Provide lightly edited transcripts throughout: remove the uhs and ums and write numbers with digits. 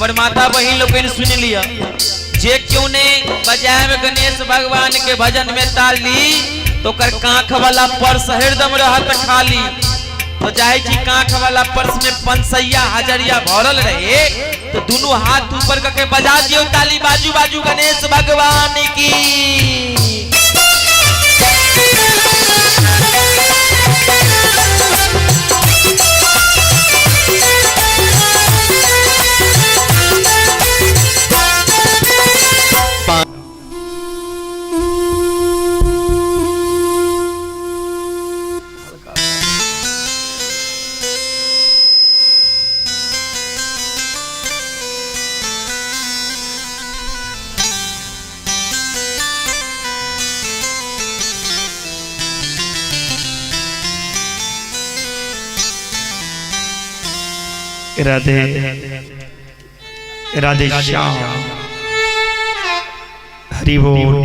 हमर माता बहिन लोकनि सुनि लिअ, जे क्यों ने बजायब गणेश भगवान के भजन में ताली तो ओकर कांख वाला पर्स हरदम रहत खाली। तो चाहे छी कांख वाला पर्स में पंसैया हजरिया भरल रहे तो दोनों हाथ ऊपर करके बजा दियो ताली बाजू बाजू गणेश भगवान की। राधे राधे श्याम हरि बोल।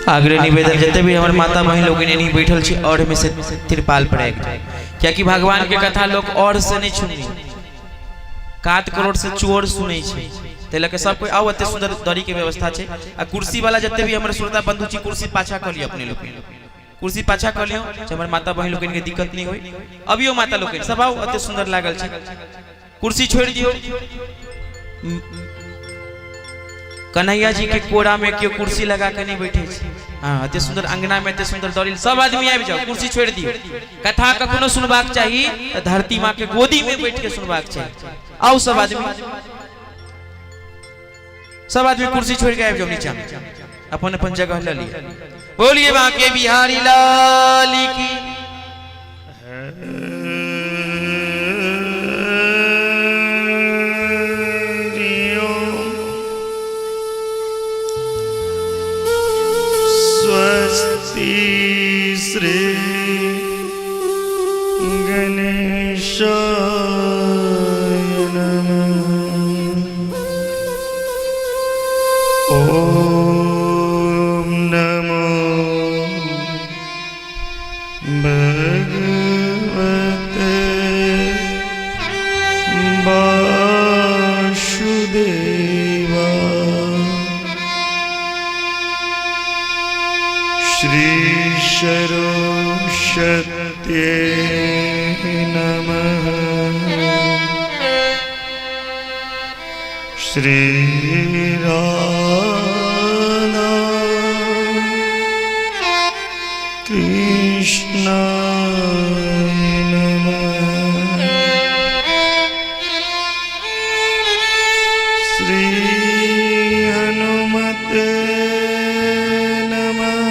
आग्रह निवेदन जते भी हमर माता बहिन लोग एनी बैठल छी और में से तिरपाल पर आबि जाए, कियाकि भगवान के कथा लोग और से नहीं सुनी, कात करोड़ से चोर सुनै छै, ताहि लऽ के सब कोई आओ। एते सुंदर दरी के व्यवस्था छै आ कुर्सी वाला जते भी हमर श्रोता बंधु छी कुर्सी पाछा कऽ लिअ, अपने लोग कुर्सी पाछा कऽ लियौ जे हमर माता बहिन लोकनि के दिक्कत नहीं होई। अबियो माता लोकनि सब आओ, एते सुंदर लागल छै, कुर्सी छोड़ि दियौ। कन्हैया जी के कोरा में केओ कुर्सी लगा के नहीं बैठे छै। हाँ, एते सुंदर अंगना में एते सुंदर दौड़ी, सब आदमी आबि जाओ, कुर्सी छोड़ि दियौ। कथा कखनो सुनबाक चाही तऽ धरती माँ के गोदी में बैठ के सुनबाक चाही। आओ सब आदमी, सब आदमी कुर्सी छोड़ के आबि जाओ नीचा, अपन अपन जगह ल लिअ। बोलिए बांके बिहारी लाल की। स्वस्ति श्री गणेश ॐ नमो भगवते वासुदेवा। श्री सरस्वती नमः। श्री राधा कृष्ण नमः। श्री हनुमते नमः।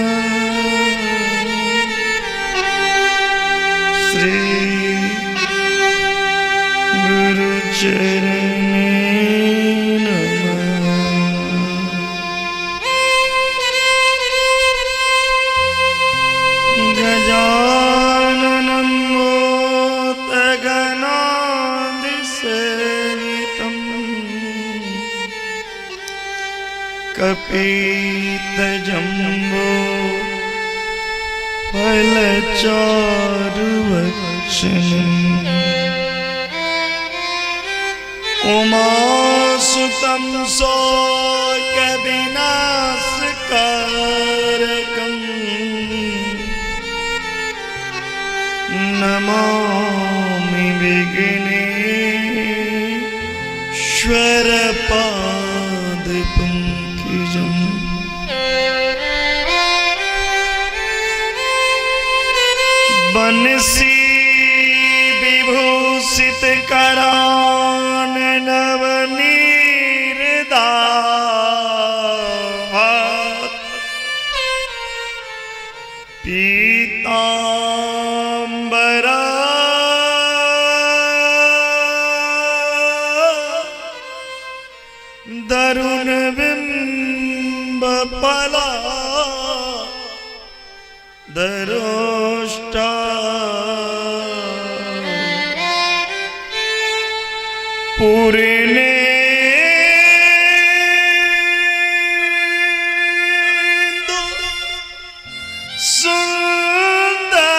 श्री गुरुचरणे नमः। गजाननं भूतगणादिसेवितम् कपीतजम्बो फलचारुवक्षणम् उमासुतं शोकविनाशकारकम् नमामि विघ्नेश्वरपादपङ्कजम्। बनसी विभूषित करान नवनीरदाभात पीताम्बरा दरुण बिंब पला दरोष्टा पूर्णे सुंदर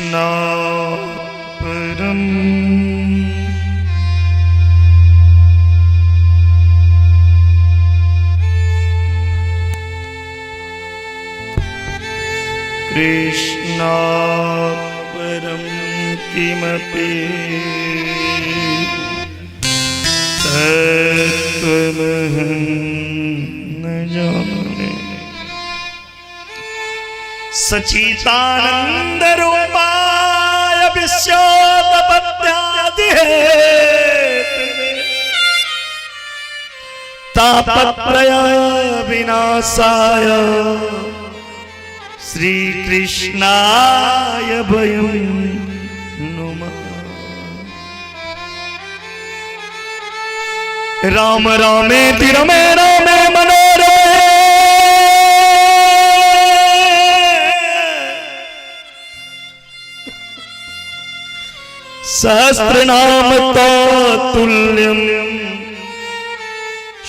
कृष्णा परम कृष्णा परम किमपि तत्त्वमहं न जाने। सचितानंद रूपाय विश्वोत्पत्त्यादि तापत्रय विनाशाय श्री कृष्णाय वयं नुमः। राम रामेति रमे रामे मनोरमे सहस्रनाम तुल्यम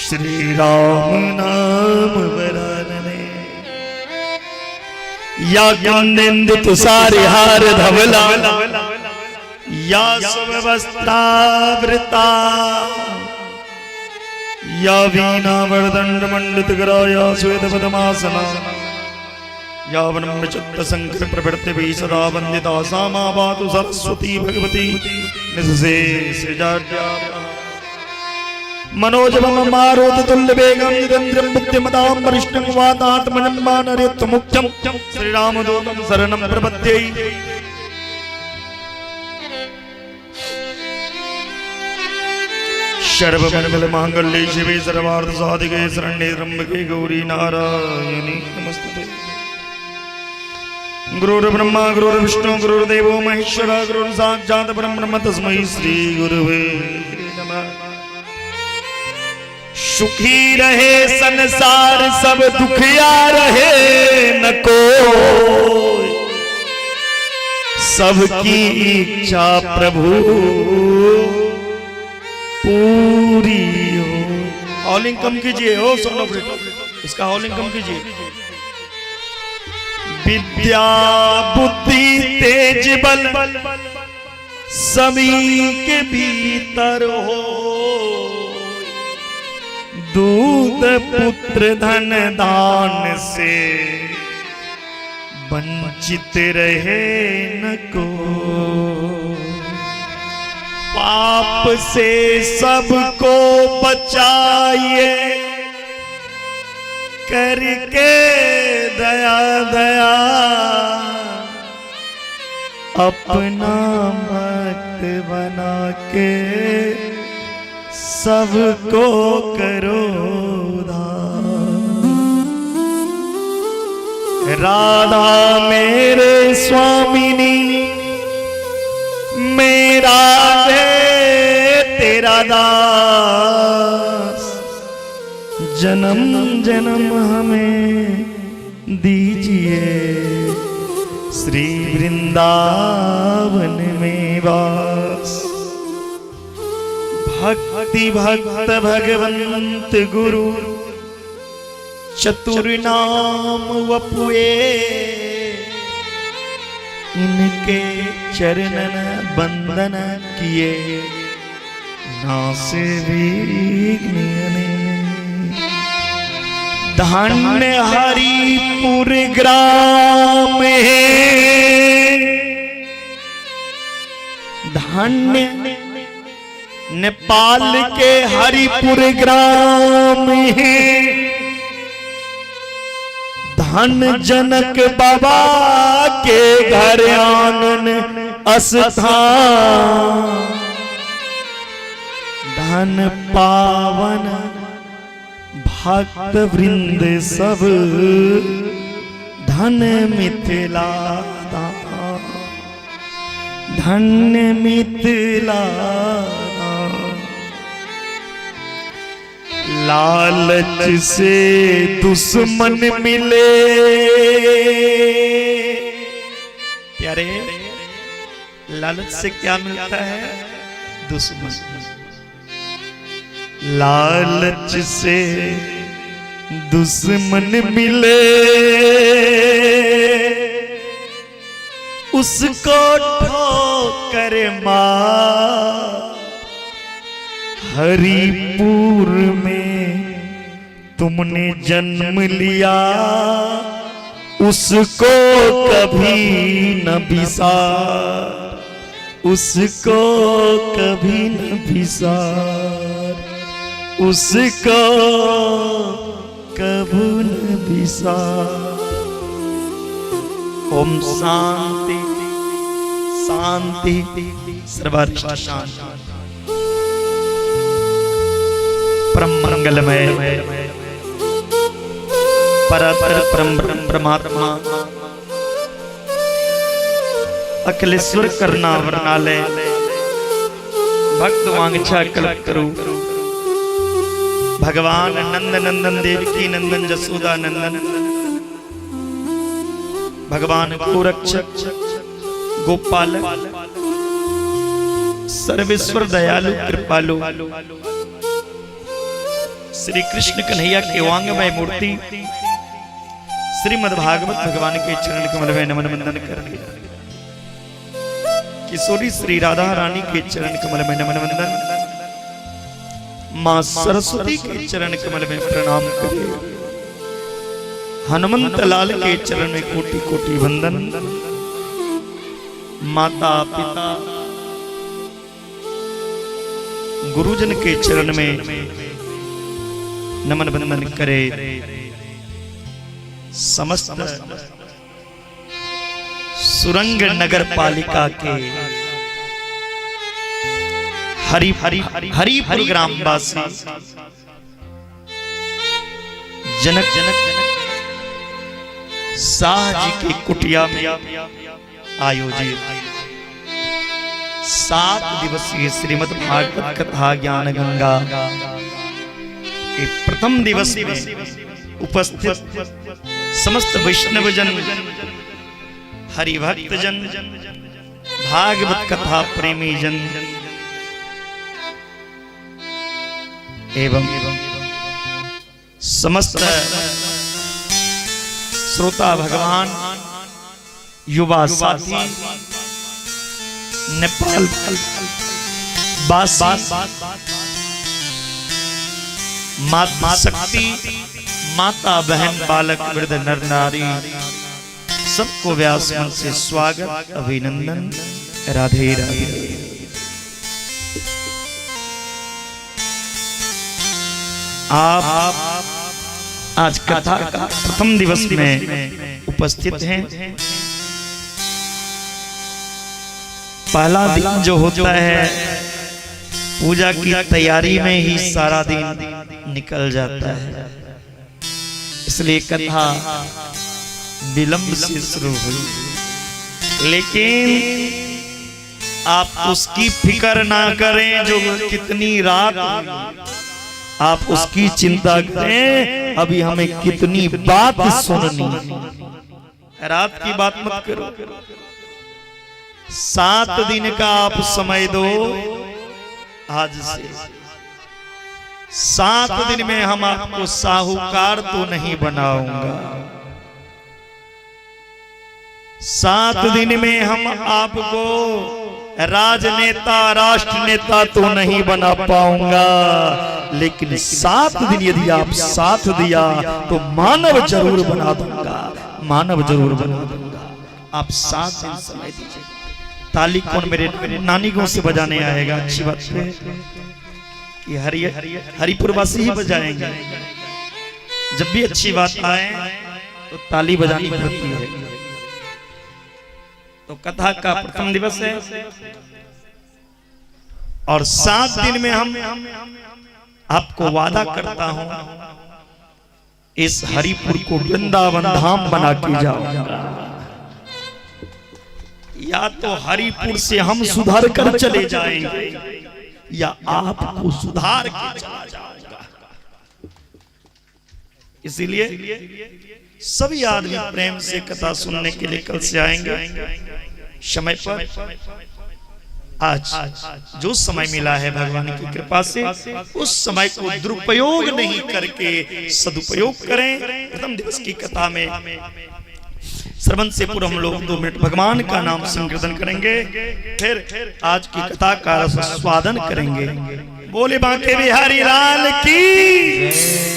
श्री राम नाम वरानने। या कुंदेन्दु तुषार हार धवला या सुव्यवस्थावृता या वीणा वरदंड मंडित करा या श्वेत पद्मासना या ब्रह्मचित्त शंकर प्रभृति वै सदा वंदिता सा मा पातु सरस्वती भगवती निःशेष जाड्या। मनोजवम मारुत तुल्य वेगम जितेन्द्रियं बुद्धिमतां वरिष्ठं वातात्मजं वानरयूथमुख्यं श्रीरामदूतं शरणं प्रपद्ये। सर्वमंगल मांगल्ये शिवे सर्वार्थ साधिके शरण्ये त्र्यंबके गौरी नारायणी नमस्ते। गुरुर् ब्रह्मा गुरुर्विष्णु गुरुर्देवो महेश्वर गुरुर् साक्षात् परम ब्रह्म तस्मै श्री गुरुवे नमः। सुखी रहे संसार सब दुखिया रहे न कोई, सबकी इच्छा प्रभु पूरी हो। हॉलिंग कम कीजिए, ओ सोनो ऑपरेटर, इसका हॉलिंग कम कीजिए। विद्या बुद्धि तेज बल सभी के भीतर हो, दूत पुत्र धन दान से वंचित रहे न को। पाप से सबको बचाइए करके दया दया, अपना भक्त बना के सबको करो उद्धार। राधा मेरे स्वामिनी मेरा दे तेरा दास, जन्म जन्म हमें दीजिए श्री वृंदावन में वास। भक्ति भक्त भगवंत गुरु चतुर नाम वपुए, इनके चरणन बंदन किए नासे विघ्न। धन्य हरिपुर ग्राम है, धन्य नेपाल के हरिपुर ग्राम है, धन जनक बाबा के घर आंगन स्थान, धन पावन भक्त वृंद सब धन मिथिला धाम, धन्य मिथिला धाम। लालच से दुश्मन मिले, प्यारे लालच से क्या मिलता है? दुश्मन। लालच से दुश्मन मिले, उसको ठोकर मार। हरीपुर में तुमने जन्म लिया, उसको कभी न बिसार, उसको कभी न बिसार, उसको कभी न बिसार। ओम शांति शांति सर्वरिष्ट शांति। परम मंगलमय परात्पर परम ब्रह्म परमात्मा अखिलेश्वर करुणा वर्णालय भक्त वांछा कल्प करू भगवान नंद नंदन देवकी नंदन जसोदा नंदन भगवान गोरक्षक गोपाल सर्वेश्वर दयालु कृपालु श्री कृष्ण कन्हैया के वांगमय मूर्ति श्रीमद् भागवत भगवान के चरण कमल में नमन वंदन कर किशोरी श्री राधा रानी के चरण कमल में नमन वंदन, मां सरस्वती के चरण कमल में प्रणाम करे, हनुमंत लाल के चरण में कोटि कोटि वंदन, माता पिता गुरुजन के चरण में नमन वंदन करे, समस्त सुरंग नगर पालिका के हरि हरि हरिपुर ग्रामवासी जनक जनक शाह जी के कुटिया में आयोजित 7 दिवसीय श्रीमद् भागवत कथा ज्ञान गंगा के प्रथम दिवस में उपस्थित समस्त वैष्णवजन, हरिभक्त जन, भागवत कथा प्रेमी जन एवं समस्त श्रोता भगवान, युवा साथी, नेपाल बासी, माता शक्ति, माता बहन, बालक, वृद्ध, नर नारी, सबको व्यास मंच से स्वागत, अभिनंदन, राधे राधे। आप आज कथा का प्रथम दिवस में उपस्थित हैं। पहला दिन जो होता है पूजा की तैयारी में ही सारा दिन निकल जाता है, इसलिए कथा विलंब से शुरू हुई। लेकिन आप उसकी फिक्र ना करें जो कितनी रात हुई, आप उसकी चिंता करें अभी हमें कितनी बात सुननी। रात की बात मत करो, 7 दिन का आप समय दो। आज से 7 दिन में हम आपको साहूकार तो नहीं बनाऊंगा, 7 दिन में हम आपको राजनेता राष्ट्रनेता तो नहीं बना पाऊंगा, लेकिन 7 दिन यदि आप साथ दिया तो मानव जरूर बना दूंगा, मानव जरूर बना दूंगा। आप 7 दिन समय दीजिए। ताली कौन मेरे नानी गांव से बजाने आएगा? अच्छी बात है कि हरिपुरवासी ही बजाएंगे। जब भी अच्छी बात आए तो ताली बजानी पड़ती है। तो कथा का प्रथम दिवस है और 7 दिन में हम आपको वादा करता हूं इस हरिपुर को वृंदावन धाम बना के जाऊंगा। या तो हरिपुर से हम सुधर कर चले जाएंगे या आपको सुधार के चला जाऊंगा। इसीलिए सभी आदमी प्रेम से कथा सुनने के लिए कल से आएंगे समय पर। आज जो समय मिला है भगवान की कृपा से, उस समय को दुरुपयोग नहीं करके सदुपयोग करें। प्रथम दिवस की कथा में सर्व श्रवण से पूर्व हम लोग 2 मिनट भगवान का नाम संकीर्तन करेंगे, फिर आज की कथा का रसास्वादन करेंगे। बोले बांके बिहारी लाल की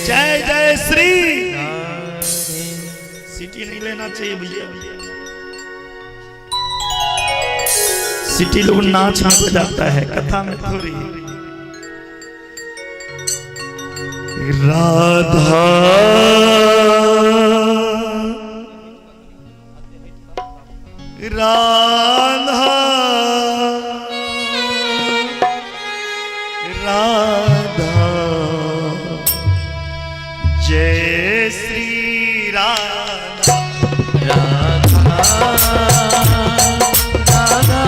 जय। जय श्री। सिटी नहीं लेना चाहिए भैया, सिटी लोग नाच में बजाता है, कथा में थोड़ी। राधा राधा राधा जय श्री राधा। राधा राधा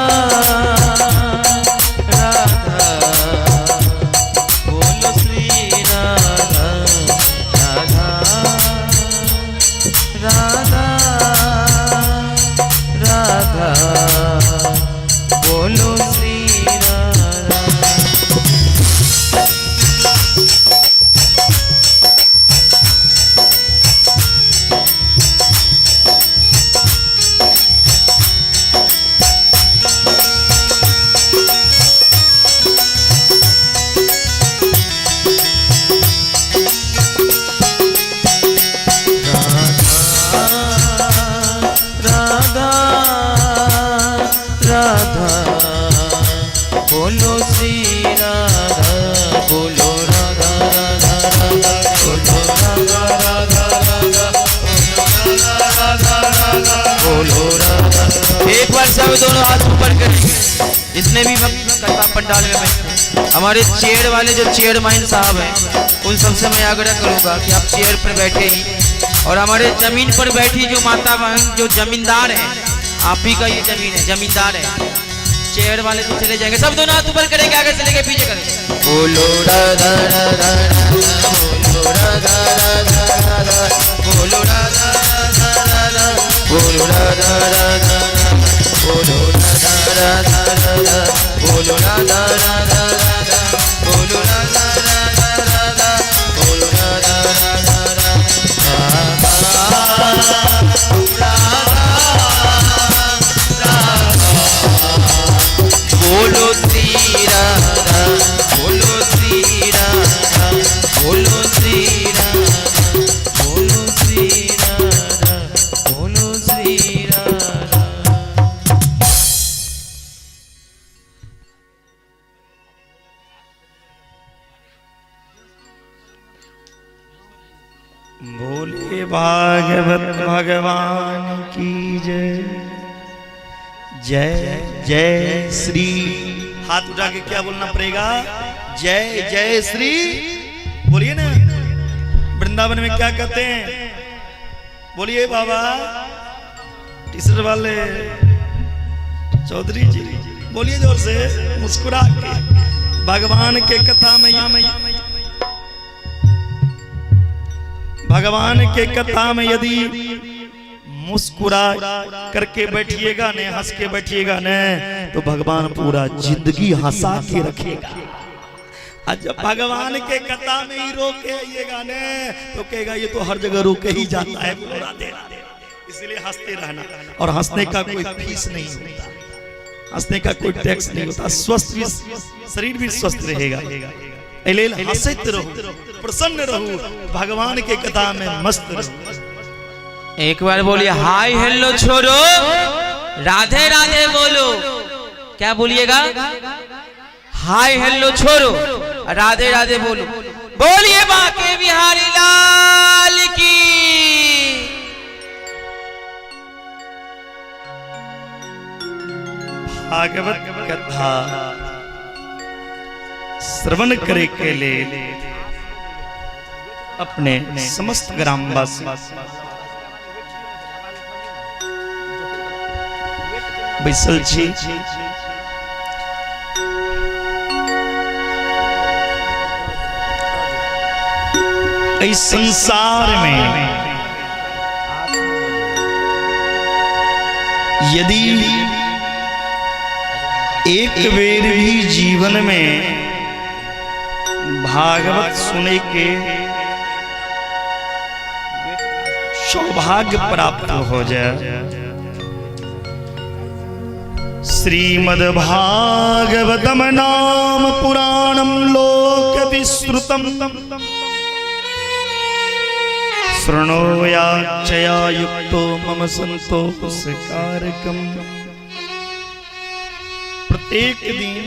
राधा बोलो श्री राधा राधा राधा राधा बोलो श्री राधा। राधा राधा बोलो श्री राधा बोलो राधा राधा राधा बोलो राधा राधा राधा राधा राधा बोलो राधा। एक बार सब दोनों हाथ ऊपर करेंगे, जितने भी भक्त कथा पंडाल में बैठे हैं। हमारे चेयर वाले जो चेयरमैन साहब हैं उन सबसे मैं आग्रह करूंगा कि आप चेयर पर बैठे ही, और हमारे जमीन पर बैठी जो माता बहन जो जमींदार हैं, आप ही का ये जमीन है, जमींदार है, चेयर वाले तो चले जाएंगे। सब दोनों हाथ ऊपर करेंगे, आगे से लेके पीछे करेंगे। बोलो राधा राधा राधा बोलो राधा राधा राधा बोलो राधा राधा राधा बोलो राधा राधा राधा बोलो राधा राधा राधा बोलो राधा राधा राधा बोलो राधा राधा राधा बोलो राधा राधा राधा राधा बोलो श्री राधा बोलो श्री राधा बोलो श्री राधा बोलो श्री राधा बोलो श्री राधा। बोले भागवत भगवान की जय। जय जय श्री। हाथ उठा के क्या बोलना पड़ेगा? जय जय श्री बोलिए ना। वृंदावन में क्या कहते हैं? बोलिए बाबा टीचर वाले चौधरी जी, बोलिए जोर से मुस्कुरा के। भगवान के कथा में, भगवान के कथा में यदि मुस्कुरा करके बैठिएगा ने, हंस के बैठिएगा ने, तो भगवान पूरा जिंदगी हंसा के रखेगा। और जब भगवान के कथा में ही रोके आइएगा ने, तो कहेगा ये तो हर जगह रोके ही जाता है पूरा दिन। इसलिए हंसते रहना, और हंसने का कोई फीस नहीं होता, हंसने का कोई टैक्स नहीं होता। स्वस्थ भी, शरीर भी स्वस्थ रहेगा। एलेल हंसते रहो, प्रसन्न रहो, भगवान के कथा में मस्त रहो। एक बार बोलिए हाय हेलो छोड़ो, राधे राधे बोलो। क्या बोलिएगा? हाय हेलो छोड़ो, राधे राधे बोलो। बोलिए बाके बिहारी लाल की। भागवत कथा श्रवण करे के लिए अपने समस्त ग्रामवासी बैसल छी। इस संसार में यदि एक बेर भी जीवन में भागवत सुने के सौभाग्य प्राप्त हो जाए। श्रीमद् भागवतम नाम पुराणम लोक विश्रुतम शृणोयाक्षया युक्तो मम संतोष कारकम। प्रत्येक दिन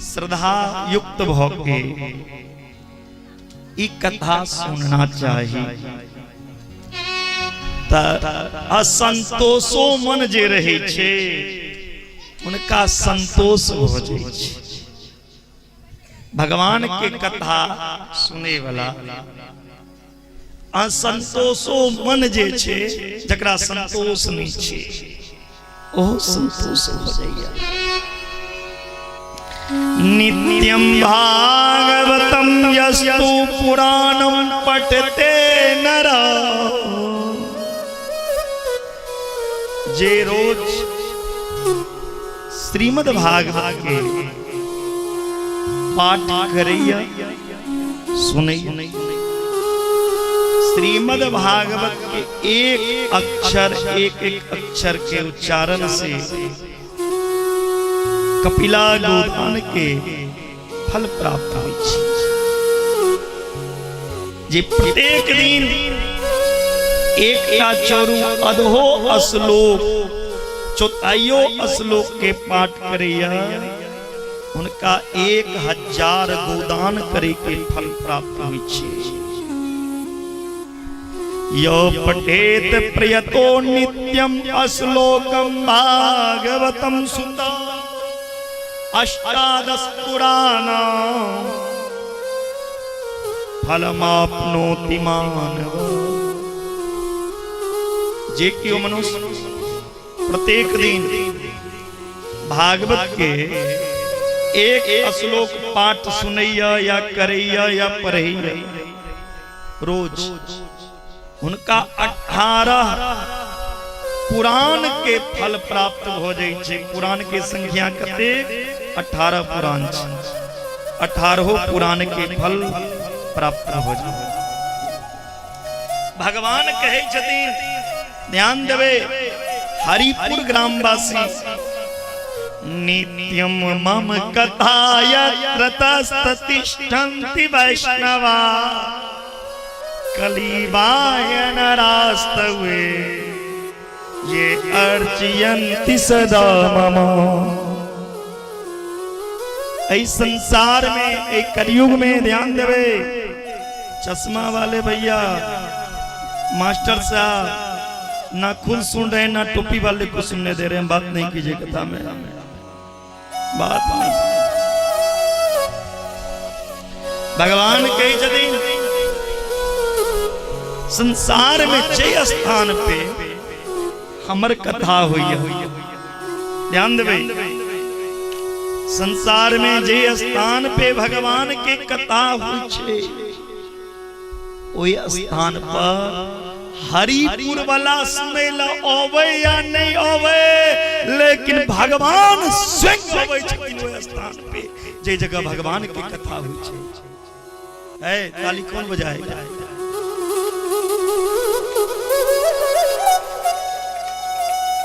श्रद्धा युक्त भऽ के ई कथा सुनना चाही। तऽ असंतोषो मन जे रहै छै हुनका संतोष भऽ जाइ छै। भगवान के कथा सुनै वाला असंतोषो मन जे छै, जकरा संतोष नहि छै, ओहो संतोष भऽ जाइए। नित्यं भागवतम यस्तु पुराणम पठते नर। जे रोज श्रीमद् भागवत के पाठ करैया, सुनैया, श्रीमद् भागवत के एक अक्षर, एक एक अक्षर के उच्चारण से कपिला गोदान के फल प्राप्त होइ छै। जे प्रत्येक दिन एकटा चोरू अधहो श्लोक, चौथाइयो श्लोक के पाठ करैया, हुनका 1000 गोदान करे के फल प्राप्त होइ छै। यो पठेत प्रयतो नित्यम अश्लोकम भागवतम सुत अष्टादश पुराण फलमाप्नोति मानव। जे केओ मनुष्य प्रत्येक दिन भागवत के एक श्लोक पाठ सुनैया या करैया या पढ़ैया रोज, हुनका 18 पुराण के फल प्राप्त हो जाइ छै। पुराण के संख्या कतेक? 18 पुराण छै। 18 पुराण के फल प्राप्त हो जाइ। भगवान कहै छथिन, ध्यान देबै हरिपुर ग्रामवासी, नित्यम मम कथा यत्र तस्ततिष्ठन्ति वैष्णवा कलिवाय नरास्तवे ये अर्चयन्ति सदा मम। एहि संसार में, एहि कलयुग में, ध्यान देबै चश्मा वाले भैया, मास्टर साहब, ना खुद सुन रहे हैं ना टोपी वाले को सुनने दे रहे हैं। बात नहीं कीजिए कथा में, बात नहीं। भगवान कहै छथिन, संसार में जे स्थान पे हमर कथा होइए, ध्यान देबै, संसार में जे स्थान पे भगवान के कथा होइ छै, ओहि स्थान पर हरिपुर वाला सुनै ला अबै या नहीं अबै, लेकिन भगवान स्वयं अबै छथिन ओहि स्थान पे जे जगह भगवान के कथा होइ छै। ए ताली कौन बजाएगा?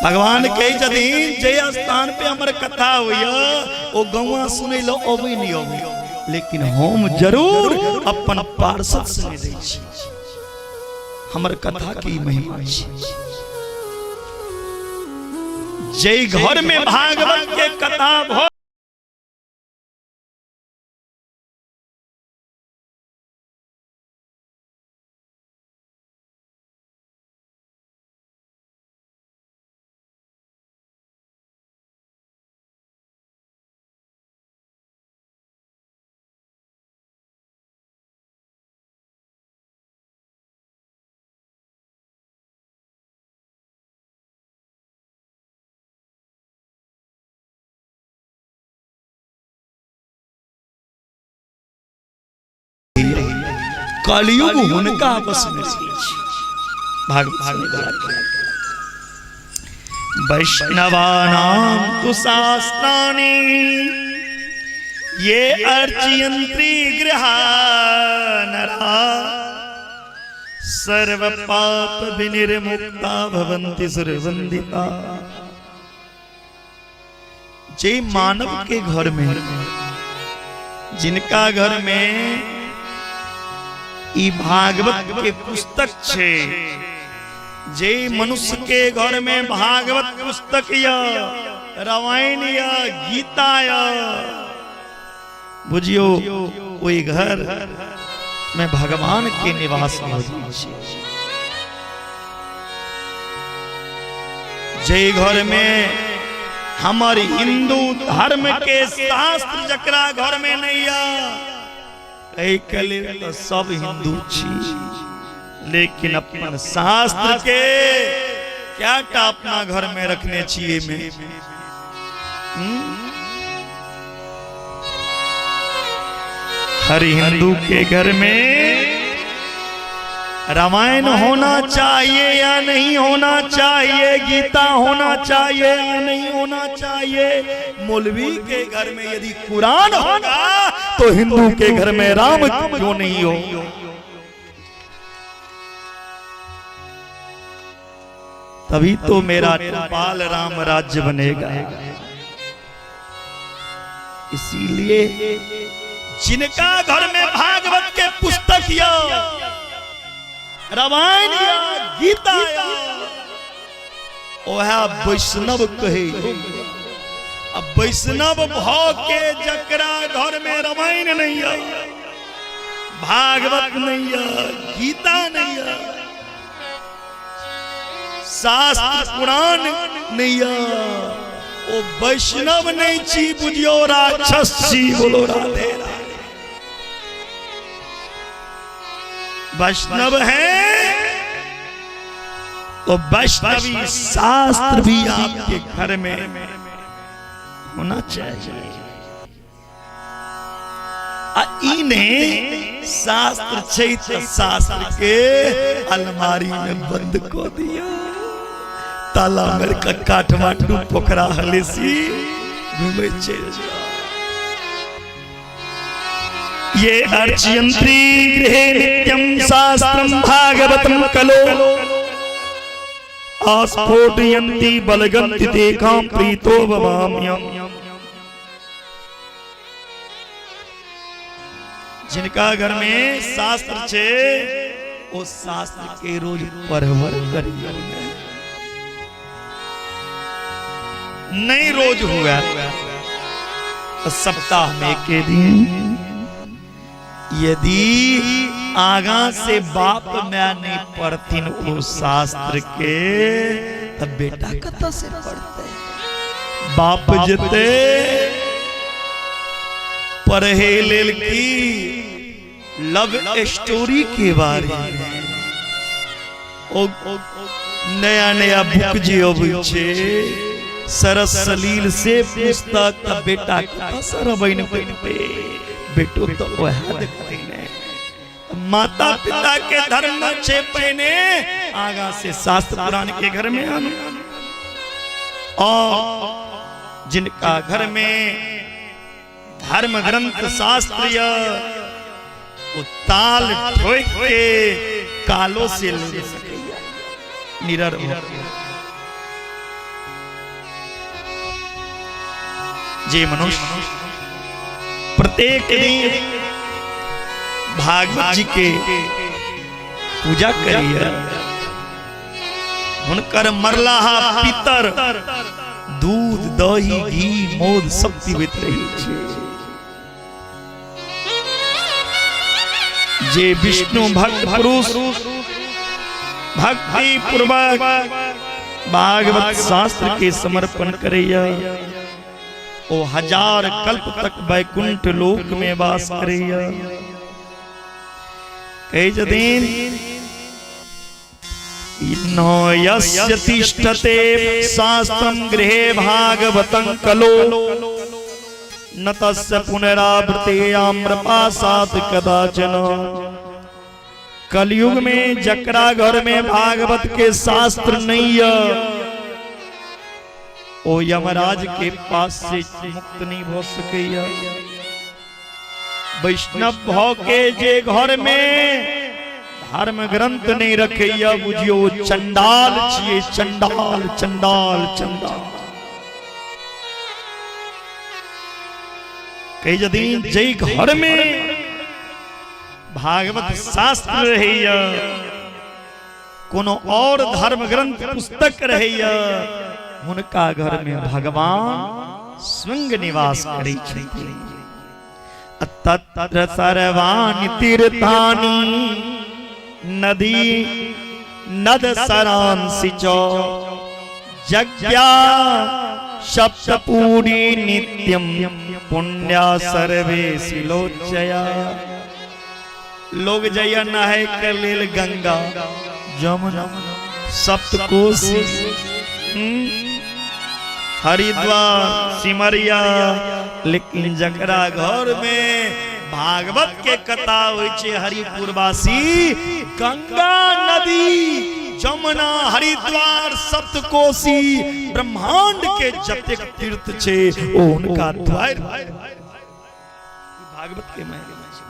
भगवान कहै छथिन, जे स्थान पे हमर कथा होइए ओ गौआ सुनै ल अबै नहीं अबै, लेकिन हम जरूर अपन पार्षद संगे दै छी। हमर कथा की महिमा छै। जे घर में भागवत के कथा भ कलयुग हुनका वश में रहै छै। भागवत सुनै। वैष्णवानाम तु शास्त्राणि ये अर्चयन्ति गृहा नरा सर्व पाप विनिर्मुक्ता भवन्ति सुरवंदिता। जे मानव के घर में, जिनका घर में ई भागवत के पुस्तक छे, जे मनुष्य के घर में भागवत पुस्तक या रामायण या गीता या, बुझियो ओहि घर में भगवान के निवास हो जाइ छै। जे घर में हमर हिंदू धर्म के शास्त्र जकरा घर में नहीं या, एहि के लेल तऽ सब हिंदू छी, लेकिन अपन शास्त्र के क्या टा अपना घर में रखने छियै में? हर हिंदू के घर में रामायण होना चाहिए या नहीं होना चाहिए, गीता होना चाहिए या नहीं होना चाहिए। मौलवी के घर में यदि कुरान होगा तो हिंदू के घर में राम क्यों नहीं हो? तभी तो मेरा बाल राम राज्य बनेगा। इसीलिए जिनका घर में भागवत के पुस्तक या रामायण या गीता या, ओहा वैष्णव कहे। अब वैष्णव भ के जकरा घर में रामायण नहीं है, भागवत नहीं है, गीता नहीं है, शास्त्र पुराण नहीं है, ओ वैष्णव नहीं छी, बुझियो राक्षस छी। बोलो राधे राधे। वैष्णव है तो वैष्णवी शास्त्र भी आपके घर में होना चाहिए। आ ई ने शास्त्र छै त शास्त्र के अलमारी में बंद क दियो, ताला मारि क काठमांडू पोखरा हलेसी घूमै छै। ये अर्चयंत्री गृहे नित्यं शास्त्रं भागवतं कलो आस्फोटयन्ति बलगन्ति तेषां प्रीतो भवाम्यहम्। जिनका घर में शास्त्र छे ओ शास्त्र के रोज पढ़बो करियो। नहीं रोज हुआ तो सप्ताह में के दिन, यदि आगा से बाप मैं नहीं पढ़थिन ओ शास्त्र के तब बेटा कत से पढ़ते? बाप जते पढ़े लेल की लव स्टोरी के बारे में, ओ नया नया बुक जे अबै छै सरस सलील से पुस्तक, त बेटा कत से रबैन पढ़ते? बेटो तो वह देखते ने। माता पिता के धर्म छे पहिने आगा से शास्त्र पुराण के घर में आनू। और जिनका घर में धर्म ग्रंथ शास्त्र या, वो ताल ठोक के कालो से ले सकैया निरर हो। जे मनुष्य प्रत्येक दिन भागवत जी के पूजा करिए, हुनकर मरलाहा पितर दूध दही घी मोद सब पीबैत रही छै। जे विष्णु भक्त पुरुष भक्ति पूर्वक भागवत शास्त्र के समर्पण करैया, ओ हजार कल्प तक वैकुंठ लोक में वास करैया। कहै छथिन नो यस्य तिष्ठते शास्त्रं गृहे भागवतं कलो न तस्य पुनरावृते आम्रपासात् कदाचन। कलयुग में जकरा घर में भागवत के शास्त्र नहीं है, ओ यमराज के पास से मुक्त नहीं हो सकैया। वैष्णव भ के जे घर में धर्म ग्रंथ नहि रखैया बुझियौ चंडाल छियै, चंडाल चंडाल चंडाल। कहै छथिन जाहि घर में भागवत शास्त्र रहैया, कोनो और धर्म ग्रंथ पुस्तक रहैया, हुनका घर में भगवान स्वयं निवास करै छथिन। तत्र सर्वाणि तीर्थानि नदी नद सरांसि च यज्ञा सप्तपूरी नित्यम पुण्या सर्वे शिलोचया। लोग जइया नहाय के लेल गंगा जमुना सप्तकोशी हरिद्वार सिमरिया, लेकिन जकरा घर में भागवत के कथा होइ छै हरिपुरवासी, गंगा नदी जमुना हरिद्वार सप्तकोशी ब्रह्मांड के जतेक तीर्थ छै ओ हुनका द्वार। भागवत के महिमा छै।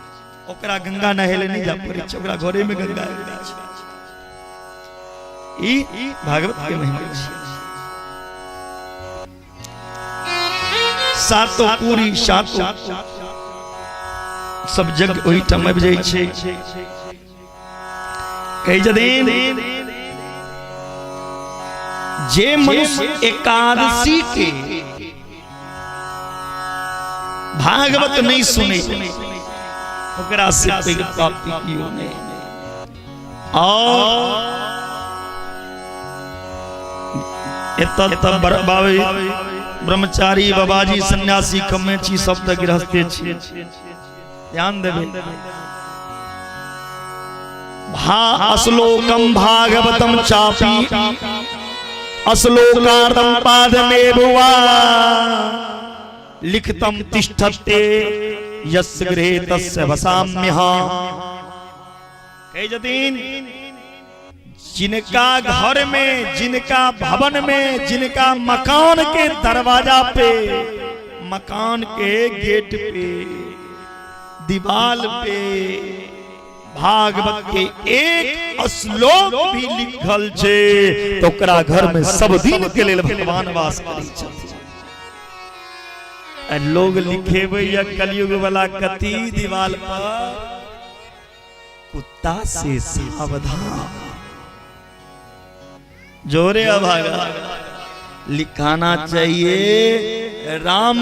ओकरा गंगा नहेले नहीं जा पड़ै छै, ओकरा घरे में गंगा आबि जाइ छै। ई भागवत के महिमा छै। सातो पूरी सातो सब जग ओहिठाम आबि जाइ छै। कहै छथिन जे मनुष्य एकादशी के भागवत नहीं सुने ओकरा से पैघ पापी केओ नहीं। और एतऽ तऽ बाबे ब्रह्मचारी बाबाजी सन्यासी कमे छी, सब तऽ गृहस्थे छी। ध्यान देबै, भा अश्लोकम भागवतम चापी अश्लोकार्थम पादमेव वा लिखतम तिष्ठते यस्य गृहे तस्य वसाम्यह। कहै छथिन जिनका घर में, जिनका भवन में, जिनका मकान के दरवाजा पे, मकान के गेट पे, दीवाल पे भागवत के एक श्लोक भी लिखल छै तो ओकरा घर में सब दिन के लेल भगवान वास करै छथिन। आ लोग लिखेबै या कलयुग वाला कति दीवाल पर कुत्ता से सावधान, जोरे अभागा लिखाना चाहिए राम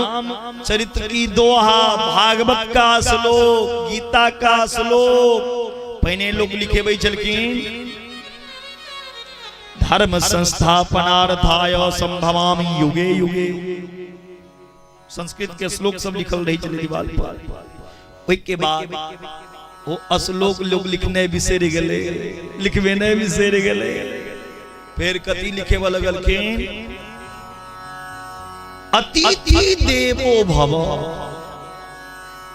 चरित्र की दोहा, भागवत का श्लोक, गीता का श्लोक। पहिने लोग लिखेबै छलखिन धर्म संस्थापनार्थाय संभवामि युगे युगे, संस्कृत के श्लोक सब लिखल रही छलै दीवार पर। ओहि के बाद ओ अश्लोक लोग लिखने बिसरि गेलै, लिखबे नहि बिसरि गेलै। फेर कथी लिखे लगलखिन? अतिथि देवो भव।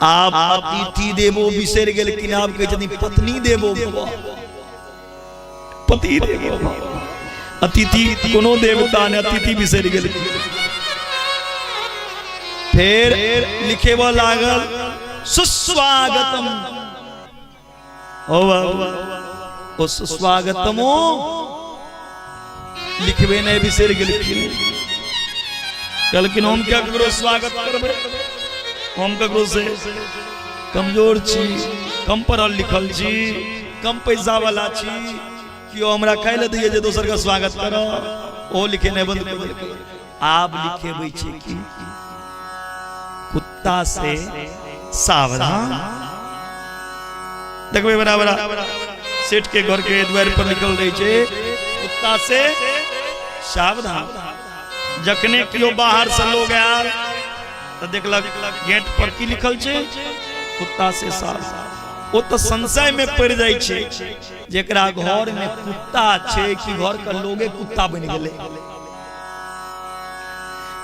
आब अतिथि देवो बिसरि गेलखिन, आब कहै छथिन पत्नी देवो भव, पति देवो भव। अतिथि कोनो देवता ने, अतिथि बिसरि गेलखिन। फेर लिखेबऽ लागल सुस्वागतम। ओ बाबू, ओ सुस्वागतमो लिखबे नहि बिसरि गेलखिन। कहलखिन हम क्या ककरो स्वागत करबै, हम ककरो से कमजोर छी, कम पढ़ल लिखल छी, कम पैसा वाला छी, केओ हमरा खाइ लए दैए जे दोसर के स्वागत करब। ओ लिखेनाइ बंद कऽ देलकै। आब लिखेबै छै कि कुत्ता से सावधान। देखबै बड़ा बड़ा सेठ के घर के द्वार पर लिखल रहै छै कुत्ता से सावधान। जखने केओ बाहर से लोग आयल तऽ देखलक गेट पर की लिखल छै, कुत्ता से सावधान। ओ तऽ संशय में पड़ि जाइ छै जेकरा घर में कुत्ता छै कि घर के लोगे कुत्ता बनि गेलै,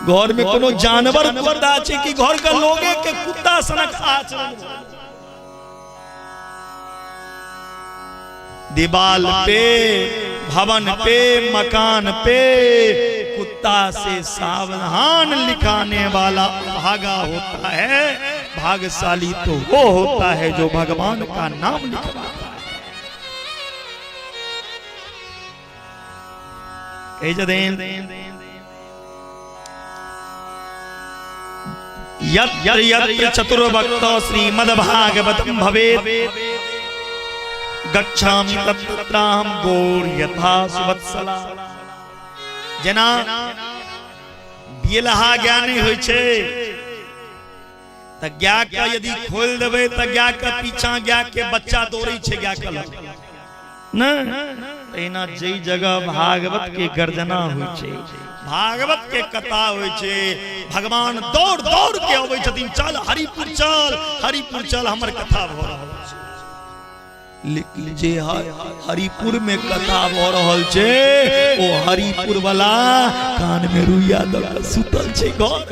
घर में कोनो जानवर कुत्ता छै कि घर के लोगे के कुत्ता सनक आचरण। दीवाल पे, भवन पे, मकान पे कुत्ता से सावधान लिखाने वाला भागा होता है। भागशाली तो वो होता है जो भगवान का नाम लिखवाता है। कहै छथिन यत्र यत्र चतुर्भक्त श्रीमद्भागवतं भवेत् गच्छामि तत्राहं गौर यथा सुवत्सला। जेना बियलहा गाय नहि होइ छै तऽ गाय के यदि खोलि देबै तऽ गाय के पीछा गाय के बच्चा दौड़ै छै गाय के लग नहि। तहिना जाहि जगह भागवत के गर्जना होइ छै, भागवत के कथा होइ छै, भगवान दौड़ दौड़ के अबै छथिन, चल हरिपुर चल, हरिपुर चल, हमर कथा भऽ रहल छै। लेकिन जे हरिपुर में कथा भऽ रहल छै ओ हरिपुर वाला कान में रुइया दऽ कऽ सुतल छै घर।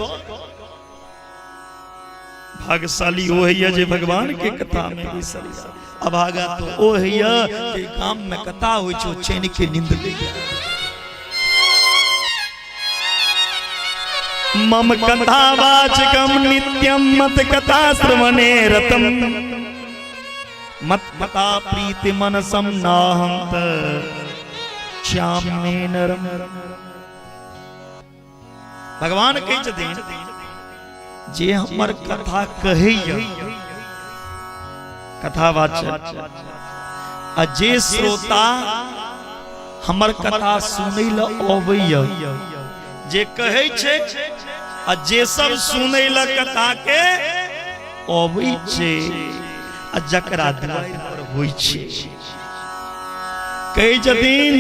भाग्यशाली ओ होइया जे भगवान के कथा में बैसल या, अभागा तो ओ होइया जे गाम में कथा होइ छै ओ चैन के नींद लैया। मम कथा वाचकम नित्यम मत कथा श्रवणे रतम मत कथा प्रीति मनसम नाहं त श्यामे नरम। भगवान कहै छथिन जे हमर कथा कहैया कथावाचक आ जे श्रोता हमर कथा सुनै ल अबैया, जे कहै छै आ जे सब सुनै ल कथा के अबै छै आ जकरा दुआरि पर होइ छै, कहै छथिन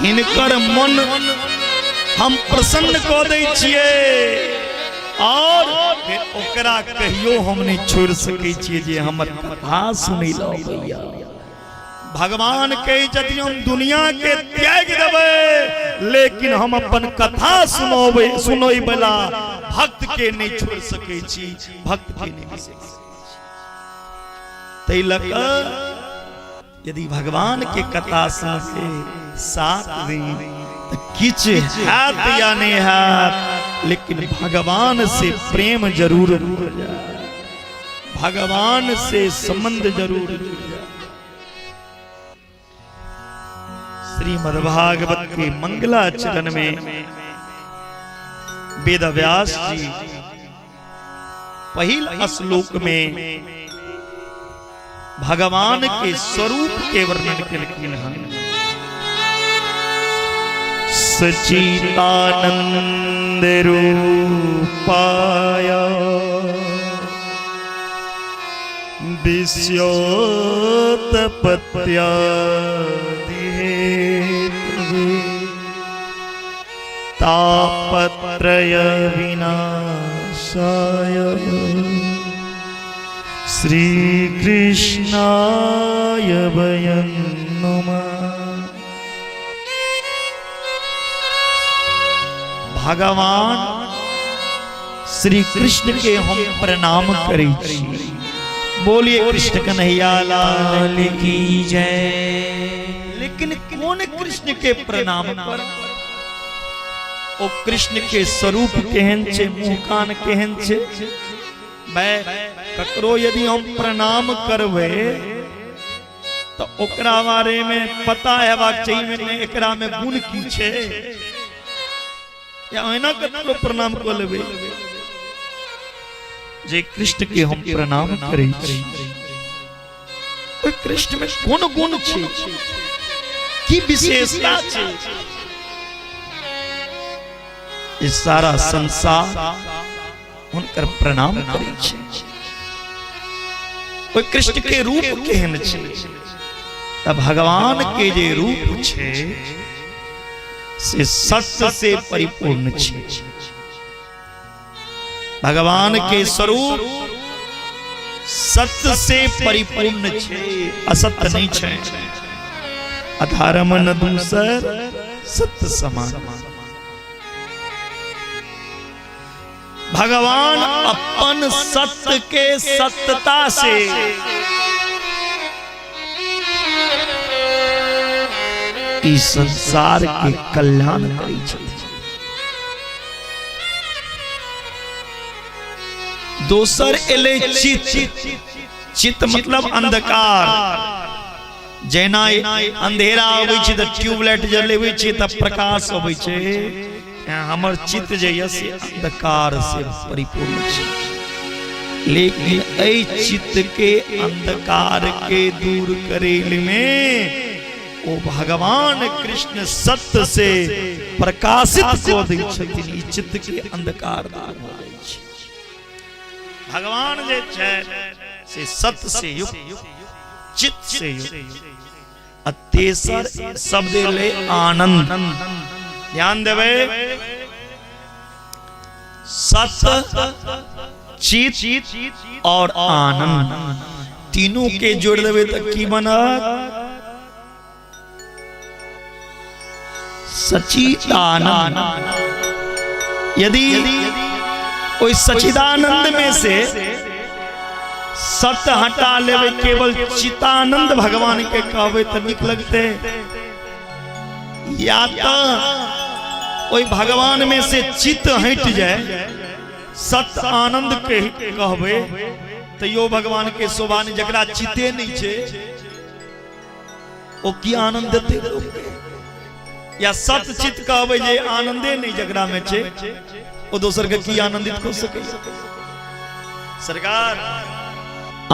हिनकर मन हम प्रसन्न कऽ दै छियै और फिर ओकरा कहियो हम नहि छोड़ि सकै छियै जे हमर कथा सुनै लए अबैया। भगवान कहै छथिन हम दुनिया के त्याग देबै लेकिन हम अपन कथा सुनोबै सुनोइ वाला भक्त के नहि छोड़ि सकै छी, भक्त के नहि बिसरि सकै छी। ताहि लऽ कऽ यदि भगवान के कथा सुनते 7 दिन तो किछ हैत या नहीं हैत, लेकिन भगवान से प्रेम जरूर जुड़ जाए, भगवान से संबंध जरूर जुड़ जाए। श्रीमद् भागवत के मंगलाचरण में वेद व्यास जी पहिल श्लोक में भगवान के स्वरूप के वर्णन केलखिन हन। सचितानंद रूपाय विश्योत्पत्त्यादिहेतवे तापत्रय विनाशाय श्री कृष्णाय वयं नमः। भगवान श्री कृष्ण के हम प्रणाम करै छी। बोलिए कृष्ण कन्हैया लाल की जय। लेकिन कोन कृष्ण के प्रणाम कर? ओ कृष्ण के स्वरूप केहन छै, मुंह कान केहन छै? मैं ककरो यदि हम प्रणाम करबै तो ओकरा बारे में पता हेबाक चाहिए ने एकरा में गुण की छै, या ओहिना ककरो प्रणाम कऽ लेबै। जे कृष्ण के हम प्रणाम करै छी ओहि कृष्ण में कोन गुण छै, की विशेषता छै? ई सारा संसार हुनकर प्रणाम करै छै। ओहि कृष्ण के रूप केहन छै? तऽ भगवान के जे रूप छै से सत्य से परिपूर्ण छै। भगवान के स्वरूप सत्य से परिपूर्ण छै, असत्य नहीं छै। अधर्म न दूसर सत्य समान। भगवान अपन सत्य के सत्यता से ई संसार के कल्याण करै छथिन। दोसर एलै चित। चित मतलब अंधकार। जेना अंधेरा अबै छै तऽ ट्यूबलाइट जलेबै छै तऽ प्रकाश अबै छै, हमर चित्त जे यऽ से अंधकार से परिपूर्ण छै। लेकिन एहि चित्त के अंधकार के दूर करे में ओ भगवान कृष्ण सत्य से प्रकाशित कऽ दै छथिन। ई चित्त के अंधकार दूर भऽ जाइ छै। भगवान जे छै से सत्य से युक्त, चित्त से युक्त। आ तेसर शब्द एलै आनंद। ध्यान देबै, सत्य, चित और आनंद तीनों के जोड़ देबै तऽ की बनत? सचिदानंद। यदि ओहि सचिदानंद में से सत्य हटा लेबै, केवल चितानंद भगवान के कहबै तऽ नीक लगतै? या तऽ ओहि भगवान में से चित्त हटि जाय, सत्य आनंद के कहबै तैयो भगवान के शोभा नहि? जकरा चिते नहि छै ओ की आनंद देतै लोकके? या सत्य चित्त कहबै जे आनंदे नहि जकरा में छै, ओ दोसर के की आनंदित कऽ सकैए? सरकार,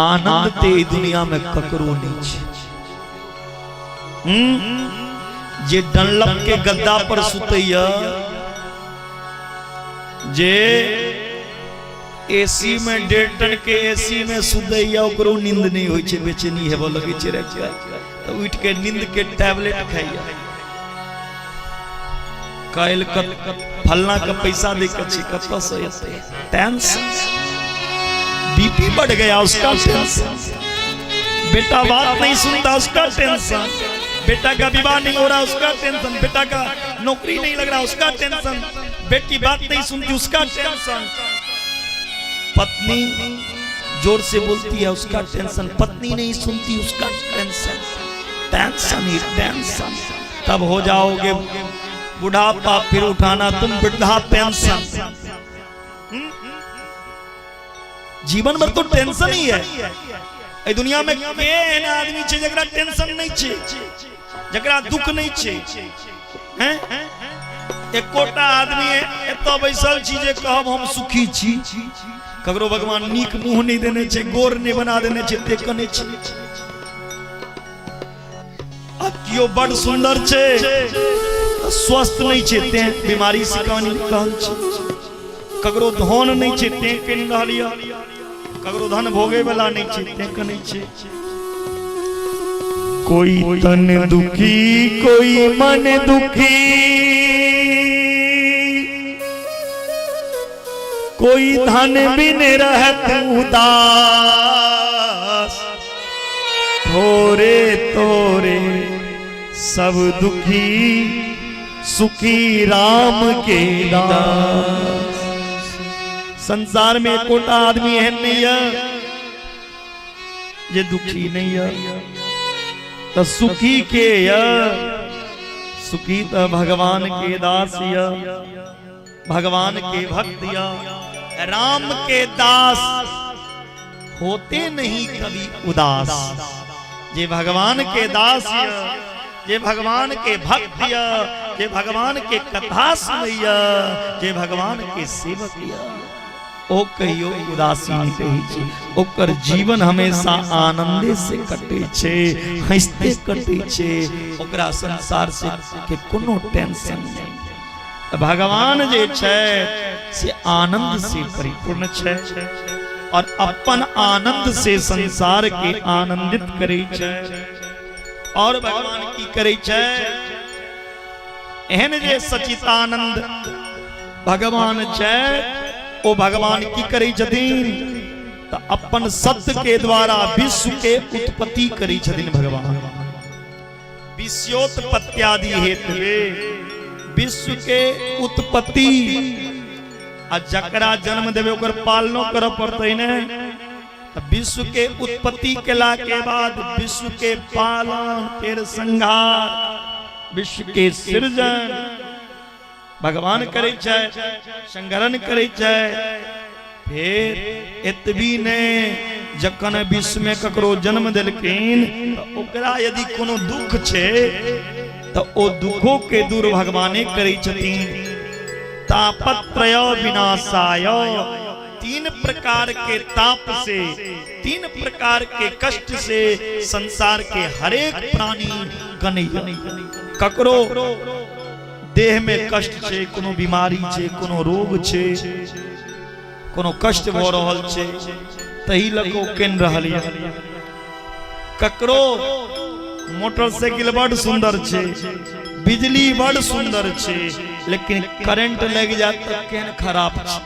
आनंद ते ई दुनिया में ककरो नहीं छै। जे डनलप के गद्दा पर सुतैया, जे एसी में 1.5 टन के एसी में सुतैया, ओकरो नींद नहीं होइ छै, बेचैनी हेबऽ लगै छै राति के, तऽ उठि के नींद के टैबलेट खाइया। काल्हि फलना के पैसा दे के छै, कतऽ से एतै? टेंशन। बीपी बढ़ गया, उसका टेंशन। बेटा बात नहीं सुनता, उसका टेंशन। बेटा का विवाह नहीं हो रहा, उसका टेंशन। बेटा का नौकरी नहीं लग रहा, उसका टेंशन। बेटी बात नहीं सुनती, उसका टेंशन। पत्नी जोर से बोलती है, उसका टेंशन। पत्नी नहीं सुनती, उसका टेंशन। टेंशन ही टेंशन। तब हो जाओगे बुढ़ापा, फिर उठाना तुम वृद्धा पेंशन। जीवन भर तो टेंशन ही है। एहि दुनिया में के एहन आदमी छै जकरा टेंशन नहीं छै, जकरा दुख नहीं छै? हैं? एकोटा आदमी एतऽ बैसल छी जे कहब हम सुखी छी? ककरो भगवान नीक मुंह नहीं देने छै, गोर नहीं बना देने छै, ते कने छै। आ केओ बड़ सुंदर छै, स्वस्थ नहीं छै, तें बीमारी से कानि रहल छै। ककरो धन नहीं छै, तें कानि रहल यऽ। ककरो धन भोगे वाला नहीं छै, तें कनै छै। कोई तन दुखी, कोई मन दुखी, कोई धन बिन रहत उदास, थोरे तोरे सब दुखी, सुखी राम के दास। संसार में एकोटा आदमी एहन नहीं है जे दुखी नहीं है। तो सुखी के य? सुखी तो भगवान के दास य, भगवान के भक्त य। राम के दास होते नहीं कभी उदास। जे भगवान के दास य, जे भगवान के भक्त य, जे भगवान के कथा सुनैय, जे भगवान के सेवक य, ओ कहियो उदासी नहीं रहै छै। ओकर जीवन हमेशा आनंदे से कटै छै, हंसते कटै छै। ओकरा संसार से के कोनो टेंशन नहीं। तऽ भगवान जे छै से आनंद से परिपूर्ण छै और अपन आनंद से संसार के आनंदित करै छै। और भगवान की करै छै? एहन जे सचितानंद भगवान छै, ओ भगवान की करै छथिन? तऽ अपन सत्य के द्वारा विश्व के उत्पत्ति करै छथिन भगवान। विश्वोत्पत्त्यादि हेतुवे विश्व के उत्पत्ति। आ जकरा जन्म देवे ओकर पालनो करऽ पड़तै ने। तऽ विश्व के उत्पत्ति केला के बाद विश्व के पालन, फिर संहार, विश्व के सृजन भगवान करै छै, संहरण करै छै। फेर एतबी ने, जखन विश्व में ककरो जन्म देलखिन तऽ ओकरा यदि कोनो दुख छै तऽ ओ दुखो के दूर भगवाने करै छथिन। तापत्रय विनाशाय, तीन प्रकार के ताप से, तीन प्रकार के कष्ट से संसार के हरेक प्राणी कनैया। ककरो देह में कष्ट छै, कोनो बीमारी छै, कोनो रोग छै, कोनो कष्ट भऽ रहल छै, तही लऽ कऽ ओ कनि रहल यऽ। ककरो मोटरसाइकिल बड सुंदर छै, बिजली बड सुंदर छै, लेकिन करंट लागि जायत तऽ केहन खराब छै।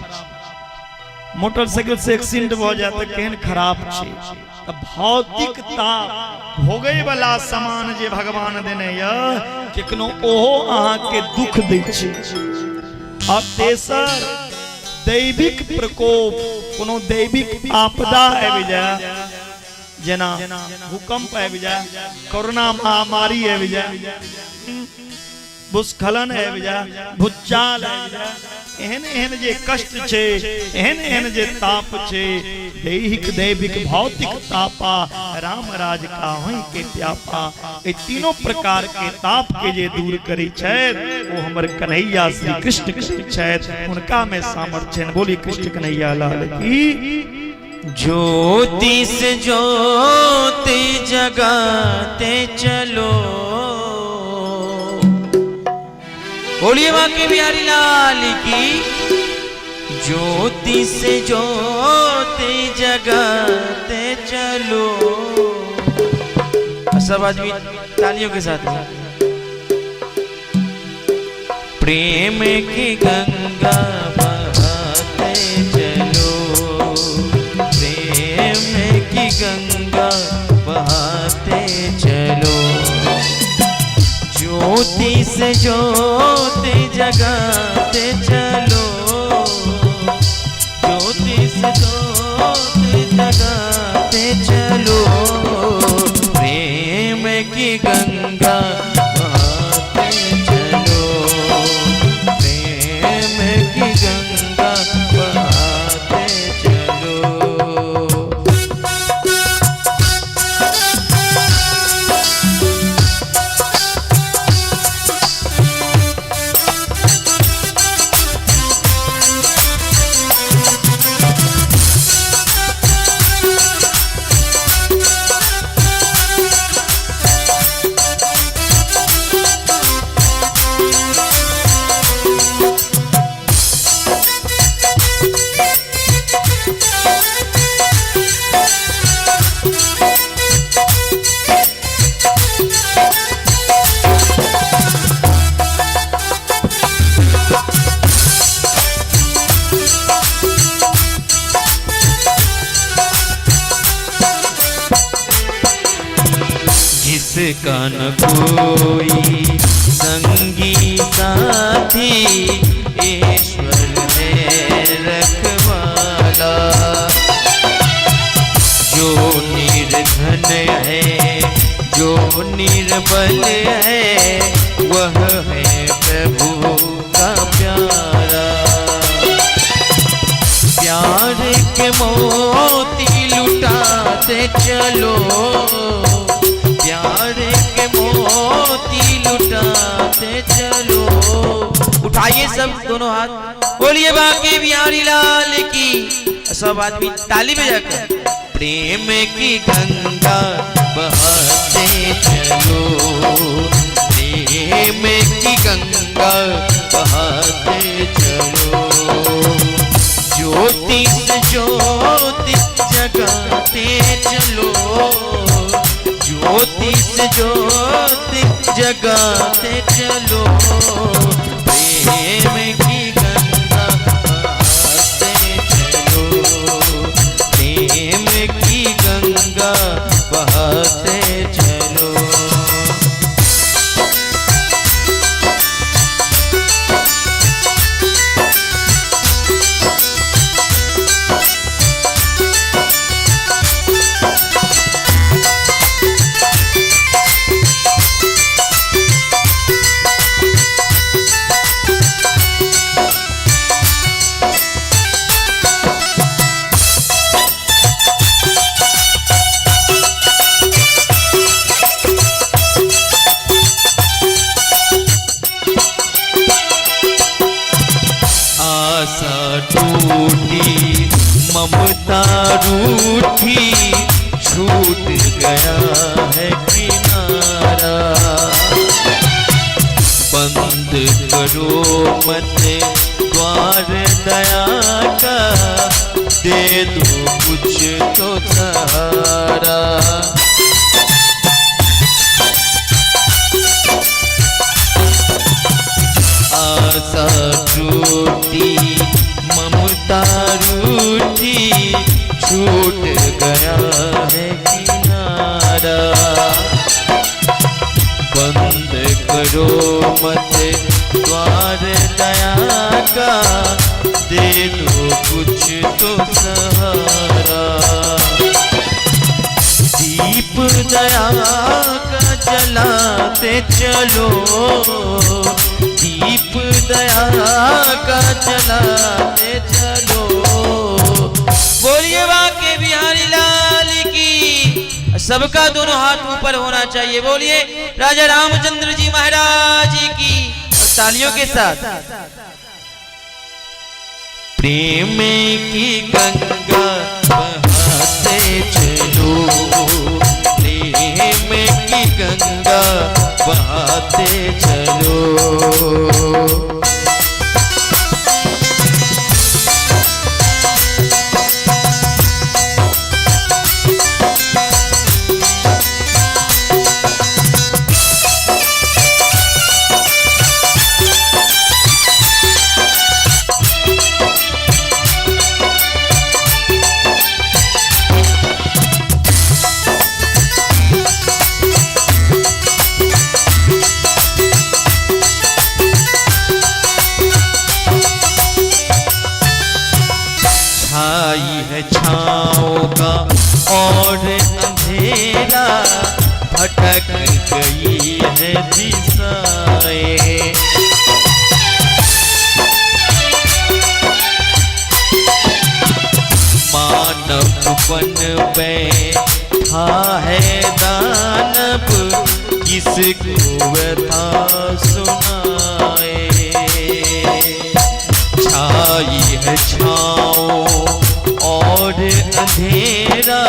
मोटरसाइकिल से एक्सीडेंट भऽ जायत तऽ केहन खराब छै। तऽ भौतिक ताप भोगै वाला सामान जे भगवान देने यऽ, केखनो ओहो अहाँके दुख दै छै। आ तेसर दैविक प्रकोप, कोनो दैविक आपदा आबि जाय, जेना भूकंप आबि जाय, कोरोना महामारी आबि जाय, भूस्खलन आबि जाय, भूचाल आबि जाय, एहन एहन जे कष्ट छै, एहन एहन जे ताप छै, दैहिक दैविक भौतिक तापा, राम राज का होई के प्यापा, एहि तीनों प्रकार के ताप के जे दूर करै छथि ओ हमर कन्हैया श्री कृष्ण कृष्ण छथि, हुनका में सामर्थ्य छनि। बोली कृष्ण कन्हैया लाल की। ज्योति से ज्योति जगाते चलो, बोलिए बाके बिहारी लाल की। ज्योति से ज्योति जगाते चलो, सब आदमी तालियों के साथ। प्रेम की गंगा बहाते चलो, प्रेम की गंगा बहाते चलो, ज्योति से ज्योति जगाते चलो, ज्योति से ज्योति जगाते चलो, प्रेम की गंगा बहाते चलो, प्रेम की गंगा बहाते चलो। जिसका न कोई संगी साथी, ईश्वर है रखवाला, जो निर्धन है, जो निर्बल है, वह है प्रभु का प्यारा। प्यार के मोती लुटाते चलो, प्यार के मोती लुटाते चलो। उठाइए सब दोनों हाथ, बोलिए बाकी बिहारी लाल की। सब आदमी ताली बजाकर प्रेम की गंगा बहाते चलो, प्रेम की गंगा बहाते चलो, ज्योति से ज्योति जगाते चलो, ज्योति से ज्योति जगाते चलो, प्रेम की गंगा बहाते चलो, प्रेम की गंगा बहाते चलो। ममता रूठी, छूट गया है किनारा। बंद करो मत द्वार दया का, दे दो कुछ तो सहारा। आशा टूटी, ममता रूठी, छूट गया है किनारा। बंद करो मत द्वार दया का, दे दो कुछ तो सहारा। दीप दया का जलाते चलो, दीप दया का जलाते चलो। बोलिए बाके बिहारी लाल की। सबका दोनों हाथ ऊपर होना चाहिए। बोलिए राजा रामचंद्र जी महाराज की, तालियों के साथ। प्रेम की गंगा बहाते चलो, प्रेम की गंगा बहाते चलो। छाई है छाँव का और अंधेरा, भटक गई है दिशाएं। मानव बन बैठा है दानव, किसको व्यथा सुनाए। छाई है छाँव और अंधेरा,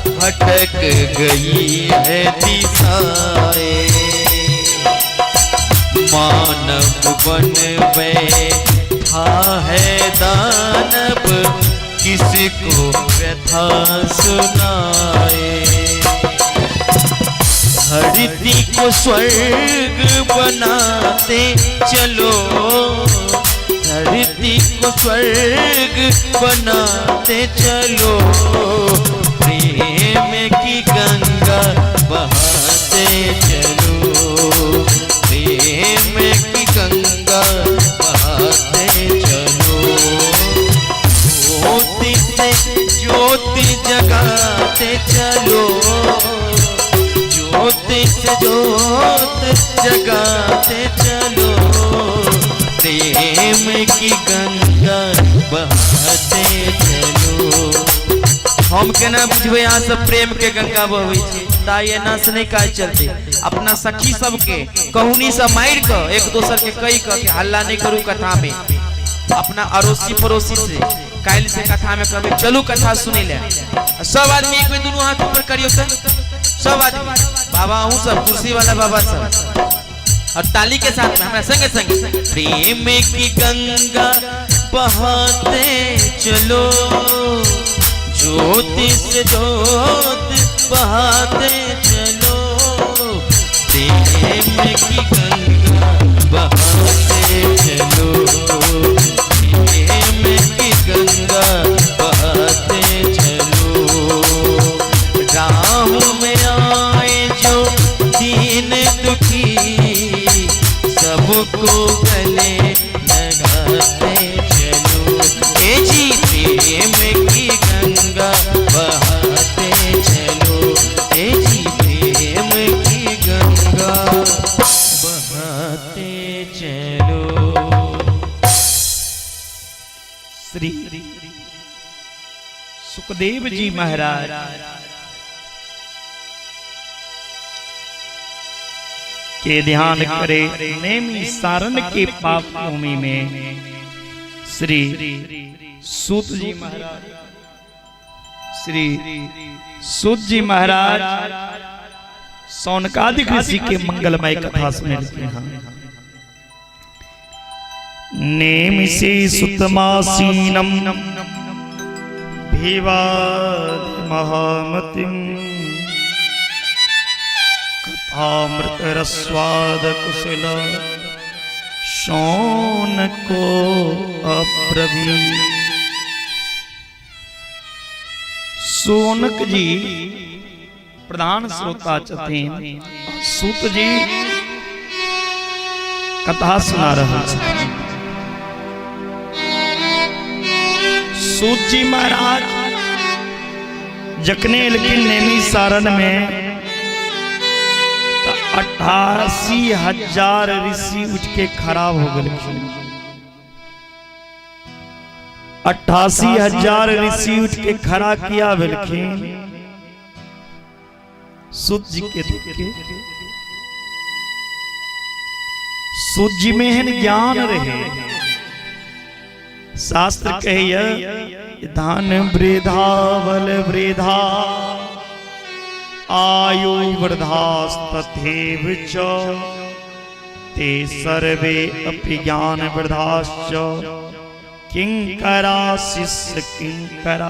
भटक गई है दिशाएं। मानव बन बैठा है दानव, किसको व्यथा सुनाए। धरती को स्वर्ग बनाते चलो, धरती को स्वर्ग बनाते चलो। प्रेम की गंगा बहाते चलो, प्रेम की गंगा बहाते चलो। ज्योति से ज्योति जगाते चलो, ज्योति से ज्योत जगाते चलो। प्रेम की गंगा बहाते चलो। हम केना बुझबै अहाँ सब प्रेम के गंगा बहबै छै, ताहि एना से नहीं काज चलते। अपना सखी सबके कहुनी से मारि कऽ एक दोसर के कहि कऽ कि हल्ला नहीं करू कथा में। अपना अड़ोसी पड़ोसी से काल्हि से कथा में कहबै चलू कथा सुनै ले। सब आदमी एक बेर दुनू हाथ ऊपर करियौ तऽ, सब आदमी, बाबा अहूँ सब, कुर्सी वाला बाबा सब, और ताली के साथ में हमरा संगे संगे। प्रेम की गंगा बहाते चलो, ज्योति से ज्योत बहाते चलो। प्रेम की गंगा बहाते चलो, प्रेम की गंगा बहाते चलो। राह में आए जो दीन दुखी, सबको गले लगाते चलो। ए जी प्रेम की गंगा बहाते चलो, ए जी प्रेम की गंगा बहाते चलो। श्री सुखदेव जी महाराज के ध्यान करे नेमी सारण के पाप भूमि में श्री सूत जी महाराज श्री सूत जी महाराज सौनकादिक ऋषि के मंगलमय कथा सुनेलखिन हँ। नेमिषे सुतमासीनम भीवादि महामतिम कथामृत रस्वाद कुशल शौनको अब्रवीत। सोनक जी प्रधान श्रोता छथिन, सूत जी कथा सुना रहल छथिन। सूत जी महाराज जखने एलखिन नेमी सारण में 88,000 ऋषि उठ के खड़ा हो गेलखिन। 88,000 ऋषि उठ के खड़ा किया भेलखिन सूत जी के देख के। सूत जी में एहन ज्ञान रहे, शास्त्र कहैया धन वृद्धावल वृद्धा आयु वृद्धास्तथैव च ते सर्वे अपि ज्ञान वृद्धाश्च किंकरा शिष्य किंकरा।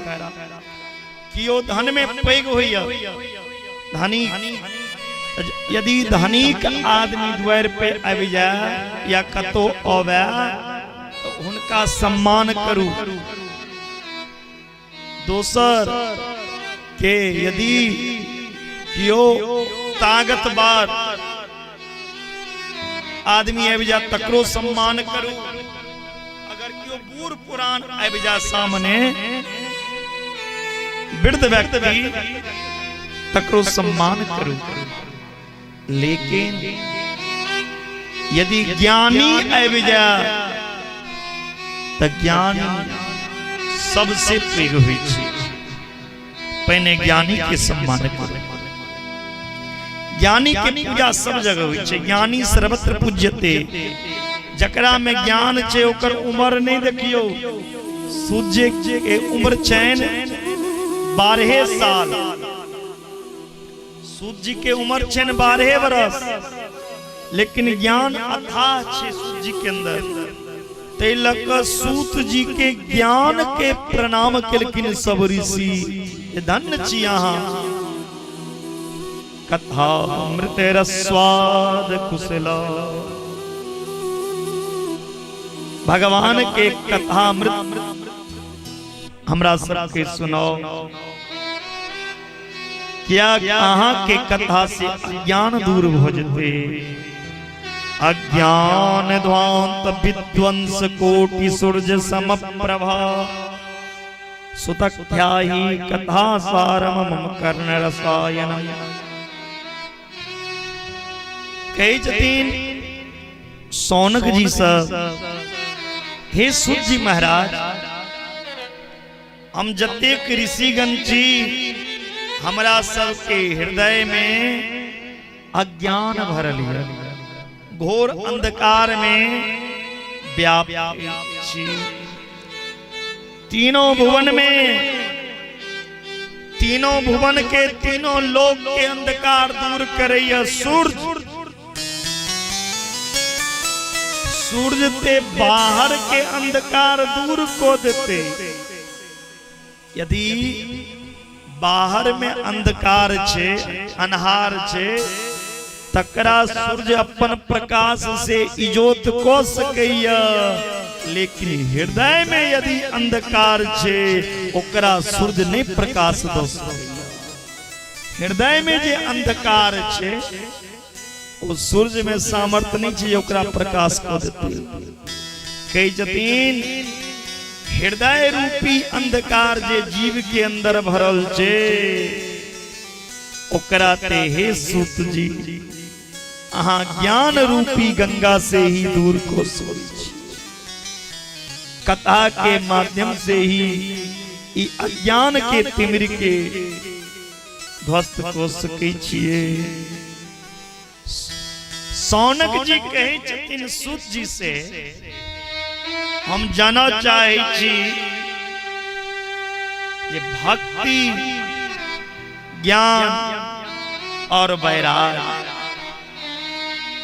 कियो धन में पैघ होइया, धनी यदि धनिक आदमी द्वार पे आबि जाए या कतो आवे तो हुनका सम्मान करू। दोसर के यदि कियो ताकतवर आदमी आबि जाए तकरो सम्मान करू। अगर कियो बूढ़ पुरान आबि जाए सामने वृद्ध व्यक्ति तकरो सम्मान करू। लेकिन यदि ज्ञानी आबि जाए त ज्ञानी सबसे पैघ होइ छै। पहिने ज्ञानी के सम्मान करू। ज्ञानी के पूजा सब जगह होइ छै। ज्ञानी सर्वत्र पूज्यते। जकरा में ज्ञान छै ओकर उम्र नहीं देखियो। सूर्य के उम्र छैन 12 साल, सूर्य के उम्र छैन 12 बरस, लेकिन ज्ञान अथाह छै सूर्य के अंदर। तै लऽ कऽ सूत जी के ज्ञान के प्रणाम केलखिन सब ऋषि, धन्य छी अहाँ। कथा अमृत रस्वाद कुशल, भगवान के कथा अमृत हमरा सबके सुनाओ। क्या अहाँ के कथा से अज्ञान दूर भ जेतै? अज्ञान ध्वांत विध्वंस कोटि सूर्य समप्रभा सुतख्याही कथा सारम मम कर्ण रसायन। कहै छथिन सौनक जी सब, हे सूत जी महाराज, हम जतेक ऋषिगण छी हमरा सबके हृदय में अज्ञान भरल यऽ, घोर अंधकार में व्याप्त छी। तीनों भुवन में, तीनों भुवन के तीनों लोक के अंधकार दूर करैया सूर्य। सूर्य ते बाहर के अंधकार दूर को देते। यदि बाहर में अंधकार छे, अन्हार छे, तकरा सूर्य अपन प्रकाश से इजोत को सकैया, लेकिन हृदय में यदि अंधकार छे ओकरा सूर्य नहीं प्रकाश दऽ सकैया। हृदय में जे अंधकार छे ओ सूर्य में सामर्थ्य नहीं छे ओकरा प्रकाश कऽ देतै। कहै छथिन हृदय रूपी अंधकार जे जीव के अंदर भरल छे ओकरा ते हे सूत जी अहाँ ज्ञान रूपी गंगा से ही दूर को सकै छी। कथा के माध्यम से ही ई अज्ञान के तिमिर के ध्वस्त को सकै छियै। सौनक जी कहै छथिन सूत जी से, हम जानऽ चाहै छी जे भक्ति ज्ञान और वैराग,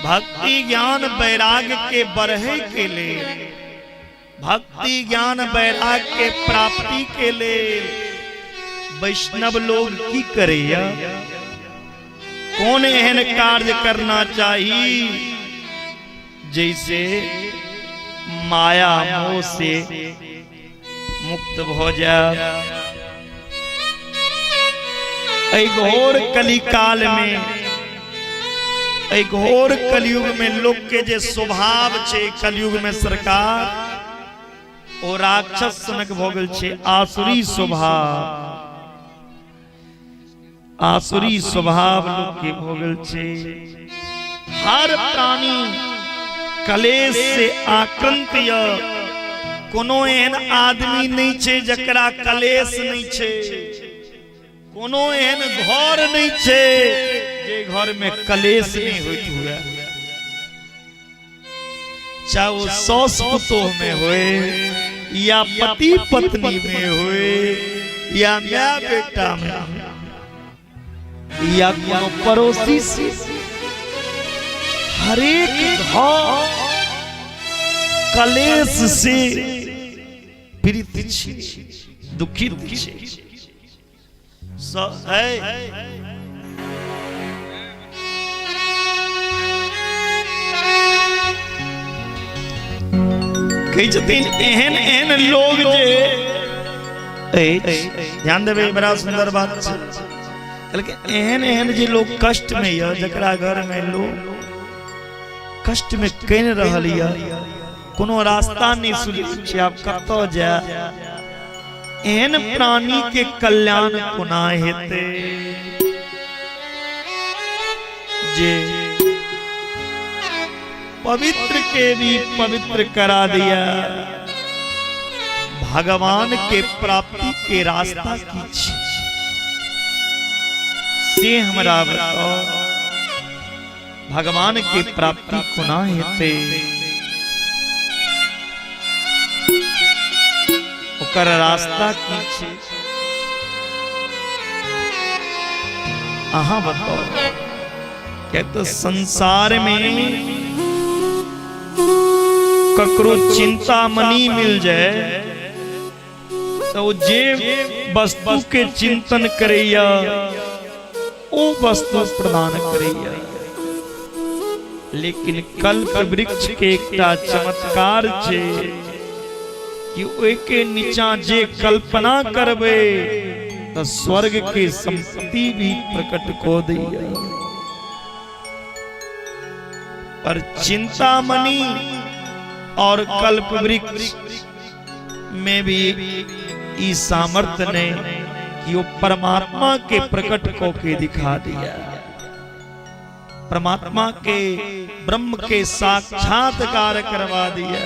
भक्ति ज्ञान वैराग के बढ़े के लेल, भक्ति ज्ञान वैराग के प्राप्ति के लेल वैष्णव लोग की करैया, कौन एहन कार्य करना चाही जैसे माया मोह से मुक्त भ जाए। एहि घोर कलिकाल में, एहि घोर कलयुग में लोक के जे स्वभाव छै, कलयुग में सरकार ओ राक्षस सनक भ गेल छै, आसुरी स्वभाव, आसुरी स्वभाव लोक के भ गेल छै। हर प्राणी कलेश से आक्रांत य, कोनो एहन आदमी नहीं छै जकरा कलेश नहीं छै, कोनो एहन घर नहीं छै जे घर में कलेश नहीं होइत हुए, चाहे वो सास पुतोह में होए या पति पत्नी में होए या माय बेटा में होए या कोनो पड़ोसी से, हरेक घर कलेश से पीड़ित छी, दुखित छी। कहै छथिन एहन एहन लोग जे अछि, ध्यान देबै, बड़ा सुंदर बात छै। कहलकै एहन एहन जे लोग कष्ट में यऽ, जकरा घर में लोग कष्ट में कनि रहल यऽ, कोनो रास्ता नहि सुझै छै, आब कतऽ जाय, एहन प्राणी के कल्याण कोना हेतै जे पवित्र के भी पवित्र करा दिया। भगवान के प्राप्ति के रास्ता की छी से हमरा बताओ, भगवान के प्राप्ति कोना हेतै, ओकर रास्ता की छै, अहाँ बताओ। क्या तो संसार में ककरो चिंता मनी मिल जाए तो जे वस्तु के चिंतन करैया ओ वस्तु प्रदान करैया। लेकिन कल्प वृक्ष के एकटा चमत्कार छै कि ओहि के नीचा जे कल्पना करबै तऽ स्वर्ग के संपत्ति भी प्रकट कऽ दैया। पर चिंतामणि और कल्प वृक्ष में भी ई सामर्थ्य नहीं कि वो परमात्मा के प्रकट को के दिखा दिया, परमात्मा के ब्रह्म के साक्षात्कार करवा दिया।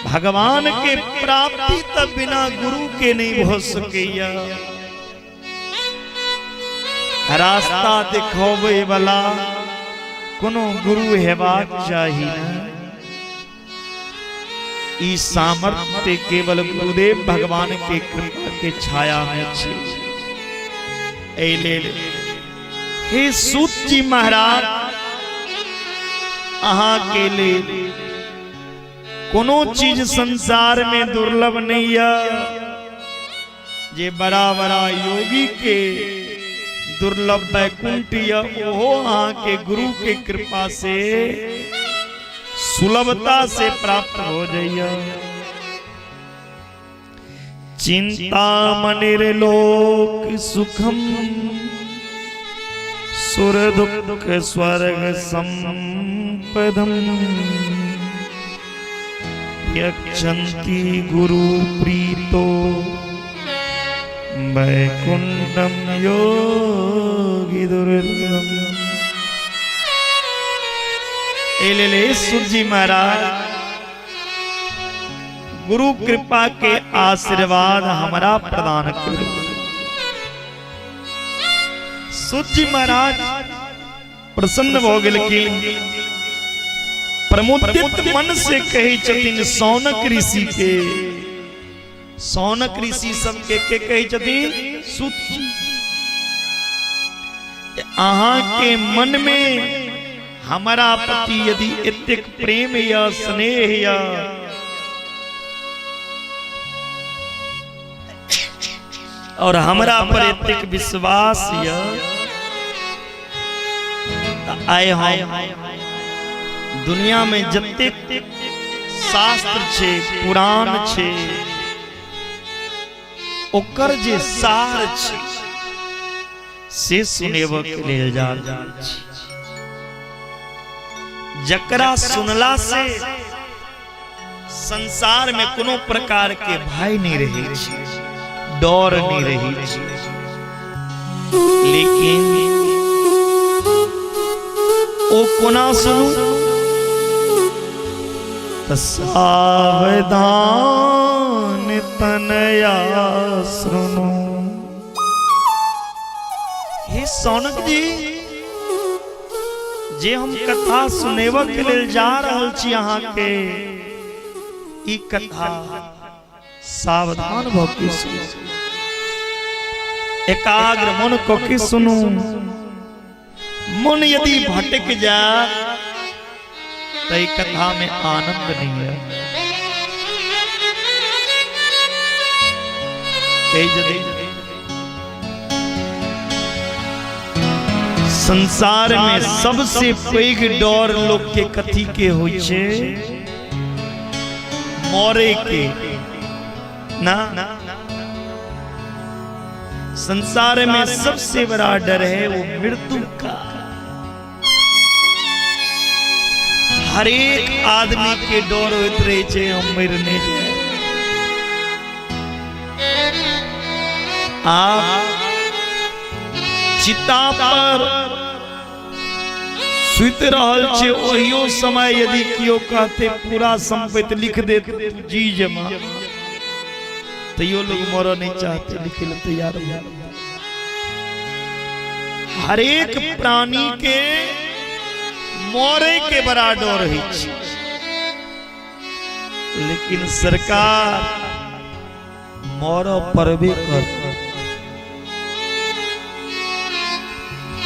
भगवान के प्राप्ति तब बिना गुरु के नहीं हो सकेया। रास्ता दिखोवे वाला कोनो गुरु हेबाक चाही ना। ई सामर्थ्य केवल गुरुदेव भगवान के कृपा के छाया में छै। एहि लेल हे सूत जी महाराज, अहाँ के लेल कोनो चीज संसार में दुर्लभ नहीं है जे बड़ा बड़ा योगी के दुर्लभ वैकुंठ यह ओहो अहाँ के गुरु के कृपा से सुलभता से प्राप्त हो जाइए। चिंता मनिर्लोक सुखम सुर दुख स्वर्ग संपदम यक्षन्ति गुरु प्रीतो वैकुंठम योगी दुर्लभम। ए ले ले सूरजी महाराज, गुरु कृपा के आशीर्वाद हमारा प्रदान करो। सूरजी महाराज प्रसन्न भ गेलखिन, प्रमुदित मन से कहै छथिन सौनक ऋषि के, सौनक ऋषि सबके के कहै छथिन? सुत जी। अहाँके मन में हमारा प्रति यदि एतेक प्रेम या स्नेह या और हमरा पर एतेक विश्वास या, आइ हम दुनिया में जतेक शास्त्र छै, पुराण छै, ओकर जे सार छै से सुनेबऽ के लेल जा रहल छी, जकरा सुनला से संसार में कोनो प्रकार के भय नहीं रहे छै, डर नहीं रहे छै। लेकिन ओ कोना सुनू? त सावधान तनया सुनू। हे सौनक जी, जे हम कथा सुनेबऽ के लेल जा रहल छी अहाँके, ई कथा सावधान भऽ के सुनू, एकाग्र मन कऽ के सुनू। मन यदि भटक जाय तऽ ई कथा में आनंद नहीं है। कही यदि संसार में सबसे पैघ डर लोग के कथी के होइ छै? मरे के ना। संसार में सबसे बड़ा डर है वो मृत्यु का। हरेक आदमी के डर होइत रहे छै हम मरि नहि जाए। आप चिता पर सुति रहल छै, ओहियो समय यदि केओ कहते पूरा संपत्ति लिख दे जी जमा, तैयो लोग मरऽ नहीं चाहते, लिखे ले तैयार भऽ। हरेक प्राणी के मरे के बड़ा डर होइ छै, लेकिन सरकार मरऽ पड़बे कर,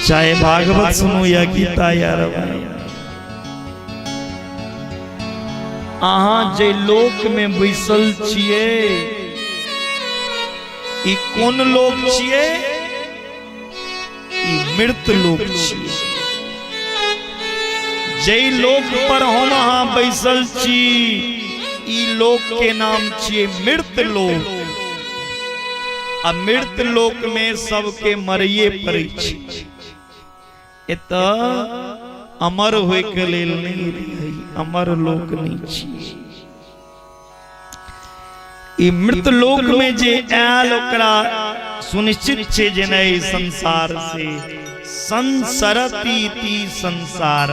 चाहे भागवत सुनू या गीता या रामायण। अहाँ जे लोक में बैसल छियै, ई कोन लोक छियै? ई मृत लोक छियै। जै लोक पर हम अहाँ बैसल छी, ई लोक के नाम छियै मृत लोक। आ मृत लोक में सबके मरैये पड़ै छै। एतऽ अमर होय के लेल नहीं रहै, अमर लोक नहीं छियै। ई मृत लोक में जे आयल ओकरा सुनिश्चित छै जे नहि संसार से संसरती ती संसार,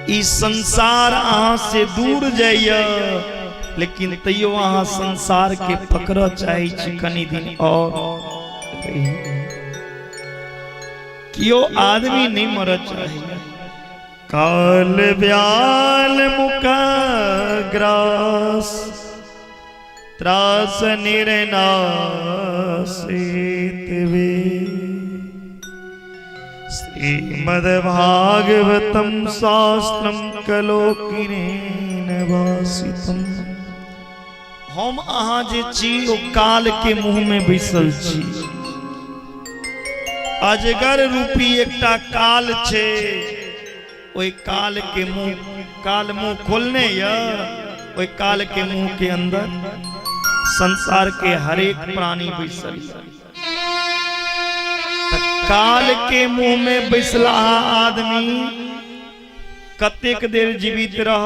ई संसार अहाँ से दूर जाइए, लेकिन तैयो अहाँ संसार के पकड़ऽ चाहै छी कनि दिन और। केओ आदमी नहीं मरऽ चाहैए। काल व्याल मुख ग्रास त्रास निर्नाशित वे श्रीमद्भागवतं शास्त्रं कलोकिनेन भासितम्। हम अहाँ जे छी ओ काल के मुंह में बैसल छी। अजगर रूपी एकटा काल छै, ओहि काल के मुंह, काल मुंह खोलने य, ओहि काल के मुंह के अंदर संसार के हरेक प्राणी बैसल य। त काल के मुंह में बैसला आदमी कतेक देर जीवित रह?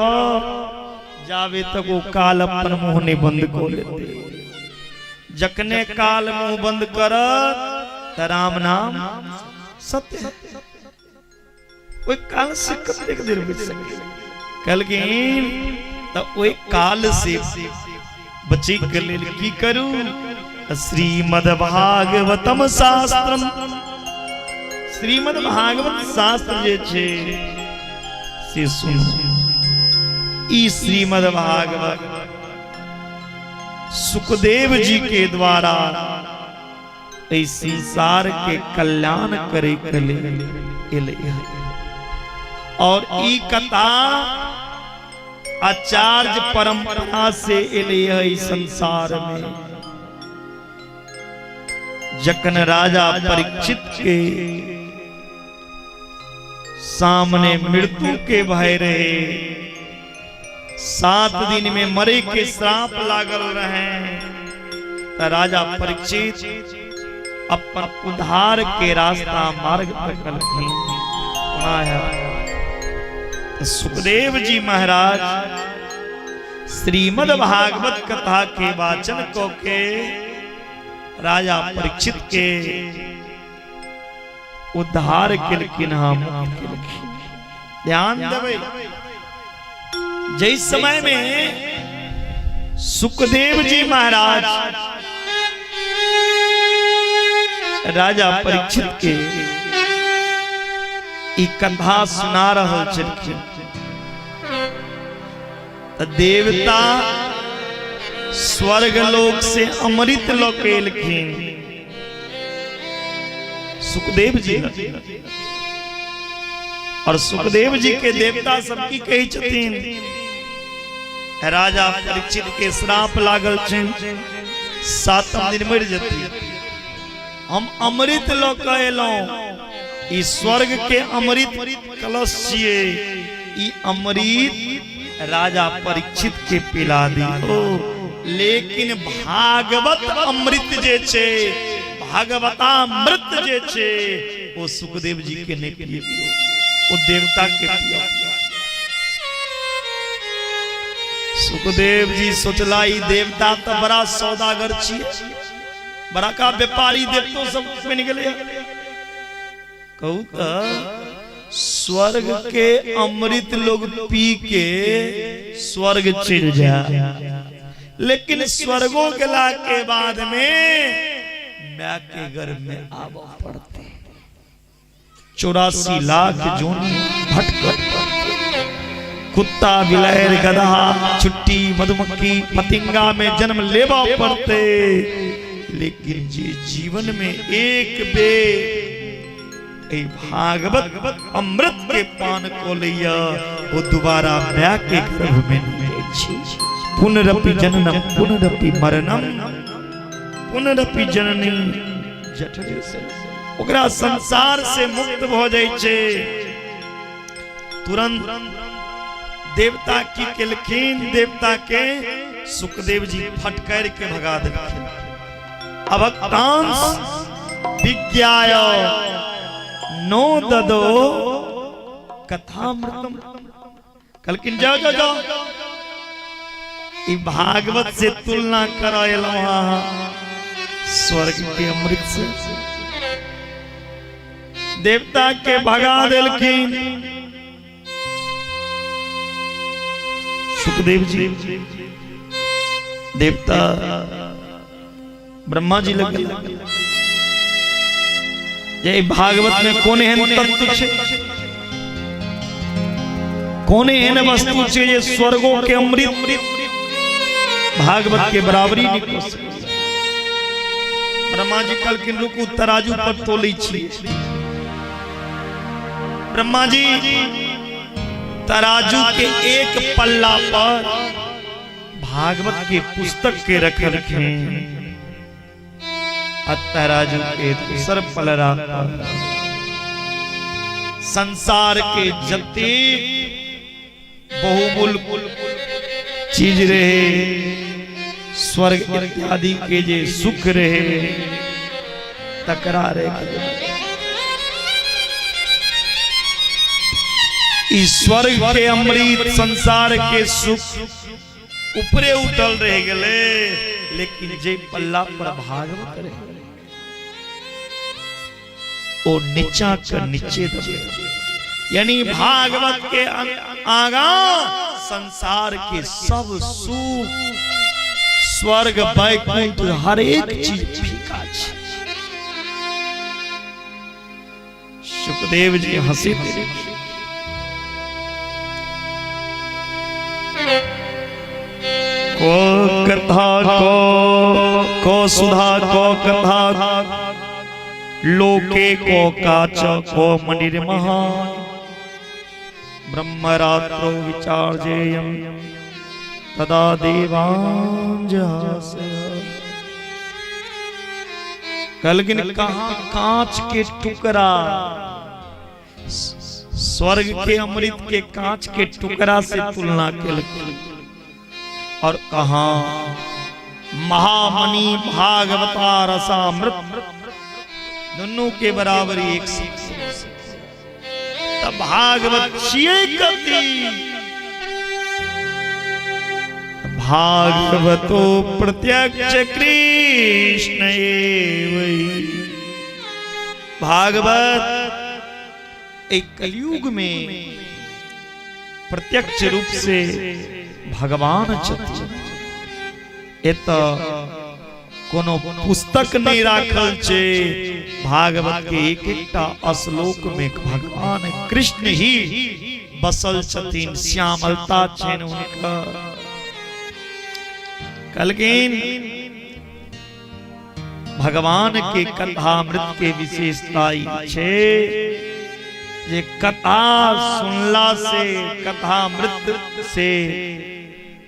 जाबे तक ओ काल अपन मुंह नहीं बंद कऽ लेते। जखने काल मुंह बंद करत त राम नाम सत्य। ओहि काल से कतेक देर बचि सकै? कहलखिन त ओहि काल से बचै के लेल की करू? श्रीमद् भागवतम शास्त्रम, श्रीमद् भागवत शास्त्र जे छै से सुनू। ई श्रीमद् भागवत सुखदेव जी के द्वारा एहि संसार के कल्याण करे के लेल एलै है। और ई कथा आचार्य परंपरा से एलै है ई संसार में। जखन राजा परीक्षित के सामने मृत्यु के भय रहे, 7 दिन में मरे के श्राप लागल रहे, त राजा परीक्षित अपन उद्धार के रास्ता मार्ग तकलखिन। कोना है? तो सुखदेव जी महाराज श्रीमद् भागवत कथा के वाचन क के राजा परीक्षित के उद्धार केलखिन, हाँ मुक्त केलखिन। ध्यान देबै, जै समय में सुखदेव जी महाराज राजा परीक्षित के ई कथा सुना रहल छलखिन, त देवता स्वर्ग लोक से अमृत लऽ के एलखिन सुखदेव जी लग। और सुखदेव जी के देवता सब की कहै छथिन, राजा परीक्षित के श्राप लागल छनि, 7 दिन मरि जेथिन, हम अमृत लऽ के एलहुँ, ई स्वर्ग के अमृत कलश छियै, ई अमृत राजा परीक्षित के पिला दियौ। लेकिन भागवत अमृत जे छै, भागवतामृत जे छै, ओ सुखदेव जी के नहि पियबियौ, ओ देवता के पियाउ। सुखदेव जी सोचला ई देवता तऽ बड़ा सौदागर छियै, बड़ा का व्यापारी देवतो सब बनि गेलै। कहू तऽ स्वर्ग के अमृत लोग पी के स्वर्ग चलि जाए, लेकिन स्वर्गो गेला के बाद में माय के गर्भ में आबऽ पड़ते, 84 लाख जोनी भटकत पड़ते, कुत्ता बिलैर गधा छुट्टी मधुमक्खी पतिंगा में जन्म लेबा पड़ते, लेकिन जे जीवन में एक बेर एहि भागवत अमृत के पान कऽ लैया, ओ दोबारा माय के गर्भ में नहि जाइ छै। पुनरपि जननम पुनरपि मरणम पुनरपि जननी जठरे से, ओकरा संसार से मुक्त भऽ जाइ छै। तुरंत देवता की केलखिन, देवता के सुखदेव जी फटकार के भगा देलखिन। अभक्तांश विज्ञाय नो ददो कथामृतम, कहलखिन जाओ जाओ जाओ, ई भागवत से तुलना कर एलहुँ अहाँ स्वर्ग के अमृत से। देवता के भगा देलखिन सुखदेव जी। देवता ब्रह्मा जी लग गेला जे भागवत में कोन एहन तत्व छै, कोन एहन वस्तु छै जे स्वर्गो के अमृत भागवत के बराबरी नहीं कऽ सकै। ब्रह्मा जी कहलखिन रुकू तराजू पर तोलै छी। ब्रह्मा जी तराजू के एक पल्ला पर भागवत के पुस्तक के रखलखिन आ तराजू के दूसर पलरा पर संसार के जते बहुमूल्य चीज रहे, स्वर्ग इत्यादि के जे सुख रहे, तकरा रहे। ई स्वर्ग के अमृत संसार के सुख ऊपरे उठल रह गेले, लेकिन जे पल्ला पर भागवत रहे ओ नीचा के नीचे दबे, यानी भागवत के आगा संसार के सब सुख स्वर्ग वैकुंठ हर एक चीज फीका छै। सुखदेव जी हंसी को कथा को को सुधा को कथा लोके को काच को मणिर महान ब्रह्मरात्रो विचार्जेयम तदा देवांजहास। कहलखिन कहाँ कांच के टुकड़ा, स्वर्ग के अमृत के कांच के टुकड़ा से तुलना केलखिन, और कहाँ महामणि भागवता रसामृत, दुनू के बराबरी एक तब भागवत छियै कथी? भागवतो प्रत्यक्ष कृष्ण एव। भागवत एक कलयुग में प्रत्यक्ष रूप से भगवान छथिन। एतऽ कोनो पुस्तक नहि राखल छै, भागवत के एक एकटा श्लोक में भगवान कृष्ण ही बसल छथिन, श्यामलता छनि हुनकर। कहलखिन भगवान के कथामृत के विशेषता ई छै जे कथा सुनला से, कथामृत से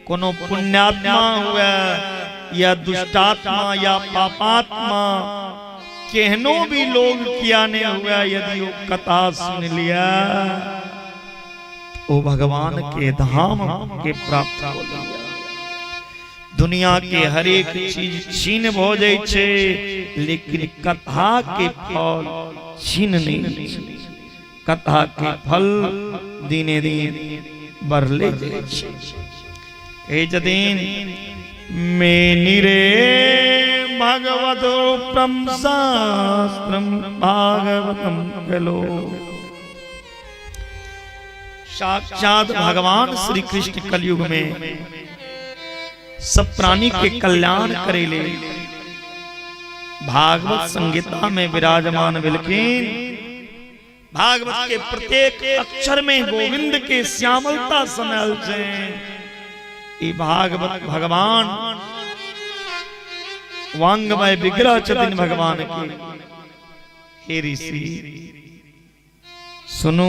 कोनो पुण्यात्मा हुए या दुष्टात्मा या पापात्मा, केहनो भी लोग किया नहीं हुआ, यदि वो कथा सुन लिया वो भगवान के धाम के प्राप्त हो लिया। दुनिया के हर एक चीज छीन भ जाइ छै, लेकिन कथा के फल छीन नहीं छै। कथा के फल दिने दिन बढ़ले जाइ छै। कहै छथिन मेनिरे भगवतो शास्त्रम भागवतम कलो। साक्षात भगवान श्री कृष्ण कलयुग में सब प्राणी के कल्याण करे ले भागवत संहिता में विराजमान भेलखिन। भागवत के प्रत्येक अक्षर में गोविंद के श्यामलता समायल छै। ई भागवत भगवान वांगमय विग्रह छथिन भगवान के। हे ऋषि सुनो,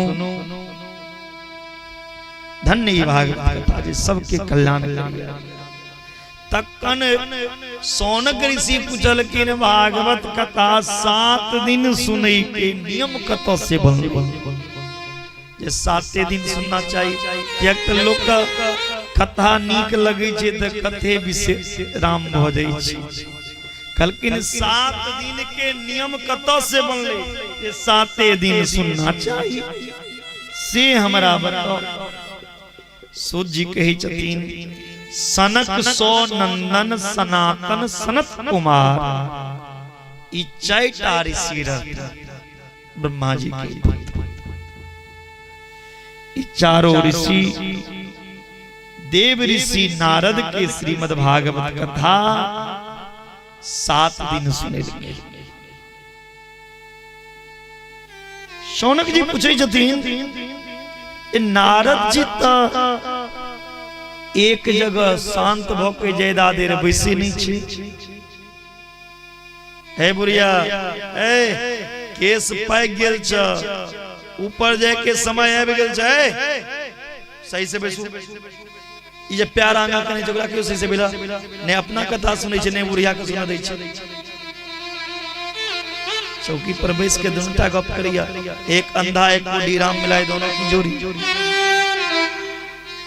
धन्य ई भागवत कथा जे सबके कल्याण करिए। तखन सौनक ऋषि पूछलखिन भागवत कथा 7 दिन सुनै के नियम कतऽ से बनल जे 7 दिन सुनना चाहिए? किएक तऽ लोक के कथा नीक लगै छै तऽ कथे विशेष राम भऽ जाइ छै। कहलखिन 7 दिन के नियम कतऽ से बनलै जे 7 दिन सुनना चाहिए, से हमरा बताओ। सूत जी कहै छथिन सनक सो नंदन सनातन सनत कुमार, ई 4टा ऋषि रहथिन ब्रह्मा जी के पुत्र। ई चारों ऋषि देव ऋषि नारद के श्रीमद् भागवत कथा 7 दिन सुनेलखिन। शौनक जी पूछै छथिन नारद जी तऽ एक जगह शांत भऽ के ज्यादा देर बैसे नहीं छै। हे बुढ़िया, ए केस पाकि गेल छ, ऊपर जाय के समय आबि गेल छै, सही से बैसू। ई जे प्यार आंगा कने छै ओकरा केओ सही से बैला ने, अपना कथा सुनै छै ने बुढ़िया के सुना दै छै। चौकी पर बैस के दुनूटा गप करिया, एक अंधा एक कोडी राम मिलाए दोनों की जोड़ी।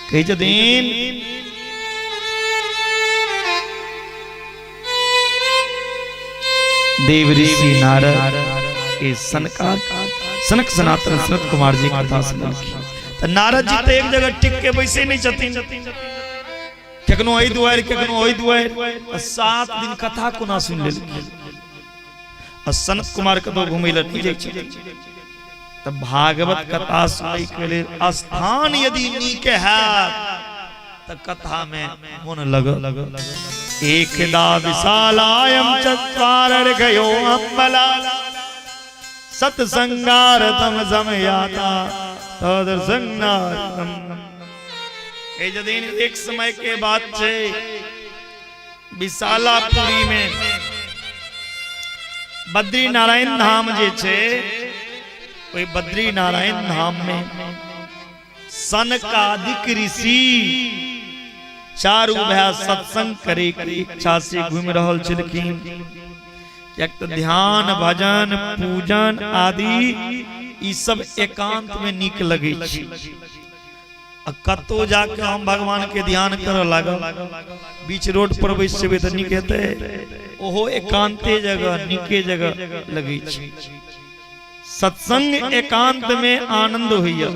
कहै छथिन देव ऋषि नारद के सनका सनक सनातन सनत कुमार जी कथा सुनलखिन। तऽ नारद जी तऽ एक जगह टिक के बैसे नहि छथिन, केखनो एहि दुआरि केखनो ओहि दुआरि, 7 दिन कथा कोना सुनि लेलखिन? आ सनत कुमार कतौ घुमै लए नहि जाइ छथिन। तऽ भागवत कथा सुनै के लेल स्थान यदि नीक हैत तऽ कथा में मन लग। एकदा विशालायम चत्वार गयो अम्बला सत्संगारतम समयाता तदसंगारतम। कहै छथिन एक समय के बात छै, विशालापुरी में बद्री नारायण धाम जे छै, ओहि बद्री नारायण धाम में सनकादिक ऋषि चारू भाय सत्संग करे के इच्छा से घूमि रहल छलखिन। किएक तऽ ध्यान, भजन, पूजन आदि ई सब एकांत में नीक लगै छै। आ कतौ जाके हम भगवान के ध्यान करऽ लागब, बीच रोड पर बैस जेबै तऽ नीक हेतै? ओहो एकांते जगह नीके जगह लगै छै। सत्संग एकांत में आनंद होइया।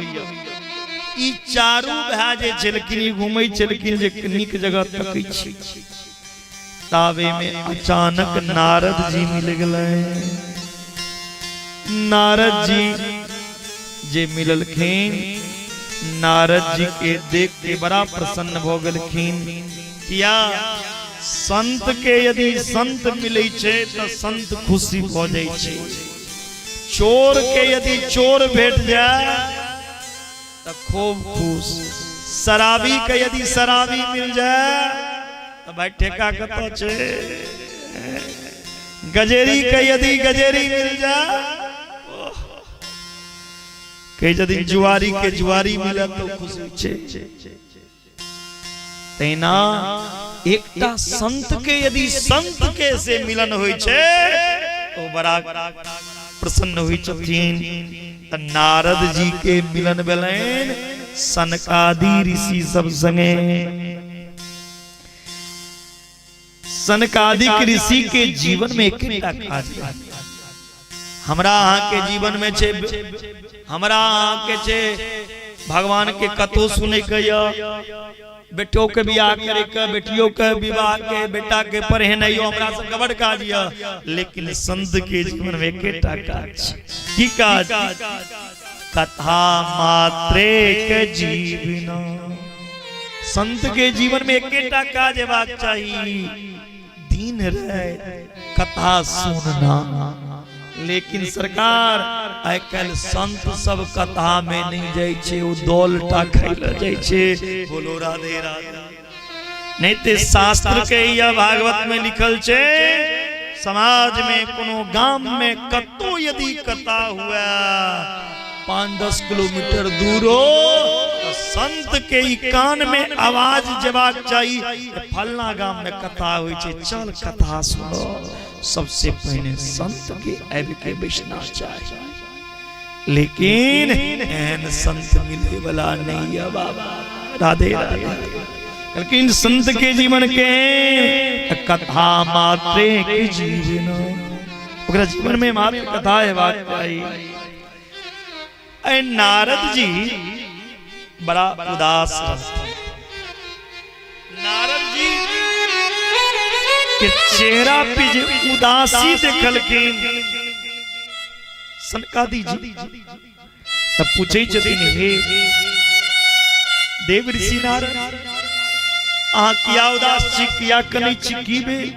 ई चारू भाय जे छलखिन, ई घूमै छलखिन जे नीक जगह तकै छी। ताबे में अचानक नारद जी मिल गेलै। नारद जी जे मिललखिन, नारद जी के देख के बड़ा प्रसन्न भऽ गेलखिन। किया? संत के यदि संत मिलै छै तऽ संत खुशी भऽ जाइ छै। चोर के यदि चोर भेट जाय तऽ खूब खुश। शराबी के यदि शराबी मिल जाय तऽ भाई ठेका कतऽ छै। गजेरी के यदि गजेरी मिल जाय, कहै छथिन जुआरी के जुआरी मिलत तऽ खुश होइ छै। तहिना एकटा संत के यदि संत के से मिलन होइ छै तो बड़ा प्रसन्न होइ छथिन। तऽ नारद जी के मिलन भेलनि सनकादि ऋषि सब संगे। सनकादिक ऋषि के जीवन में एकटा काज रहै। हमरा अहाँ के जीवन में छै, हमरा अहाँ के छै भगवान के कथो सुनै के यऽ, बेटो के बियाह करे के, बेटियों के विवाह के, बेटा के पढ़ेनाइ, हमरा सबके बड़ काज यऽ। लेकिन संत के जीवन में एकेटा काज छै। की काज? कथा मात्रे के जीवन। संत के जीवन में एकेटा काज हेबाक चाही, दिन राति कथा सुनना। लेकिन सरकार आइ काल्हि संत सब कथा में नहीं जाइ छै, ओ दौल टा खाइ लए जाइ छै। बोलो राधे राधे। नहीं ते शास्त्र के या भागवत में लिखल छै, समाज में कोनो गाम में कतौ यदि कथा हुआ 5-10 किलोमीटर दूर हो, तो संत के ई कान में आवाज जेबाक चाही, फलना गाम में कथा होइ छै, चल कथा सुनो। सबसे पहिने संत के आबि के बैसना चाही। लेकिन एहन संत मिले वाला नहीं है बाबा। राधे राधे। लेकिन संत के जीवन के कथा मात्रे के जीवन, ओकरा जीवन में मात्र कथा हेबाक चाही। ऐ नारद जी बड़ा उदास रहते। नारद जी के चेहरा पे जे उदासी देखलखिन सनकादि जी, तब पूछै छथिन, हे देव ऋषि नारद, अहाँ किया उदास छी, किया कनै छी, की भेल?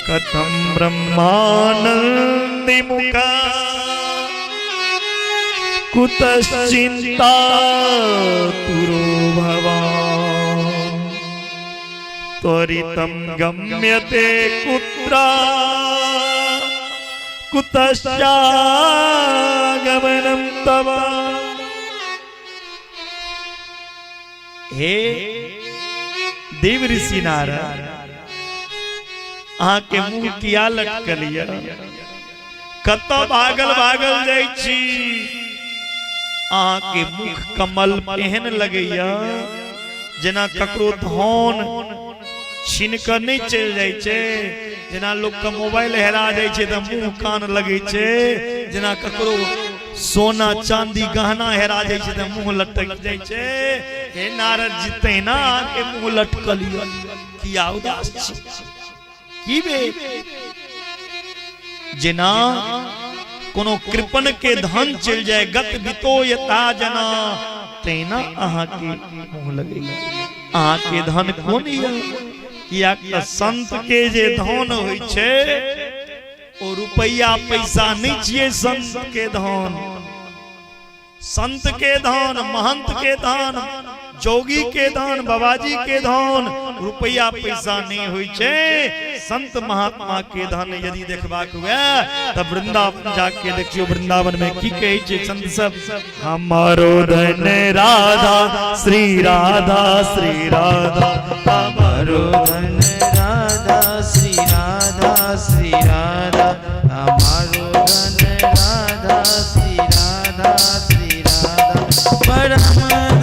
कथम ब्रह्मानंद मुखा कुतश्चिंता तुरो भवान, त्वरितं गम्यते कुत्र कुतश्चागमनं तव। हे देव ऋषि नारद, अहाँके मुंह किया लटकल यऽ? कतऽ भागल भागल जाइ छी? अहाँके मुख कमल एहन लगैया जेना ककरो धन छीन कऽ नहि चलि जाइ छै, जेना लोकके मोबाइल हेरा जाइ छै तऽ मुँह कान लगै छै, जेना ककरो सोना चांदी गहना हेरा जाइ छै तऽ मुँह लटक जाइ छै। हे नारद जी, तहिना अहाँके मुँह लटकल यऽ, किया उदास छी, की भेल? जेना कोनो कृपण के धन चलि जाय, गत बितो यथा जना, तहिना अहाँके मुँह लगैया। अहाँके धन कोन यऽ? किया तऽ संत के जे धन होइ छै ओ रुपैया पैसा नहि छियै। संत के धन, संत के धन, महंत के धन, जोगी के धन, बाबाजी के धन रुपया पैसा नहीं होइ छै। संत महात्मा के धन यदि देखबाक हुए त वृंदावन जाके देखियो। वृंदावन में की कहै छै संत सब? हमारो धन राधा श्री राधा श्री राधा, हमारो धन राधा श्री राधा श्री राधा, हमारो धन राधा श्री राधा श्री राधा, परम धन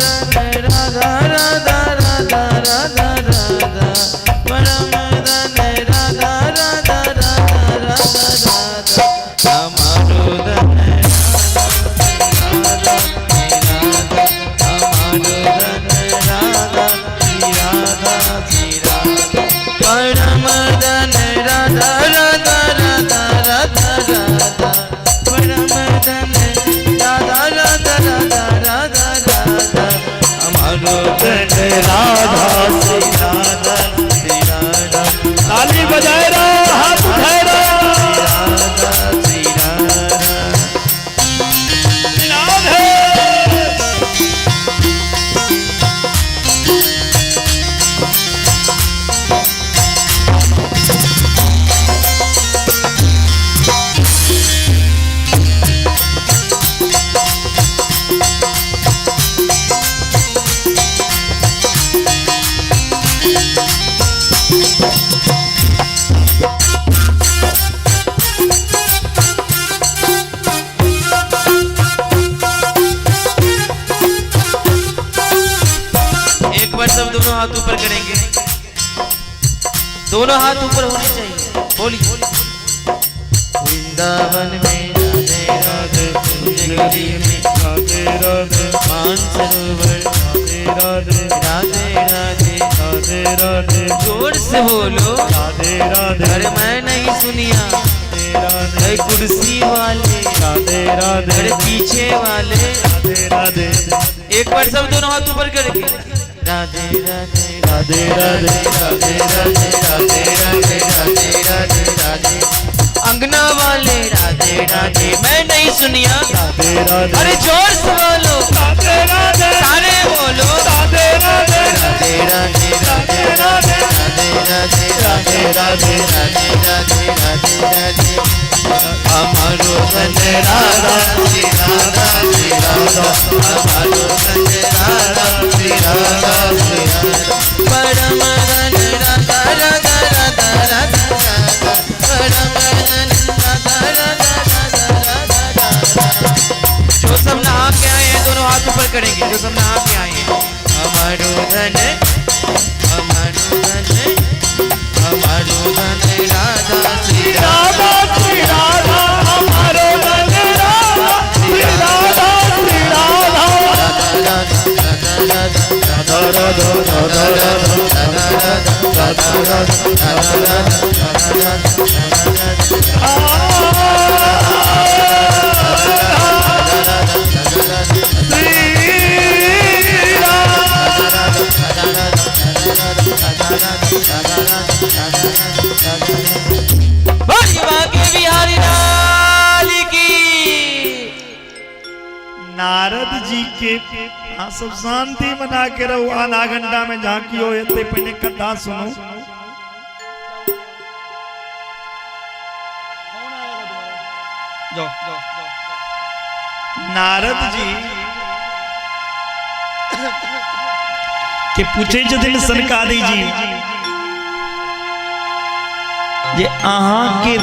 राधा राधा राधा राधा राधा, परम धन राधा राधा राधा राधा राधा, हमारो धन राधा राधा, हमारो धन राधा श्री राधा श्री राधा, परम धन राधा राधा राधा राधा राधा, परम धन राधा राधा राधा राधा राधा, हमारो धन राधा श्री राधा श्री राधा, ताली बजाए रहो, हाथ उठाए रहो। राधा श्री राधा। राधे। एक बार सब दोनों हाथ ऊपर करेंगे, दोनों हाथ ऊपर होने चाहिए। बोलिए। वृंदावन में राधे राधे, कुंज गली में राधे राधे, मानसरोवर राधे राधे, राधे राधे, राधे राधे, जोर से बोलो राधे राधे। अरे मैं नहीं सुनिया, राधे राधे, अरे कुर्सी वाले, राधे राधे, अरे पीछे वाले, राधे राधे। एक बार सब दोनों हाथ ऊपर करके राधे राधे राधे राधे, राधे राधे राधे राधे राधे राधे राधे, अंगना वाले राधे राधे, मैं नहीं सुनिया, राधे राधे, अरे जोर से बोलो, राधे राधे, सारे बोलो, राधे राधे, राधे राधे राधे राधे राधे राधे राधे राधे राधे राधे राधे, हमारो धन राधा श्री राधा श्री राधा, हमारो धन राधा श्री राधा श्री राधा, परम धन राधा राधा राधा राधा राधा, परम धन राधा राधा राधा राधा राधा। जो सब नहा के आए हैं दोनों हाथ ऊपर करेंगे, जो सब नहा के आए हैं। हमारो धन, हमारो धन, हमारो धन राधा श्री राधा श्री राधा, हमारो धन राधा श्री राधा श्री राधा, राधा राधा राधा राधा राधा राधा राधा राधा राधा राधा राधा श्री राधा। बाके बिहारी लाल की। नारद जी के अहाँ सब शांति मना के रहू, आधा घंटा में झांकी हो एते, पहिने कथा सुनू। जाओ। नारद जी के पूछे छथिन सनकादि जी जे अहाँ के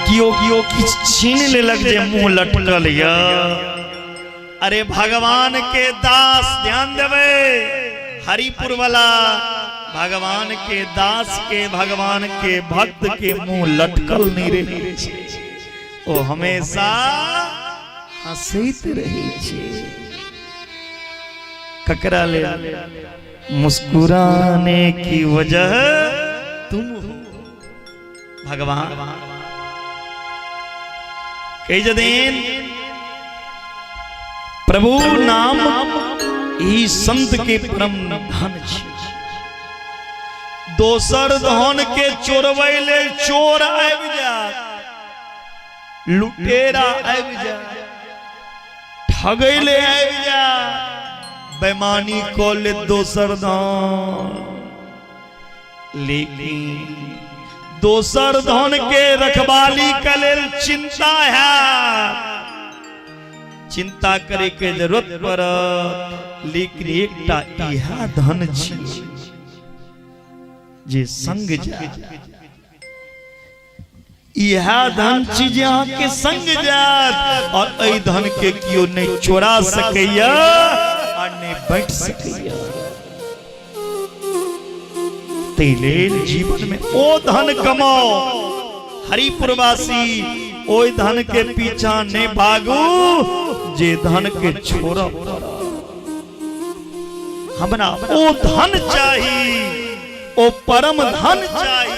कियो कियो किछु छीन लेलक जे मुंह लटकल य? अरे भगवान के दास, ध्यान देबै हरिपुर वाला, भगवान के दास के, भगवान के भक्त के मुंह लटकल नहीं रहै छै, ओ हमेशा हंसैत रहै छै। ककरा ले? मुस्कुराने की वजह तुम हो भगवान। कहै छथिन प्रभु नाम ई संत के परम धन छै। दोसर धन के चोरबै लेल चोर आबि जायत, लुटेरा आबि जायत, ठगै ले आबि जायत, बेमानी कऽ लेत दोसर धन, लेकिन दोसर धन के रखवाली के लेल चिंता है, चिंता करे के जरूरत पड़त, लेकिन एकटा इहा धन छी जे संग जाय, इएह धन छी जे अहाँके संग जायत, और एहि धन के केओ नहि चोरा सकैया आ नहि बाँटि सकैया। ताहि लेल जीवन में ओ धन कमाओ हरिपुरवासी, ओहि धन के पीछा नहि भागू जे धन के छोड़ब। हमरा ओ धन चाही, ओ परम धन चाही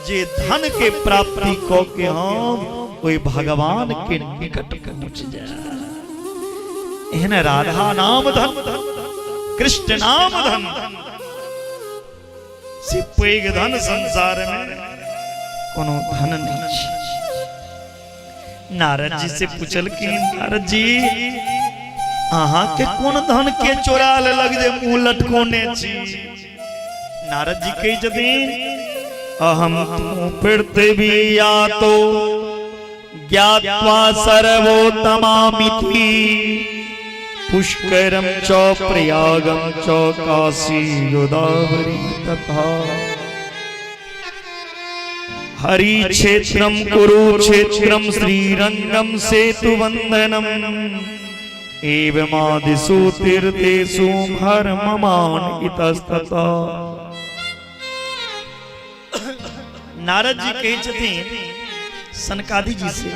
जे धन के प्राप्ति क के हम ओहि भगवान के निकट पहुंच जाए। एहन राधा नाम धन, कृष्ण नाम धन से पैघ धन संसार में कोनो धन नहीं छै। नारद जी से पूछलखिन, नारद जी अहाँ के कोन धन के चोरा लेलक जे मुंह लटकोने छी? नारद जी कहै छथिन, अहम तु पृथ्वी यातो ज्ञात्वा सर्वोत्तमामिति पुष्करं च प्रयागं च काशी गोदावरी तथा हरिक्षेत्रं कुरुक्षेत्रं श्रीरंगं सेतुबन्धनम् एवमादिषु तीर्थेषु हरममान इतस्ततः। नारद जी कहै छथिन सनकादि जी से,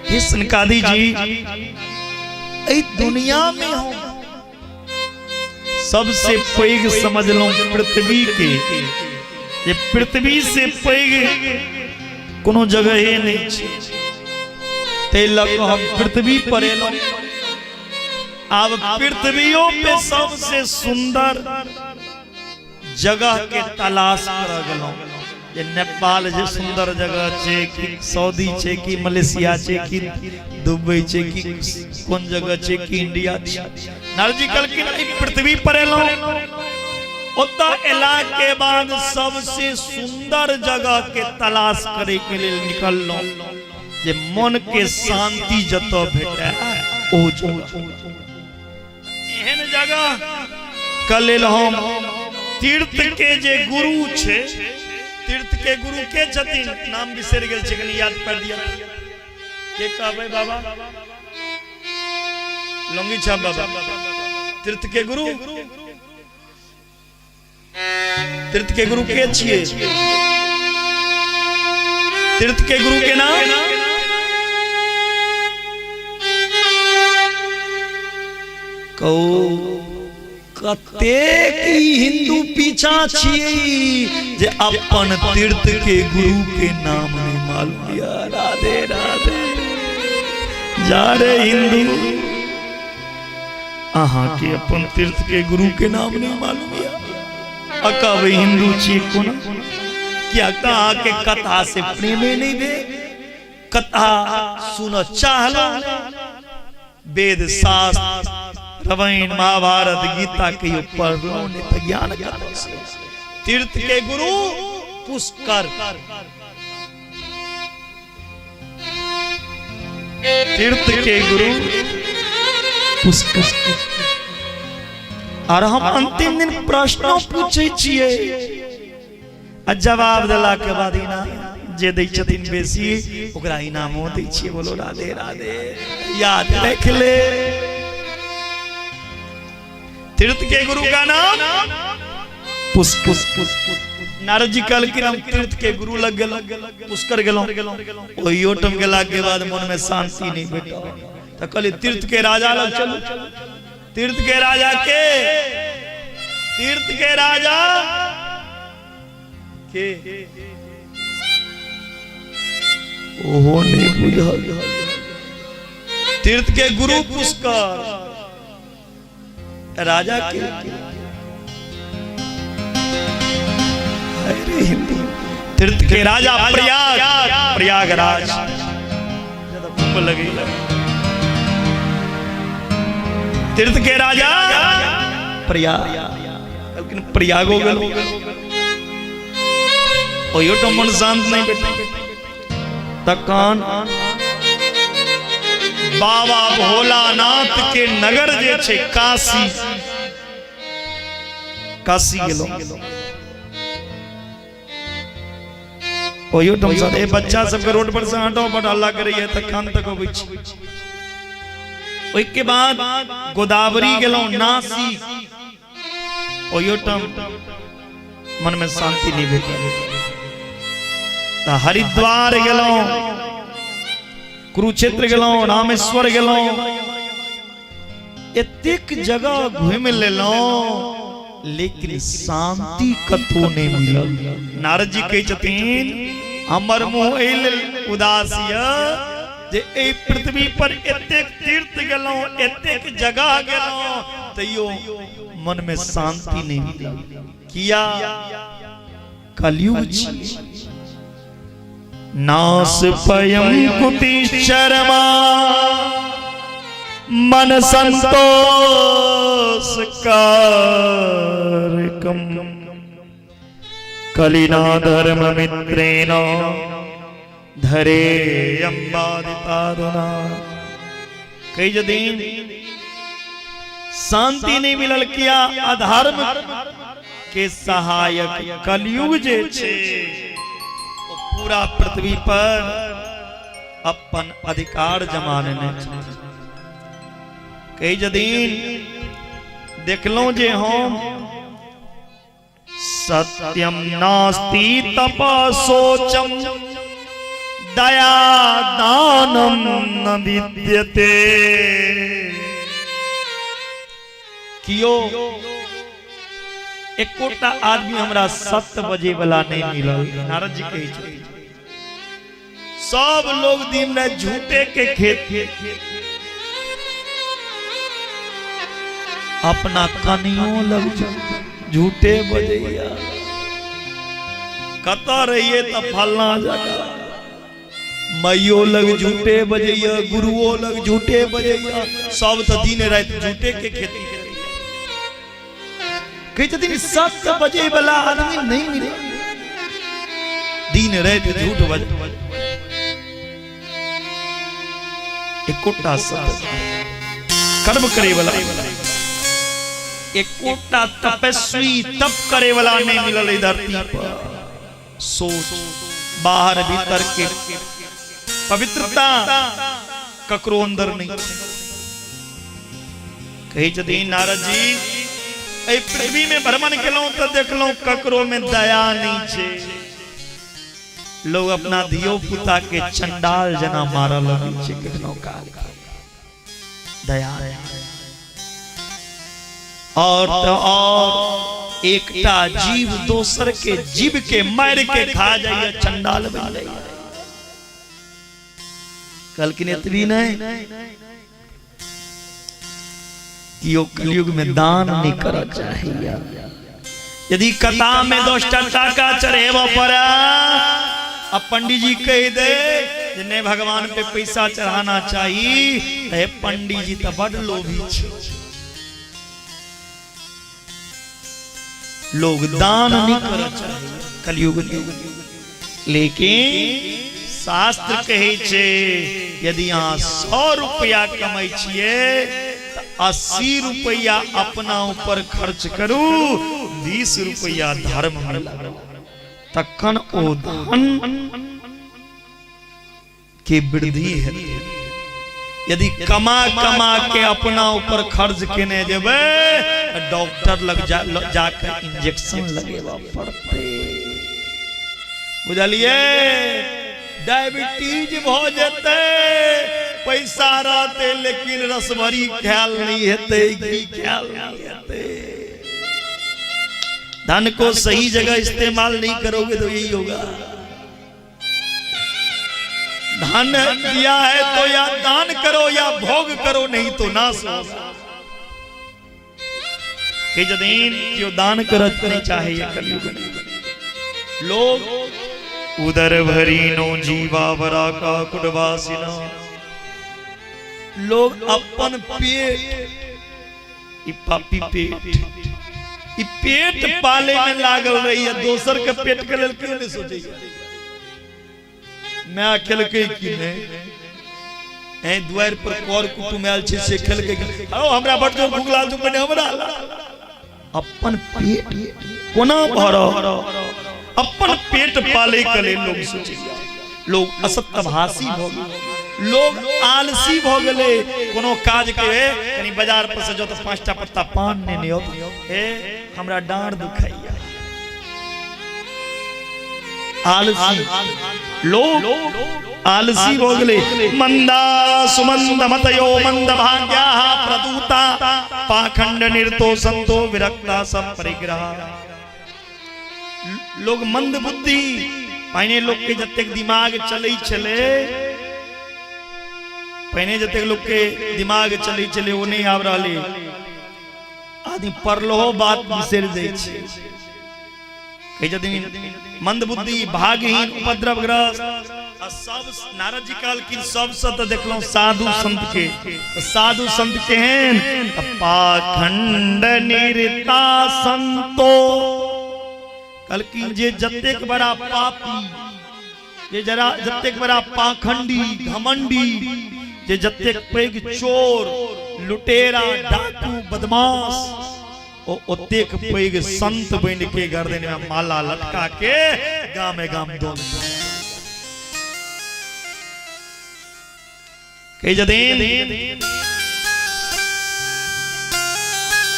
हे सनकादि जी, एहि दुनिया में हम सबसे पैघ समझलहुँ पृथ्वी के, जे पृथ्वी से पैघ कोनो जगहे नहि छै, ताहि लऽ कऽ हम पृथ्वी पर एलहुँ। आब पृथ्वियों पे सबसे सुंदर जगह के तलाश करऽ गेलहुँ, जे नेपाल जे सुंदर जगह छै कि सऊदी छै कि मलेशिया छै कि दुबई छै कि कोन जगह छै कि इंडिया छै। नारद जी कहलखिन एहि पृथ्वी पर एलहुँ, ओतऽ एला के बाद सबसे सुंदर जगह के तलाश करे के लेल निकललहुँ, जे मन के शांति जतऽ भेटै ओ जगह। एहन जगह के लेल हम तीर्थ के जे गुरु छै, तीर्थ के गुरु के छथिन, नाम बिसरि गेल छै, कनि याद कर दिया, के कहबै बाबा? लौंगी छाप बाबा, तीर्थ के गुरु, तीर्थ के गुरु के छियै? तीर्थ के गुरु के नाम कहू। कतेक ई हिंदू पीछा छियै जे अपन तीर्थ के गुरु के नाम नहीं मालूम या। राधे राधे जा रे हिंदू, अहाँ के अपन तीर्थ के गुरु के नाम नहीं मालूम या, अकब हिंदू छी कोना? किया तऽ अहाँ के कथा से प्रेमे नहीं भेल, कथा सुन चाहलो, वेद शास्त्र रामायण महाभारत गीता कहियो पढ़लो नहीं तऽ ज्ञान कतऽ से? तीर्थ के गुरु पुष्कर, तीर्थ के गुरु पुष्कर। और हम अंतिम दिन प्रश्नो पूछे छियै आ जवाब देला के बाद इनाम जे दै छथिन बेसी ओकरा इनामो दै छियै। बोलो राधे राधे। याद रख ले, तीर्थ के गुरु का नाम पुष्कर। नारद जी कहलखिन हम तीर्थ के गुरु लग गेलहुँ, पुष्कर गेलहुँ। ओहियो ठाम गेला के बाद मन में शांति नहीं भेटल, तऽ कहली तीर्थ के राजा लग चलू। तीर्थ के राजा के, तीर्थ के राजा के ओहो नहीं बुझल। तीर्थ के गुरु पुष्कर, राजा के अरे हिंदू, तीर्थ के राजा प्रयाग, प्रयागराज कुंभ लगे। तीर्थ के राजा प्रयाग। कहलखिन प्रयागो गेलहुँ, ओहियो ठाम मन शांत नहि भेटल। तखन बाबा भोलानाथ के नगर जे छै काशी, काशी गेलहुँ। ओहियो ठाम सर, ए बच्चा सबके रोड पर से हटाओ, बड हल्ला करैया, तऽ कान तक अबै छै। ओहिके बाद गोदावरी गेलहुँ, नासिक, ओहियो ठाम मन में शांति नहीं भेटल। तऽ हरिद्वार गेलहुँ, कुरुक्षेत्र गेलहुँ, रामेश्वर गेलहुँ, एतेक जगह घुमि लेलहुँ लेकिन शांति कतौ नहि मिलल। नारद जी कहै छथिन हमर मुँह एहि लेल उदास यऽ जे एहि पृथ्वी पर एतेक तीर्थ गेलहुँ, एतेक जगह गेलहुँ, तैयो मन में शांति नहीं मिलल। किया? कलयुग छी। नास पयम कुति शर्मा मन संतोष कारकम कलिना धर्म मित्रेण धरे अम्बादितारुणा। कही जदीन शांति नहीं मिलल, किया? अधर्म के सहायक कलयुग जे छै ओ पूरा पृथ्वी पर अपन अधिकार जमा लेने छै। कही जदीन देखलहुं जे हम सत्यम नास्ति तपसोचम दया दानम न विद्यते। कियो एकोटा आदमी हमरा सत्य बजे वाला नहीं मिलल। नारद जी कहै छथिन सब लोग दिन में झूठे के खेत अपना कनियो लग झूठे बजैया, कत रहिए त फलना जगह, मैयो लग झूठे बजैया, गुरुओ लग झूठे बजैया, सब त दिन राति झूठे के खेती करैया। कहै छथिन सत्य बजै वाला आदमी नहीं मिले, दिन राति झूठ बज, एकोटा सत्य कर्म करे वाला, एकोटा तपस्वी तप करे वाला नहीं मिलल एहि धरती पर। सोच बाहर भीतर के पवित्रता ककरो अंदर नहीं। कहै छथिन नारद जी एहि पृथ्वी में भ्रमण केलहुं तऽ देखलहुं ककरो में दया नहीं छै। लोग अपना धियो पुता के चंडाल जना मारऽ लगै छै कखनो काल के, दया। और तो और एकटा जीव दोसर के जीव के मार के खा जाइए, चंडाल बन जाइए। कहलखिन एतबी नहीं, कियो कलयुग में दान नहीं करऽ चाहिए। यदि कथा में 10टा टाका चढ़ेबऽ पड़े आ पंडित जी कह दे जे नहीं भगवान पे पैसा चढ़ाना चाहिए, तो हे पंडित जी तो बड़ लोभी छे। लोग दान नहीं करऽ चाहिए कलयुग में, लेकिन शास्त्र कहै छै यदि अहाँ 100 रुपया कमै छियै तऽ 80 रुपया अपना ऊपर खर्च करू, 20 रुपया धर्म में लगाउ, तखन ओ धन के वृद्धि हेतै। यदि कमा कमा के अपना ऊपर खर्च केने जेबै तऽ डॉक्टर लग जाके इंजेक्शन लगेबा पड़तै। बुझलियै? डायबिटीज भऽ जेतै, पैसा रहतै लेकिन रसभरी खायल नहीं हेतै, घी खायल नहीं हेतै। धन को सही जगह इस्तेमाल नहीं करोगे तो यही होगा। धन दिया है तो या दान करो या भोग करो, नहीं तो नाश होगा। कि जदीन क्यों दान करत नहीं चाहे ये कलयुग में लोग। उदर भरीनो जीवा वरा का कुटवासिना, लोग अपन पेट ई पापी पेट, ई पेट पाले में लागल रही, दोसर के पेट के लेल क्यों नहीं सोचैया? माय खेलकै कि नहि, ऐ दुआरि पर कर कुटुम आयल छै से खेलकै कि नहि? औ हमरा बड जोर भूख लागल छै, पहिने हमरा ला। अपन पेट कोना भरब, अपन पेट पाले के लेल लोग सोचैया। लोग असत्यभाषी भऽ गेल, लोग आलसी भऽ गेलै। कोनो काज के कनी बाजार पर से जाओ तऽ 5टा पत्ता पान नेने आउ, हे हमरा डाँड़ दुखाइया। आलसी लोग आलसी भऽ गेलै। मंदा सुमंद मतयो मंद भाग्या प्रदूता पाखंड निर्तो संतो विरक्ता सब परिग्रह। लोग मंद बुद्धि, पहिने लोग के जतेक दिमाग चलै छलै, पहिने जतेक लोग के दिमाग चलै छलै ओ नहि आबि रहलै। आदमी पढ़लहो बात बिसरि जाइ छै। कहै छथिन मंद बुद्धि भागहीन उपद्रवग्रस्त आ सब। नारद जी कहलखिन सबसँ तऽ देखलहुँ साधु संत के, तऽ साधु संत केहन? तऽ पाखंड निरता संतो। कहलखिन जे जतेक बड़ा पापी, जे जरा जतेक बड़ा पाखंडी घमंडी, जे जतेक पैघ चोर लुटेरा डाकू बदमाश, ओ ओतेक पैघ संत बनि के गर्दन में माला लटका के गामे गाम दोन कहै छथिन।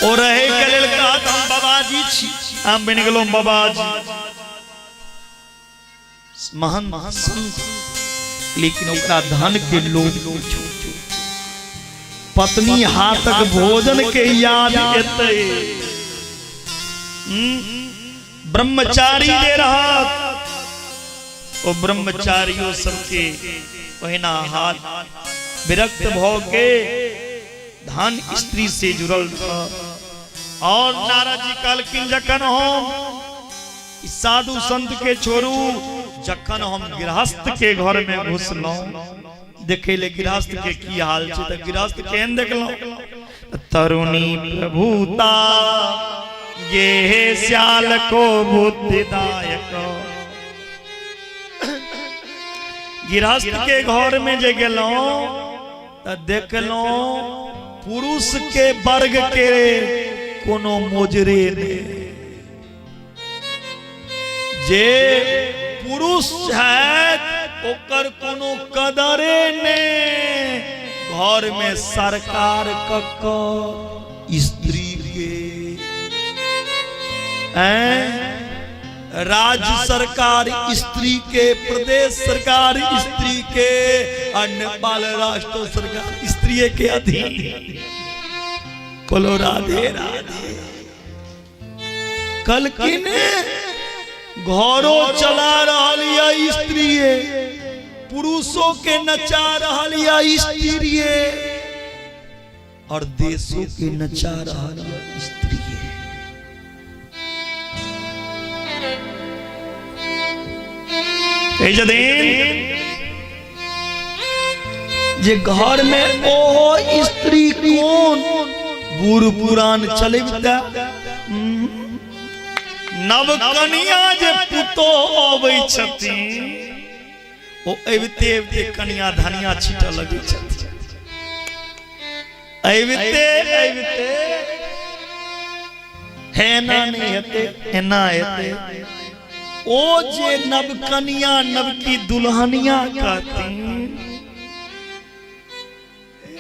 ओ रहे के लेल कहत हम बाबाजी छी, हम बनि गेलहुँ बाबाजी, महान संत। लेकिन ओकरा धन के लोभ, पत्नी हाथक भोजन के याद एतै। ब्रह्मचारी जे रहत ओ ब्रह्मचारियों सबके ओहिना हाथ विरक्त भऽ के धन स्त्री से जुड़ल रहत। और नारद जी कहलखिन जखन हम ई साधु संत के छोड़ू, जखन हम गृहस्थ के घर में घुसलहुँ देखे ले गृहस्थ के की हाल छै, तऽ गृहस्थ केहन देखलहुँ? तरुणी प्रभुता गेह श्याल को बुद्धिदायक। गृहस्थ के घर में जे गेलहुँ तऽ देखलहुँ पुरुष के वर्ग के कोनो मोजरे नहि। जे पुरुष छथि ओकर कोनो कदरे नहि। घर में सरकार ककर, स्त्री के। ऐं राज्य सरकार स्त्री के, प्रदेश सरकार स्त्री के, आ नेपाल राष्ट्र सरकार स्त्री के अधीन। बोलो राधे राधे। कहलखिन घरो चला रहल या स्त्रीये, पुरुषों के नचा रहल या स्त्रीये, और देशों के नचा रहल या स्त्रीये। कहै छथिन जे घर में ओहो स्त्री कोन बूढ़ पुरान चलेबता, नव कनिया जे पुतो अबै छथिन ओ अबिते अबिते कनिया धनिया छीटऽ लगै छथिन। अबिते अबिते हे एना नहि हेतै, एना हेतै। ओ जे नवकनिया नवकी दुल्हनिया कहथिन,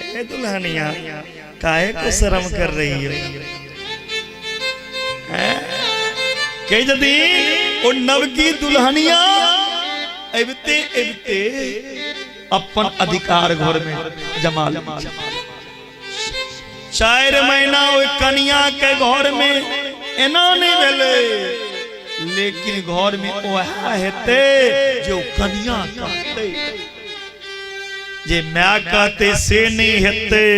हे दुल्हनिया काहे को शर्म कर रही हो? हैं? कहै छथिन ओ नवकी दुल्हनिया अबिते अबिते अपन अधिकार घर में जमा लै छै। 4 महीना ओहि कनिया के घर में एना नहीं भेलै, लेकिन घर में वएह हेतै जे ओ कनिया कहतै। जे माय कहतै से नहीं हेतै,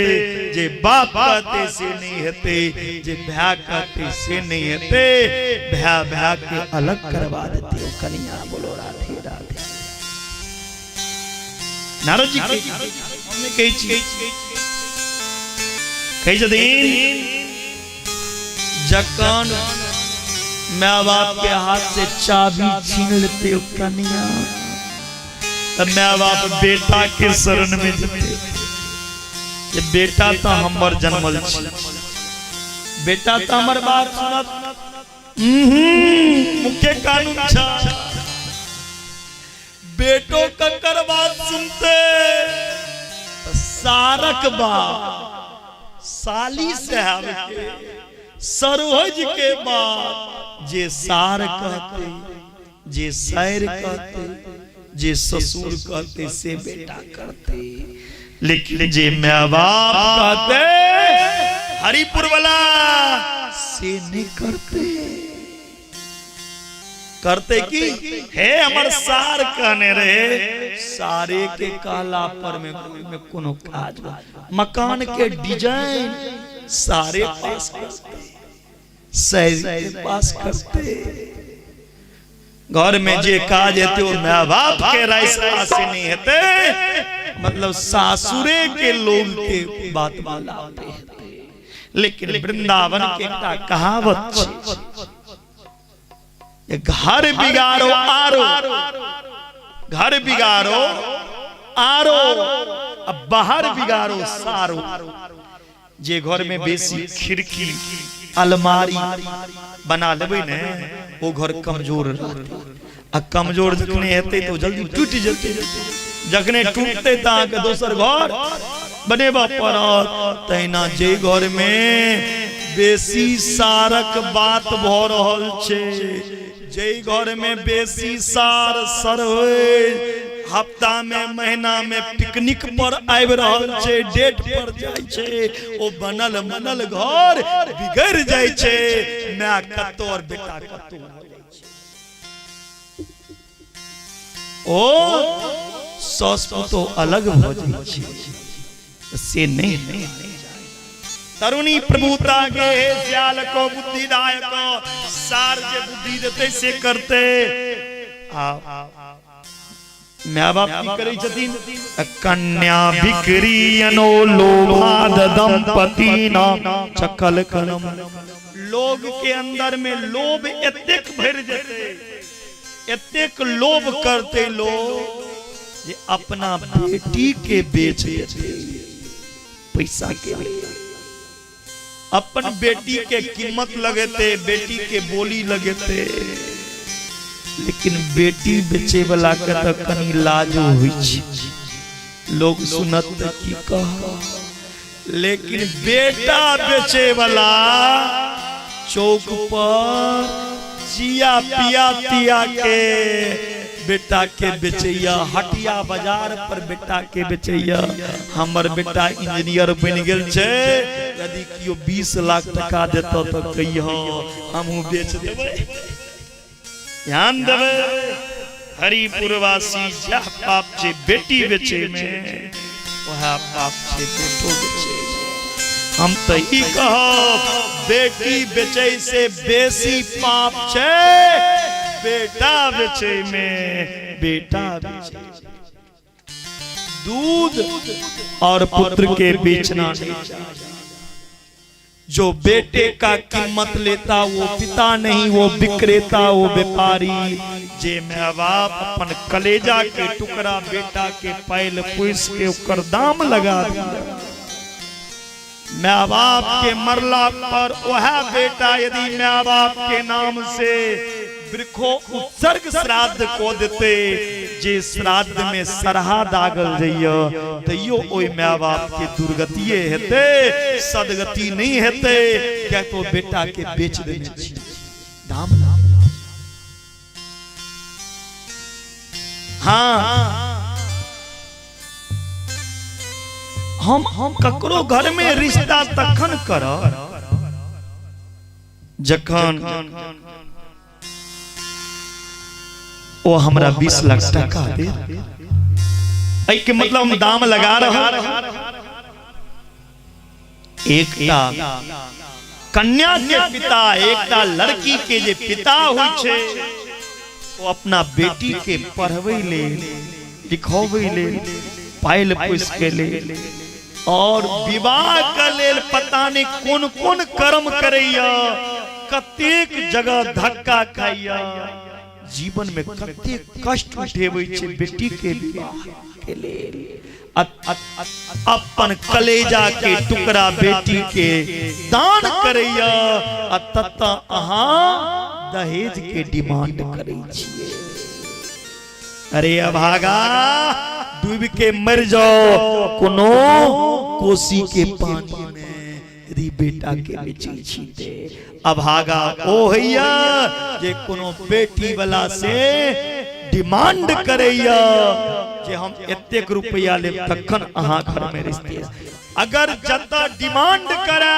जे बाप कहतै से नहीं हेतै, जे भाय कहतै से नहीं हेतै। भाय भाय के अलग करवा देतै ओ कनिया। बोलो राधे राधे। नारद जी कहै, हम नहि कहै छी, कहै छथिन। जखन माय बाप के हाथ से चाबी छीन लेते ओ कनिया, तऽ माय बाप बेटा के शरण में जेते जे बेटा तऽ हमर जन्मल छी, बेटा तऽ हमर बात सुनत। मुख्य कानून छा बेटो ककर बात सुनते? सारक बात, साली साहब के, सरोज के बात। जे सार कहते, जे सैर कहते, जे ससुर कहते से बेटा करते। लेकिन जे माय बाप कहते हरिपुर वाला से नहीं करते। करते की हे हमर सार कहने रहे, सारे के कहला पर में में कोनो काज बा। मकान के डिजाइन सारे पास करते, सैर के पास करते। घर में जे काज हेतै ओ my बाप के राय सलाह से नहीं हेतै, मतलब सासुरे के लोग के बात मालाते हेतै। लेकिन वृंदावन के एकटा कहावत छै, घर बिगाड़ो आरो, घर बिगाड़ो आरो, अब बाहर बिगाड़ो सारो। जे घर में बेसी खिड़की अलमारी बना लेबै ने, ओ घर कमजोर रहतै। आ कमजोर जखने हेतै तो जल्दी टूटि जेतै। जखने टूटतै तऽ अहाँके दोसर घर बनेबा पड़त। तहिना जे घर में बेसी सारक बात भऽ रहल छै, जे घर में बेसी सार सर हफ्ता में महीना में पिकनिक पर आबि रहल छै, डेट पर जाइ छै, ओ बनल मनल घर बिगड़ि जाइ छै। माय कतौ और बेटा कतौ भऽ जाइ छै। ओ सास पुतोह अलग भऽ जाइ छै, से नहीं। तरुणी प्रभुता के सियाल को बुद्धिदायक, सार जे बुद्धि देते से करते। आ my बाप की करै छथिन? कन्या बिक्रियनो लोभाद दंपति नाम चकल कलम। लोग के अंदर में लोभ एतेक भरि जेतै, एतेक लोभ करते लोग जे अपना बेटी के बेच देते पैसा के लिए। अपन बेटी के कीमत लगेते, बेटी के बोली लगेते, लेकिन बेटी बेचे वाला के तो कनी लाजो होइ छै, लोग सुनत त की कह। लेकिन बेटा बेचे वाला चौक पर चिया पिया तिया के बेटा के बेचैया, हटिया बाजार पर बेटा के बेचैया। हमर बेटा इंजीनियर बनि गेल छै, यदि केओ 20 लाख टका देतऽ तऽ कहियो हमहूँ बेच देबै। ध्यान देबै हरिपुरवासी, जह पाप छै बेटी बेचे में, वएह पाप छै बेटो बेचे में। हम तऽ ई कहब, बेटी बेचै से बेसी पाप छै बेटा बेचे में। बेटा बेचे, दूध और पुत्र के बेचना नहीं चाहिए। जो बेटे का कीमत लेता वो पिता नहीं, वो विक्रेता, वो व्यापारी। जे माय बाप अपन कलेजा के टुकड़ा बेटा के पायल पुस के ओकर दाम लगा दिया, माय बाप के मरला पर वह बेटा यदि माय बाप के नाम से वृक्षो उत्सर्ग श्राद्ध को देते, जे श्राद्ध में सरहा दागल जइय, तैयो ओहि माय बाप के दुर्गतिये हेतै, सदगति नहीं हेतै, किया तो बेटा के बेच देने छी दाम। हाँ, हम ककरो घर में रिश्ता तखन करब जखन ओ हमरा 20 लाख टका दे। एहि के मतलब हम दाम लगा रहल। एकटा कन्या के पिता, एकटा लड़की के जे पिता होइ छै, ओ अपना बेटी के पढ़बै लेल, लिखबै लेल, पायल पोसि के लेल और विवाह के लेल पता नहीं कोन कोन कर्म करैया। कतेक जगह धक्का खाइया, जीवन में कतेक कष्ट उठेबै छै बेटी के विवाह के लेल। अपन कलेजा के टुकड़ा बेटी के दान करैया आ तत अहाँ दहेज के डिमांड करै छियै। अरे अभागा, डूब के मर जाओ कोनो कोसी के पानी में यदि बेटा के बेचै छी ते। अभागा ओ होइया जे कोनो बेटी वाला से डिमांड करैया जे हम एतेक रुपया लेब तखन अहाँ घर में रिश्ते। अगर जतऽ डिमांड करा,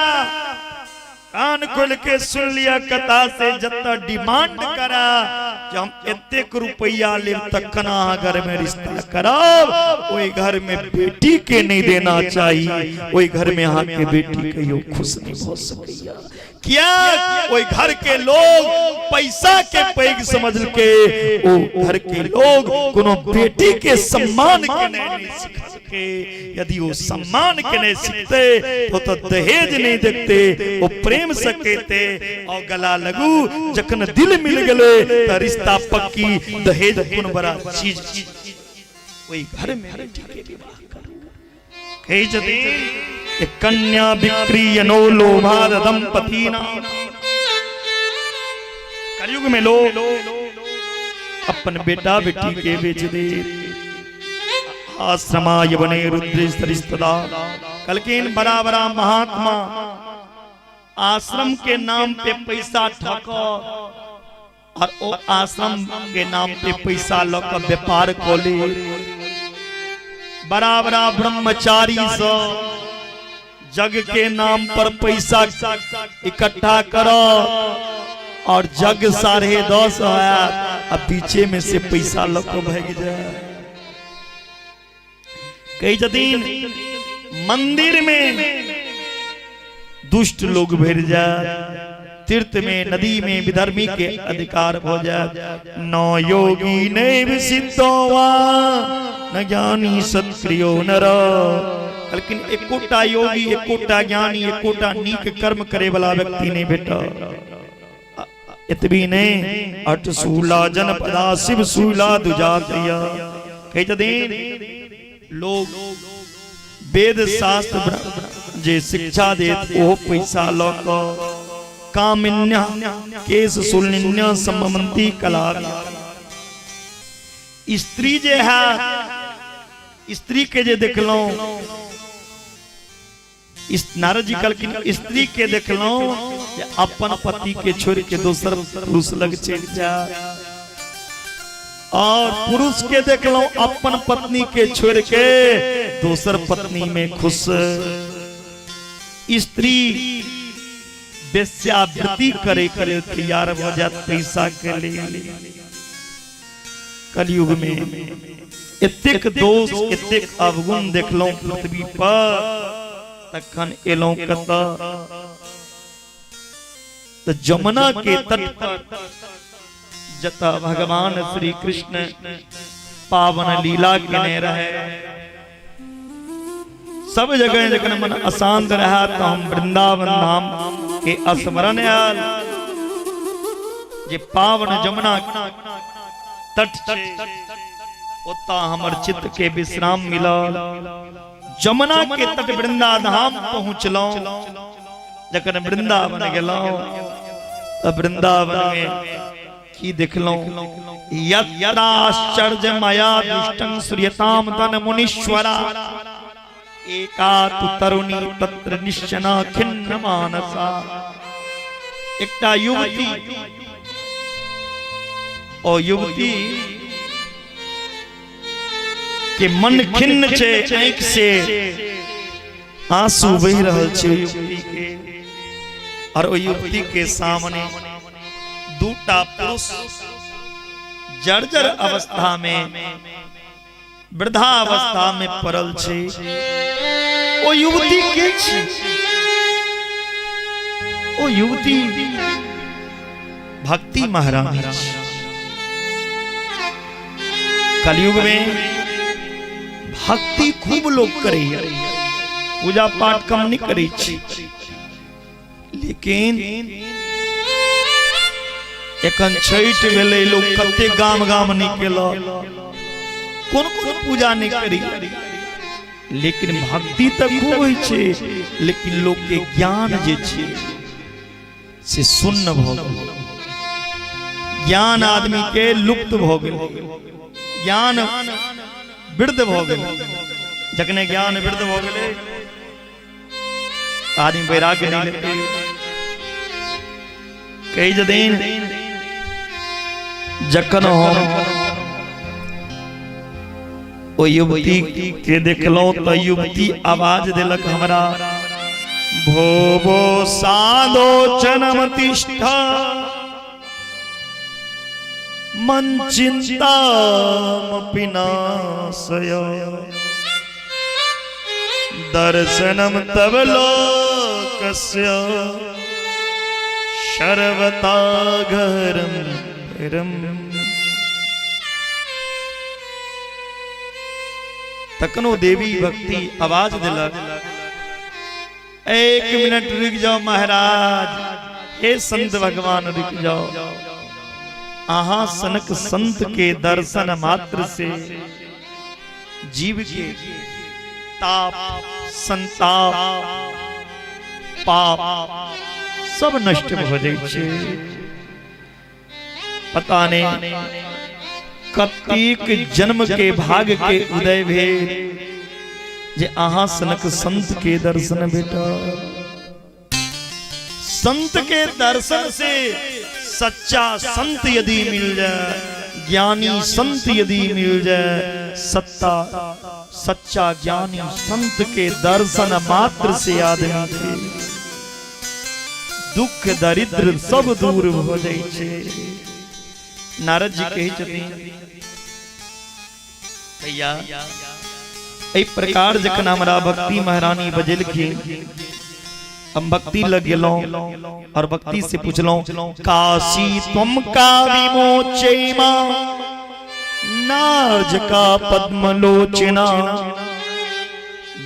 कान खोल के सुन लिया कथा से, जतऽ डिमांड करा जे हम एतेक रुपया लेब तखन अहाँ घर में रिश्ता करब, ओहि घर में बेटी के नहीं देना चाही। ओहि घर में अहाँ के बेटी कहियो खुश नहीं भऽ सकैया। किया? ओहि घर के लोग पैसा के पैघ समझ के, ओ घर के लोग कोनो बेटी के सम्मान के नहीं सिखा सके। यदि वो सम्मान के नहीं सीखते तो दहेज नहीं देखते, वो प्रेम से कहते और गला लगू। जखन दिल मिल गले तो रिश्ता पक्की, दहेज कोन बड़ा चीज। ओहि घर में बेटी के विवाह करू। कही छथिन कन्या विक्रियनो लोभाद दंपति नाम। कलयुग में लोग अपन बेटा बेटी के बेच दे। आश्रमाय बने रुद्रेस्तरिस्तदा कलकिन बड़ा बड़ा महात्मा आश्रम के नाम पे पैसा ठक और ओ आश्रम के नाम पे पैसा ल के व्यापार कऽ ले। बड़ा बड़ा ब्रह्मचारी सब जग के नाम पर पैसा इकट्ठा करो और जग 10.5 आया आ पीछे में से पैसा ल के भाग जाए। कही छथिन मंदिर में दुष्ट लोग भर जाए, तीर्थ में नदी में विधर्मी के अधिकार हो जाए। न योगी नैव सिद्धवा न ज्ञानी सत्क्रियो नर। लेकिन एकोटा योगी, एकोटा ज्ञानी, एकोटा नीक कर्म करे वाला व्यक्ति नहीं भेटल। एतबी नहीं, अट सूला जनपदा शिव सूला दुजातिया। कही छथिन लोग वेद शास्त्र जे शिक्षा देत ओहो पैसा ल क कामिन्य केश सुलिन्य सममंती कला। स्त्री जे है, स्त्री के जे देखलहुं, नारद जी कहलखिन स्त्री के देखलहुं जे अपन पति के छोड़ के दोसर पुरुष लग चलि जाए, और पुरुष के देखलहुं अपन पत्नी के छोड़ के दोसर पत्नी में खुश। स्त्री वेश्यावृत्ति करे के लेल तैयार भ जात पैसा के लेल। कलयुग में एतेक दोष एतेक अवगुण देखलहुं पृथ्वी पर, तखन एलहुं कतऽ? तऽ जमुना के तट पर, जतऽ भगवान श्री कृष्ण पावन लीला केने रहे। सब जगह जखन मन अशांत रहा तो हम वृंदावन धाम के स्मरण आयल जे पावन जमुना तट छै, ओतऽ हमर चित्त के विश्राम मिलल। जमुना के तट वृंदाधाम पहुँचलहुँ। जखन वृंदावन गेलहुँ तऽ वृंदावन में की देखलहुँ? यत्राश्चर्य मया दुष्टं श्रूयताम तन मुनीश्वरा, एका तु तरुणी तत्र निश्चना खिन्न मानसा। एकटा युवती, ओ युवती के मन खिन्न छै, आँखि से आंसू बहि रहल छै युवती के, और ओहि युवती के सामने दूटा पुरुष जर्जर अवस्था में, वृद्धावस्था में पड़ल छै। ओ युवती के छी? ओ युवती भक्ति महारानी छी। कलयुग में भक्ति खूब लोग करैया, पूजा पाठ कम नहीं करै छी, लेकिन एखन छठि भेलै, लोक कते गाम गाम नहि केलक, कोन कोन पूजा नहि करी, लेकिन भक्ति तऽ खूब होइ छै, लेकिन लोक के ज्ञान जे छै से शून्य भऽ गेल। ज्ञान आदमी के लुप्त भऽ गेल, ज्ञान वृद्ध भऽ गेल। जखने ज्ञान वृद्ध भऽ गेलै, आदमी वैराग्य नहि लेतै। कहै छथिन जखन हम ओ युवती के देखलहुँ तऽ युवती आवाज देलक हमरा, भो भो साधो चनम तिष्ठा मन चिंता नाशय दर्शनम तव लोकस्य सर्वताघरम रम। तखनो देवी भक्ति आवाज देलक, एक मिनट रुक जाओ महाराज, हे संत भगवान रुक जाओ, अहाँ सनक संत के दर्शन मात्र से जीव के ताप संताप पाप सब नष्ट भऽ जाइ छै। पता नहीं कतेक जन्म के भाग के उदय भेल जे अहाँ सनक संत के दर्शन भेटल। संत के दर्शन से सच्चा संत यदि मिल जाए, ज्ञानी संत यदि मिल जाए, सत्ता सच्चा ज्ञानी संत के दर्शन मात्र से आदमी के दुख दरिद्र सब दूर हो जाइ छै। नारद जी कहै छथिन भैया, एहि प्रकार जखन हमरा भक्ति महारानी बजेलखिन, हम भक्ति लग गेलहुँ और भक्ति से पूछलहुँ, काशी तुम का विमोचैमा नार्ज का पद्मलोचना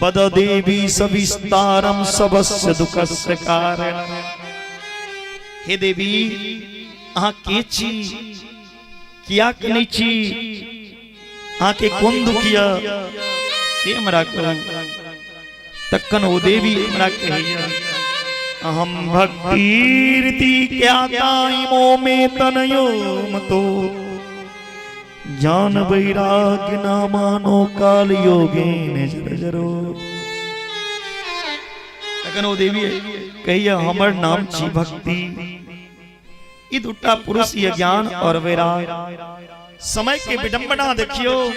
बद देवी सविस्तारम सबस्य दुखस्य कारण। हे देवी, अहाँ के छी, किया कनै छी, अहाँ के कोन दुख यऽ से हमरा कहू। तखन ओ देवी हमरा कहैया, अहम भक्तिरिति ज्ञाता इमो मे तनयो मतो ज्ञान वैराग्य ना मानो काल योगेन जर्जरो। तखन ओ देवी कहिया, हमर नाम छी भक्ति। ई दूटा पुरुष ये ज्ञान और वैराग। समय के विडंबना देखियो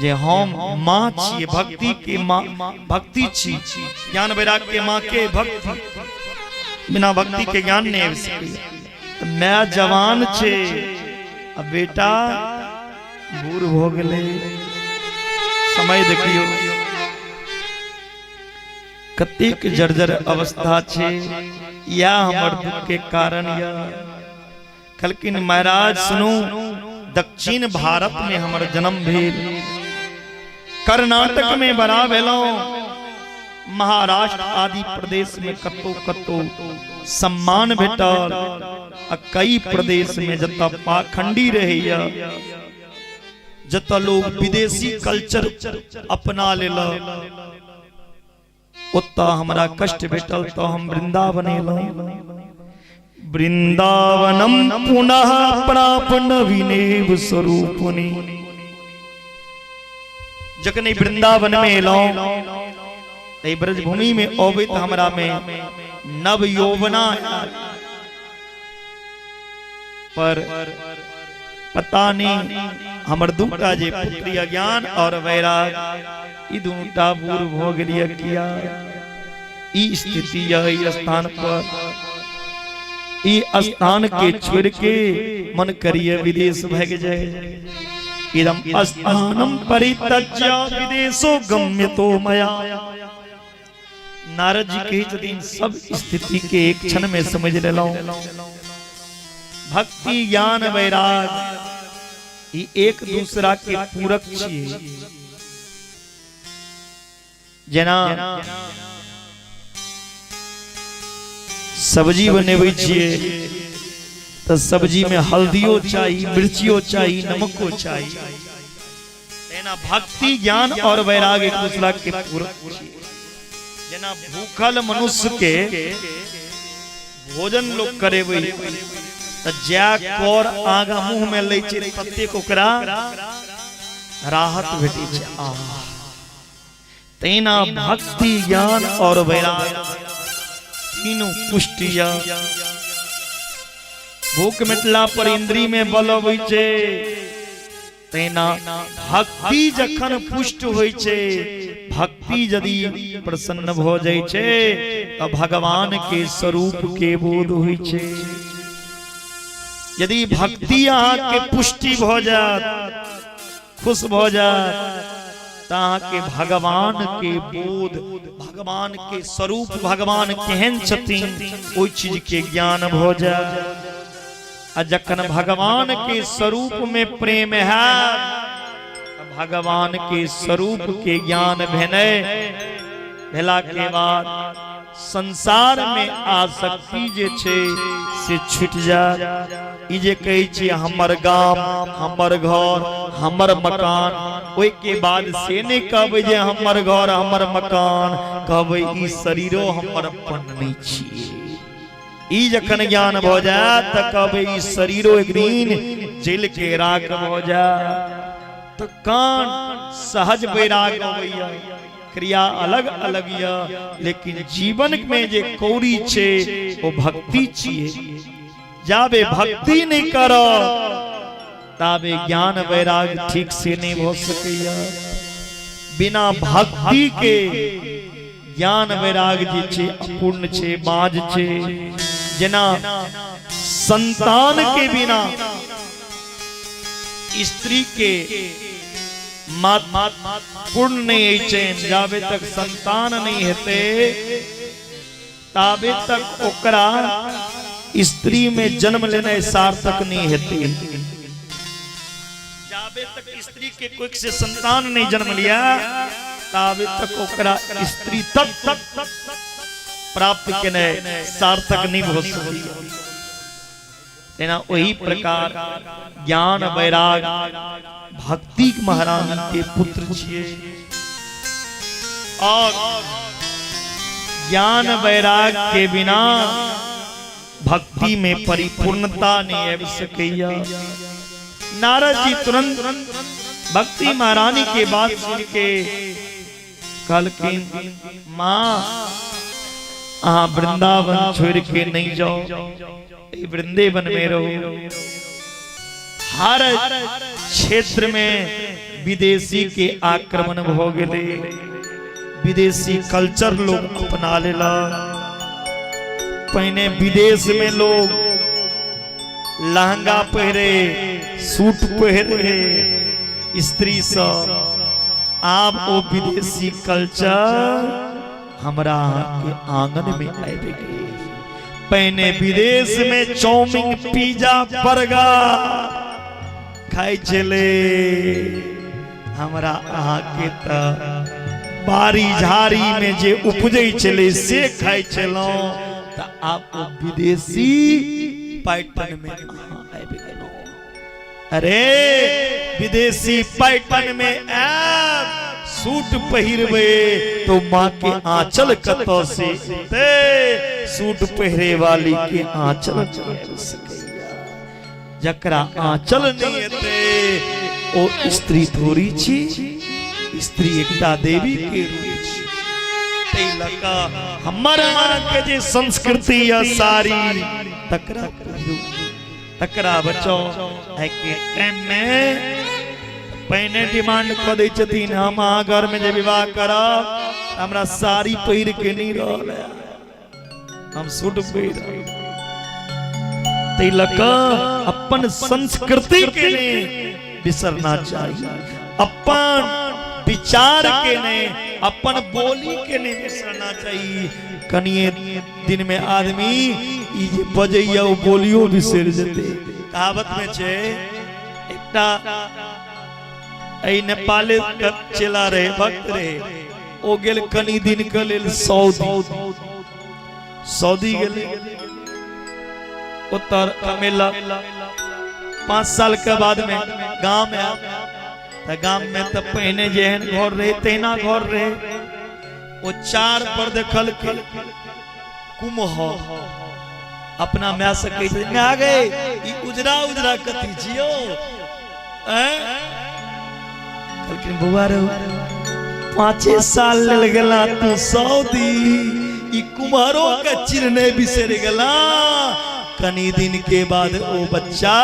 जे हम माँ छियै, भक्ति के माँ भक्ति छी, ज्ञान वैराग के माँ के भक्ति, बिना भक्ति के ज्ञान नहीं आबि सकैए। माय जवान छै आ बेटा बूढ़ भऽ गेलै। समय देखियो कतेक जर्जर अवस्था छै। या हमर दुख के कारण या कहलखिन महाराज सुनू, दक्षिण भारत में हमर जन्म भेल, कर्नाटक में बड़ा भेलहुँ, महाराष्ट्र आदि प्रदेश में कतौ कतौ सम्मान भेटल, आ कई प्रदेश में जतऽ पाखंडी रहैया, जतऽ लोग विदेशी कल्चर अपना लेलक, ओतऽ हमरा कष्ट भेटल, तऽ हम वृंदावन एलहुँ। वृंदावनम पुनः प्राप नवीनेव स्वरूपुनि। जखन वृंदावन में एलहुँ, एहि ब्रजभूमि में अबैत हमरा में नव यौवना आयल, पर पता नहीं हमर दूटा जे पुत्री अज्ञान और वैराग, ई दूटा बूढ़ भऽ गेलियै किया। ई स्थिति यह ई स्थान पर, ई स्थान के छोड़ के मन करिए विदेश भाग जाए। इदम स्थानम परित्यज्य विदेशो गम्यतो मया। नारद जी कहै छथिन सब स्थिति के एक क्षण में समझ लेलहुँ। भक्ति ज्ञान वैराग ई एक दूसरा के पूरक छियै। जेना सब्जी बनेबै छियै तऽ सब्जी में हल्दियो चाही, मिर्चियो चाही, नमको चाही। तेना भक्ति, ज्ञान और वैराग्य एक दूसरा के पूरक छियै। जेना भूखल मनुष्य के भोजन लोग करेबै तऽ जै कर आगा मुंह में लै छै ततेक ओकरा राहत भेटै छै। आ तहिना भक्ति, ज्ञान और वैराग्य तीनू पुष्टि यऽ। भूख मिटला पर इंद्री में बल अबै छै, तहिना भक्ति जखन पुष्ट होइ छै, भक्ति यदि प्रसन्न भऽ जाइ छै तऽ भगवान के स्वरूप के बोध होइ छै। यदि भक्ति अहाँके पुष्टि भऽ जायत, खुश भऽ जायत, तऽ अहाँके भगवान के बोध, भगवान के स्वरूप, भगवान केहन छथिन, ओहि चीज के ज्ञान भऽ जायत। आ जखन भगवान के स्वरूप में प्रेम है, भगवान के स्वरूप के ज्ञान भेने भेला के बाद संसार में आसक्ति जे छै से छूट जायत। ई जे कहै छी हमर गाम, हमर घर, हमर मकान, ओहि के बाद से नहि कहबै जे हमर घर, हमर मकान, कहबै ई शरीरो हमर अपन नहि छियै। ई जखन ज्ञान भऽ जायत तऽ कहबै ई शरीरो एक दिन जल के राख भऽ जायत। तऽ कान सहज वैराग अबैया, क्रिया अलग अलग यऽ, लेकिन जीवन में जे कौड़ी छै ओ भक्ति छियै। जाबे भक्ति नहि करब ताबे ज्ञान वैराग ठीक से नहि भऽ सकैया। बिना भक्ति के ज्ञान वैराग जे छै अपूर्ण छै, बाज छै। जेना संतान के बिना स्त्री के मात पूर्ण नहीं होइ छै, जाबे तक संतान नहीं हेतै ताबे तक ओकरा स्त्री में जन्म लेनाइ सार्थक नहीं हेतै। जाबे तक स्त्री के कोई से संतान नहीं जन्म लिया ताबे तक ओकरा स्त्री तक प्राप्त केनाइ सार्थक नहीं भऽ सकैया। तेना ओही प्रकार ज्ञान वैराग भक्ति महारानी के पुत्र छियै और ज्ञान वैराग के बिना भक्ति में परिपूर्णता नहीं आबि सकैया। नारद जी तुरंत भक्ति महारानी के बात सुन के कहलखिन, माँ अहाँ वृंदावन छोड़ के नहीं जाओ, एहि वृंदावन में रहो। हर क्षेत्र में विदेशी के आक्रमण भ गेलै, विदेशी कल्चर लोग अपना लेला। पहिने विदेश में लोग लहंगा पहिरे, सूट पहिरे स्त्री सब, आब ओ विदेशी कल्चर हमरा अहाँके आंगन में आबि गेल। पहिने विदेश में चाउमिन, पिज्जा, बर्गर खाइ छलै, हमरा अहाँके तऽ बाड़ी झाड़ी में जे उपजै छलै से खाइ छलहुँ, तऽ आब ओ विदेशी पैटर्न में अहाँ आबि गेलहुँ। अरे विदेशी पैटर्न में आयब, सूट पहिरबै तो माँ के आंचल कतऽ से एतै? सूट पहिरे वाली के आंचल नहि आबि सकैया। जकरा आंचल नहि एतै ओ स्त्री थोड़ी छी, स्त्री एकटा देवी के रूप छी। ताहि लऽ कऽ हमर अहाँके जे संस्कृति यऽ साड़ी, तकरा पहिरू, तकरा बचाओ। आइ के टाइम में पहिने डिमांड कऽ दै छथिन, हम अहाँ घर में जे विवाह करब हमरा साड़ी पहिर के नहीं रहल है, हम सूट पहिर। ताहि लऽ कऽ अपन संस्कृति के नहीं बिसरना चाही, अपन विचार के नहीं, अपन बोली के नहीं बिसरना चाही। कनिए दिन में आदमी ई जे बजैया ओ बोलियो बिसरि जेतै। कहावत में छै, एकटा एहि नेपाले के चेला रहे, भक्त रहे, ओ गेल कनी दिन के लेल सऊदी। सऊदी गेलै। ओतऽ कमेलक। 5 साल के बाद में गाम आयल तऽ गाम में तऽ पहिने जेहन घर रहे तहिना घर रहे। ओ चार पर देखलकै कुम्हर, अपना माय से कहै छै, माय गे ई उजरा उजरा कथी छियौ? ऐं? कहलखिन बौआ रे 5 साल लेल गेला तू सऊदी, ई कुम्हरो के चिन्ह नहि बिसरि गेला। कनी दिन के बाद ओ बच्चा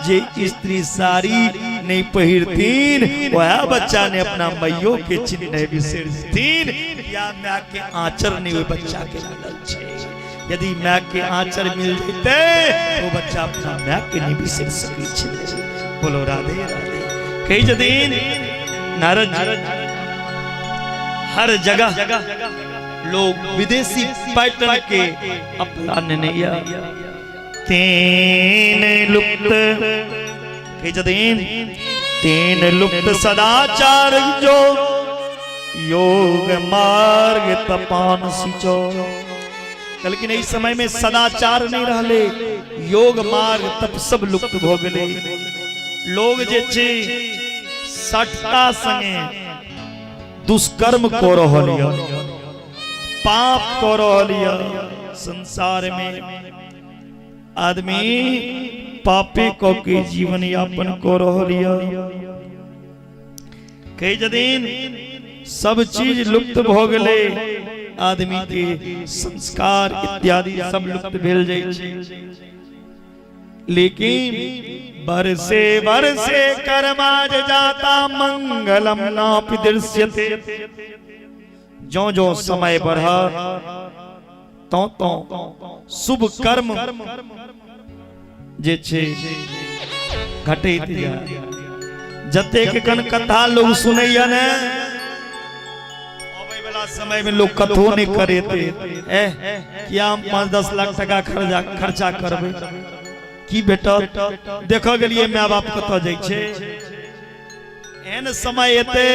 जे स्त्री साड़ी नहीं पहिरतीन वह बच्चा ने अपना मैयो के चिन्ह नहीं बिसरतीन। या माय के आंचर नहीं ओहि बच्चा के मिलल छै। यदि माय के आंचर मिल जैते वो बच्चा अपना माय के नहीं बिसर सकै छै। बोलो राधे राधे। कही जदीन नारद जी हर जगह लोग विदेशी पैटर्न के अपना नैया तेन लुप्त कही जदीन तेन लुप्त सदाचार जो योग मार्ग तपान सिंचो। लेकिन इस समय में सदाचार नहीं रहले, योग मार्ग तप सब लुप्त भ गेले। लोग जे छै सटता संगे दुष्कर्म क रहल यऽ, पाप क रहल यऽ। संसार में आदमी पापे क के जीवन यापन क रहल यऽ। कहै छथिन सब चीज लुप्त भ गेलै, आदमी के संस्कार इत्यादि सब लुप्त भेल जाइ छै। लेकिन बरसे बरसे कर्माज जाता मंगलम नापि दृश्यते। जो जो समय बढ़त तो तो शुभ कर्म जे छै घटैत जाय। जतेक कन कथा लोग सुनैया ने, अबै वाला समय में लोग कथो नहीं करेते। ए किया हम 5-10 लाख टका खर्चा करबै, की भेटत? देखऽ गेलियै माय बाप कतऽ जाइ छै। एहन समय एते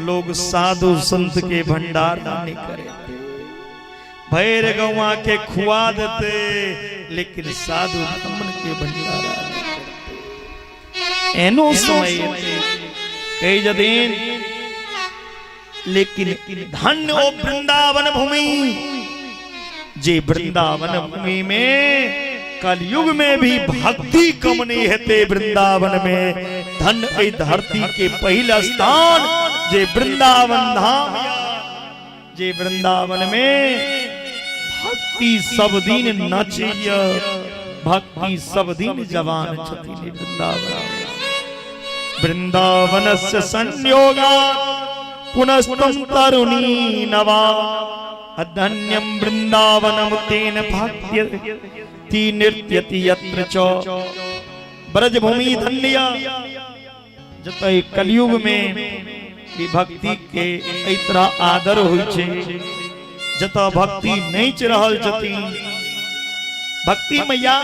लोग साधु संत के भंडारा नहीं करेते, भैर गौआ के खुआ देते, लेकिन साधु ब्राह्मण के भंडारा नहीं करते। एनो समय एते कही जदीन। लेकिन धन्य ओ वृंदावन भूमि, जे वृंदावन भूमि में कलयुग में भी भक्ति कम नहीं हेते। वृंदावन में धन एहि धरती के पहिल स्थान जे वृंदावन धाम, जे वृंदावन में भक्ति सब दिन नचैया, भक्ति सब दिन जवान छथिन वृंदावन। वृंदावनस्य संयोगा पुनस्तम तरुणी नवा अधन्यम वृंदावनम तेन भाग्यति नृत्यति यत्र च। ब्रजभूमि धन्य जतय कलयुग में भी भक्ति के एहि तरह आदर होइ छै, जतय भक्ति नचि रहल छथिन। भक्ति मैया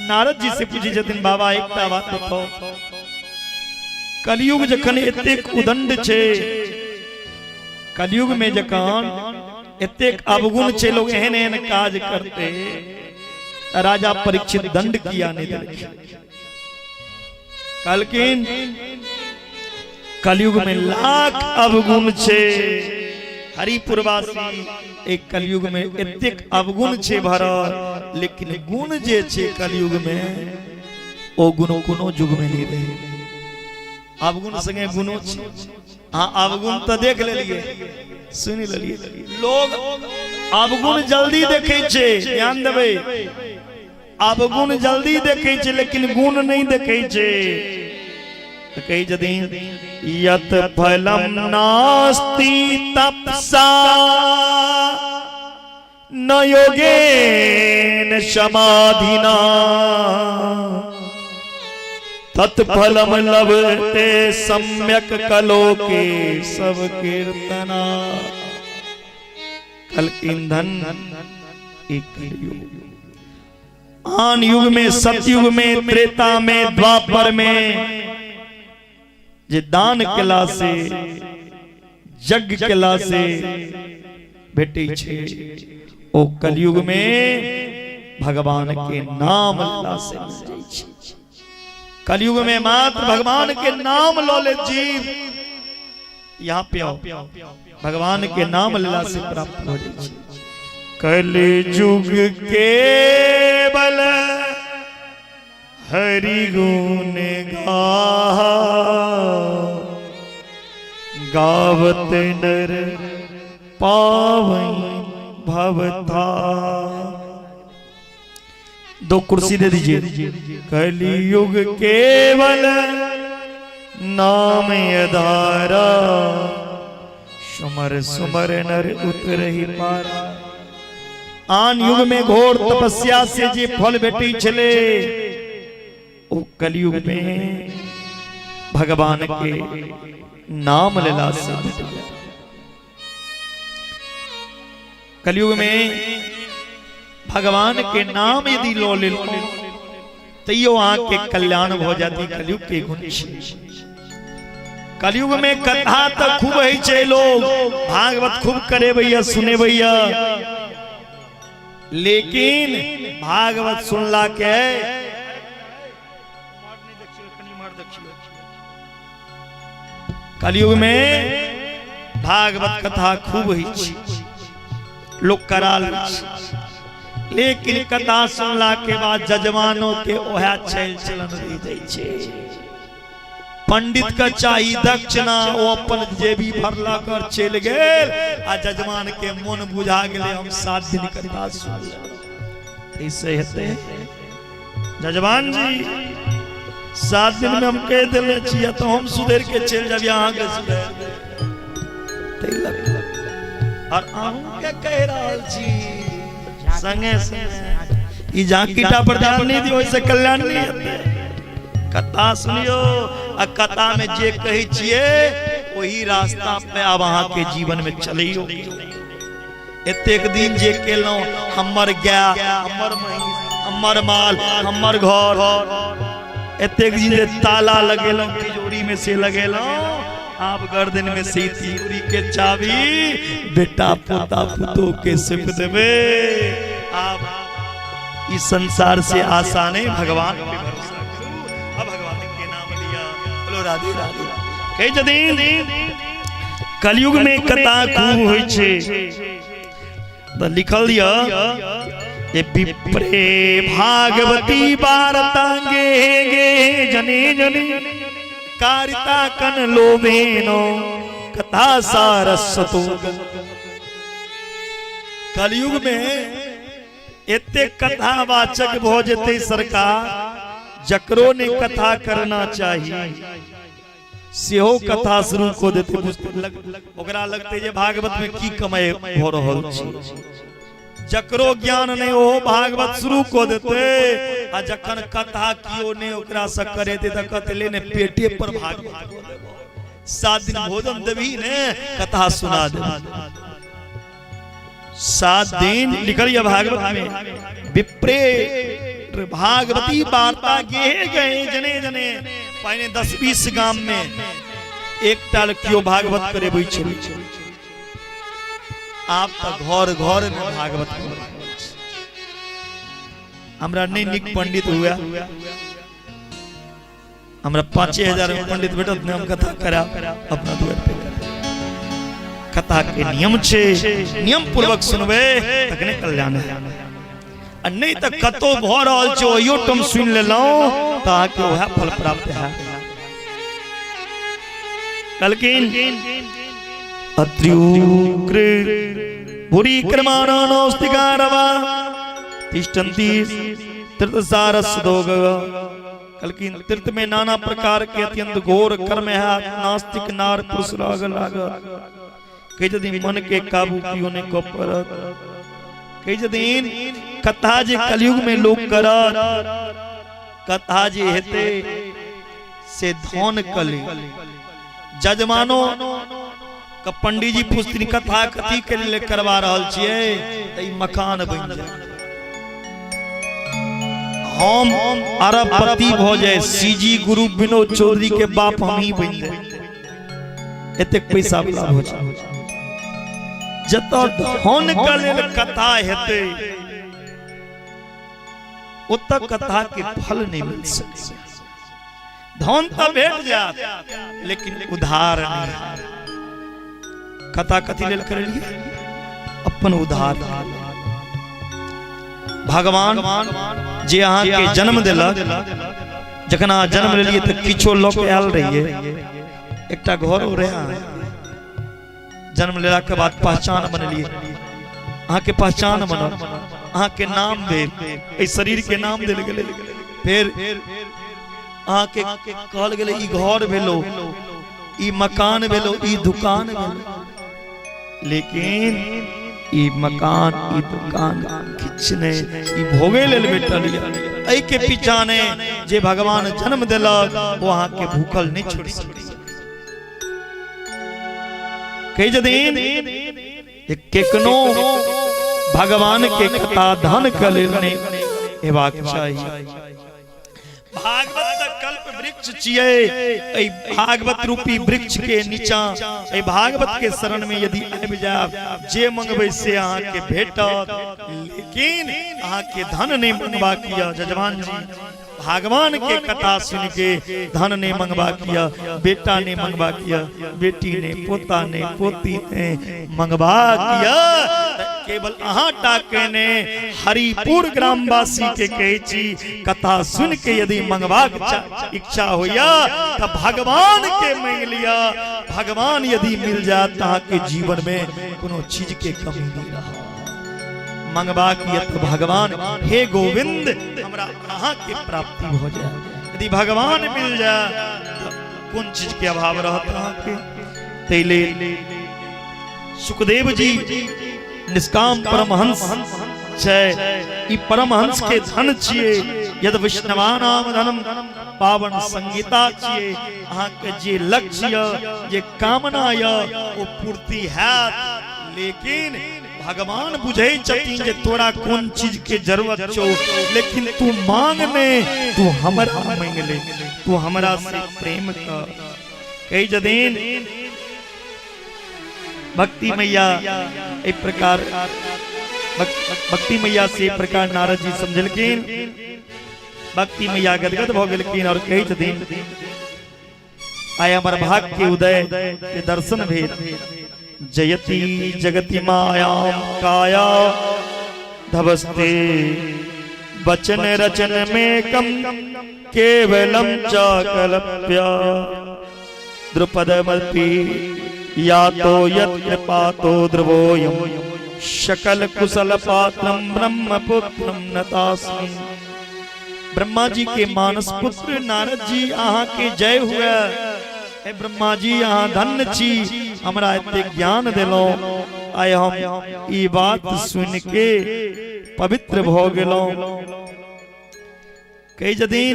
नारद जी से पूछै छथिन, बाबा एकटा बात बताओ, कलयुग जखन एतेक उदंड छै, कलयुग में जखन एतेक अवगुण छै, लोग एहन एहन काज करते, राजा परीक्षित दंड किया नहीं देलखिन? कहलखिन कलयुग में लाख अवगुण छै हरिपुरवासी, एक कलयुग में एतेक अवगुण छै भरल, लेकिन गुण जे छै कलयुग में ओ गुण कोनो युग में नहीं रहे। अवगुण संगे गुणो छै। अहाँ अवगुण तऽ देख लेलियै, सुनि लेलियै। लोग अवगुण जल्दी देखै छै, ध्यान देबै, अवगुण जल्दी देखै छै लेकिन गुण नहि देखै छै। तऽ कहै छथिन यत फलम नास्ति तपसा न योगेन समाधिना तत्फलम लभते सम्यक कलोके सब कीर्तना। कहलखिन धन एक कलयुग, आन युग में, सतयुग में, त्रेता में, द्वापर में जे दान केला से, यज्ञ केला से भेटै छै, ओ कलयुग में भगवान के नाम लेला से मिल जाइ छै। कलयुग में मात्र भगवान के नाम लऽ ले जीव, यहाँ पे आओ, भगवान के नाम लेला से प्राप्त हो जाइ छै। कलयुग के बल हरि गुण गा गावत नर पावई भवता। दो कुर्सी दे दीजिए। कलयुग केवल नाम अधारा, सुमर सुमर नर उतरहि पारा। आन युग में घोर तपस्या से जे फल भेटै छलै, ओ कलयुग में भगवान के नाम लेला से भेट गेल। कलयुग में भगवान के नाम यदि लो लेलो तैयो अहाँके कल्याण भऽ जाती। कलयुग के गुण छै। कलयुग में कथा तऽ खूब होइ छै, लोग भागवत खूब करेबैया सुनेबैया, लेकिन भागवत सुनला के कलयुग में भागवत कथा खूब होइ छै, लोग करा लै छै, लेकिन कथा सुनला के बाद जजमानो के ओएह चलि चलन रहि जाइ छै। पंडित के चाही दक्षिणा, ओ अपन जेबी भरलक और चलि गेल, आ जजमान के मन बुझा गेलै हम 7 दिन कथा सुनलहुँ। ऐसे हेतै जजमान जी, 7 दिन में हम कह देने छियै तो हम सुधर के चलि जाबी, अहाँके सुधर और अहूँ के कह रहल छी संगे संगे ई झांकीटा पर ध्यान नहीं दियो, ओहिसँ कल्याण नहीं हेतै। कथा सुनियो आ कथा में जे कहै छियै ओही रास्ता पे आब अहाँके जीवन में चलैयो। एतेक दिन जे केलहुँ, हमर गाय, हमर महींस, हमर माल, हमर घर, एतेक दिन जे ताला लगेलहुँ तिजोरी में से लगेलहुँ, आब गर्दन में से तिजोरी के चाबी बेटा पोता पुतोह के सौंप देबै। आब इस संसार से आशा नहीं, भगवान पे भरोसा करू, अब भगवान के नाम लिया, बोलो राधे राधे। कहै छथिन कलयुग में कथा खूब होइ छै, तऽ लिखल यऽ जे विप्रे भागवती वार्ता गे गे जने जने कारिता कन लोभेनो कथा सारस्वतो। कलयुग में एते कथावाचक भऽ जेतै सरकार, जकरो ने कथा करना चाही सेहो कथा शुरू कऽ देतै। ओकरा लगतै जे भागवत में की कमाइ भऽ रहल छै। जकरो ज्ञान नहि ओहो भागवत शुरू कऽ देतै, आ जखन कथा कियो नहि ओकरा से करेतै तऽ कहतै ले ने पेटे पर भागवत कऽ देबो, 7 दिन भोजन देबही ने कथा सुना देबही। 7 दिन लिखल यह भागवत में विप्रे भागवती वार्ता गेहे गए जने जने। पहिने 10-20 गाम में एकटा केओ भागवत करेबै छलै, आब तऽ घर घर में भागवत करै। हमरा नहि नीक पंडित हुए, हमरा 5000 में पंडित भेटत ने, हम कथा करा अपना दुआर पे। कथा के नियम छै, नियम पूर्वक सुनबै तखने कल्याण है, आ नहि तऽ कतौ भऽ रहल छै ओहियो ठाम सुनि लेलहुँ तऽ अहाँके वएह फल प्राप्त है। कहलखिन अत्र्युग्र भूरि क्रमाणानोस्तिकारवा तिष्ठन्ति तीर्थसारस्वतोग। कहलखिन तीर्थ में नाना प्रकार के अत्यंत घोर कर्म है, नास्तिक नार पुरुष राग लाग। कहै छथिन मन के काबू कियो नहि कऽ पड़त। कहै छथिन कथा जे कलयुग में लोग करत, कथा जे हेतै से धन कले जजमानो के पंडीजी पुछथिन कथा कथी के लेल करवा रहल छियै, तऽ ई मकान बनि जाय, हम अरबपति भऽ जाए, सीजी गुरु विनोद चौधरी के बाप हम ही बनि जाए, एतेक पैसा वाला भऽ जाए। जतऽ धन के लेल कथा हेतै ओतऽ कथा के फल नहि मिल सकै। धन तऽ भेट जायत लेकिन उधार नहि। कथा कथी लेल करलियै? अपन उधार। भगवान जे अहाँके जन्म देलक, जखन अहाँ जन्म लेलियै तऽ किछो लऽ के आयल रहियै, एकटा घरो रहै अहाँ। जन्म लेला के बाद पहचान बनेलियै, अहाँके पहचान बनल, अहाँके नाम भेल, एहि शरीर के नाम देल गेलै। फेर अहाँके कहल गेलै ई घर भेलो, ई मकान भेलो, ई दुकान भेलो। लेकिन ई मकान ई दुकान किछु नहि, ई भोगे लेल भेटल यऽ। एहि के पीछा ने जे भगवान जन्म देलक ओ अहाँके भूखल नहि छोड़ि सकैए। कहै छथिन जे केकनो भगवान के कथा धन के लेल नहि हेबाक चाही। भागवत त कल्प वृक्ष छियै। एहि भागवत रूपी वृक्ष के नीचा, एहि भागवत के शरण में यदि आबि जायब, जे मंगबै से अहाँके भेटत, लेकिन अहाँके धन नहि मंगबाक यऽ। जजमान जी, भगवान के कथा सुन के धन नहीं मंगबाक यऽ, बेटा नहीं मंगबाक यऽ, बेटी नहीं, पोता नहीं, पोती नहीं मंगबाक यऽ। केवल अहाँ टा के ने, हरिपुर ग्रामवासी के कहै छी, कथा सुन के यदि मंगबाक इच्छा होइया तऽ भगवान के मांगि लिअ। भगवान यदि मिल जायत तऽ अहाँके जीवन में कोनो चीज के कमी नहीं रहत। मंगबाक यऽ तऽ भगवान, हे गोविंद हमरा अहाँ के प्राप्ति भऽ जाय। यदि भगवान मिल जाय तऽ कोन चीज के अभाव रहत अहाँके? ताहि लेल सुखदेव जी निष्काम परमहंस छै। ई परमहंस के धन छियै। यद वैष्णवानाम धनम पावन संगीता छियै। अहाँके जे लक्ष्य यऽ, जे कामना यऽ, ओ पूर्ति हैत। लेकिन भगवान बुझै छथिन जे तोरा कोन चीज के जरूरत छौ, लेकिन तू मांग ने, तू हमरा मांग ले, तू हमरा से प्रेम कर। कहै छथिन भक्ति मैया एहि प्रकार, भक्ति मैया से प्रकार नारद जी समझलखिन। भक्ति मैया गदगद भऽ गेलखिन और कहै छथिन आइ हमर भाग्य के उदय के दर्शन भेल। जयति जगति मायाम काया धवस्ते वचन रचन में कम केवलम चाकलप्य द्रुपदमपि यातो यत् कृपातो ध्रुवोऽयं शकल कुशल पात्रम ब्रह्मपुत्रम नतास्मि। ब्रह्मा जी के मानस पुत्र नारद जी अहाँ के जय हुए। हे ब्रह्मा जी, अहाँ धन्य छी, हमरा एते ज्ञान देलहुँ। आइ हम ई बात सुनि के पवित्र भऽ गेलहुँ। कहै छथिन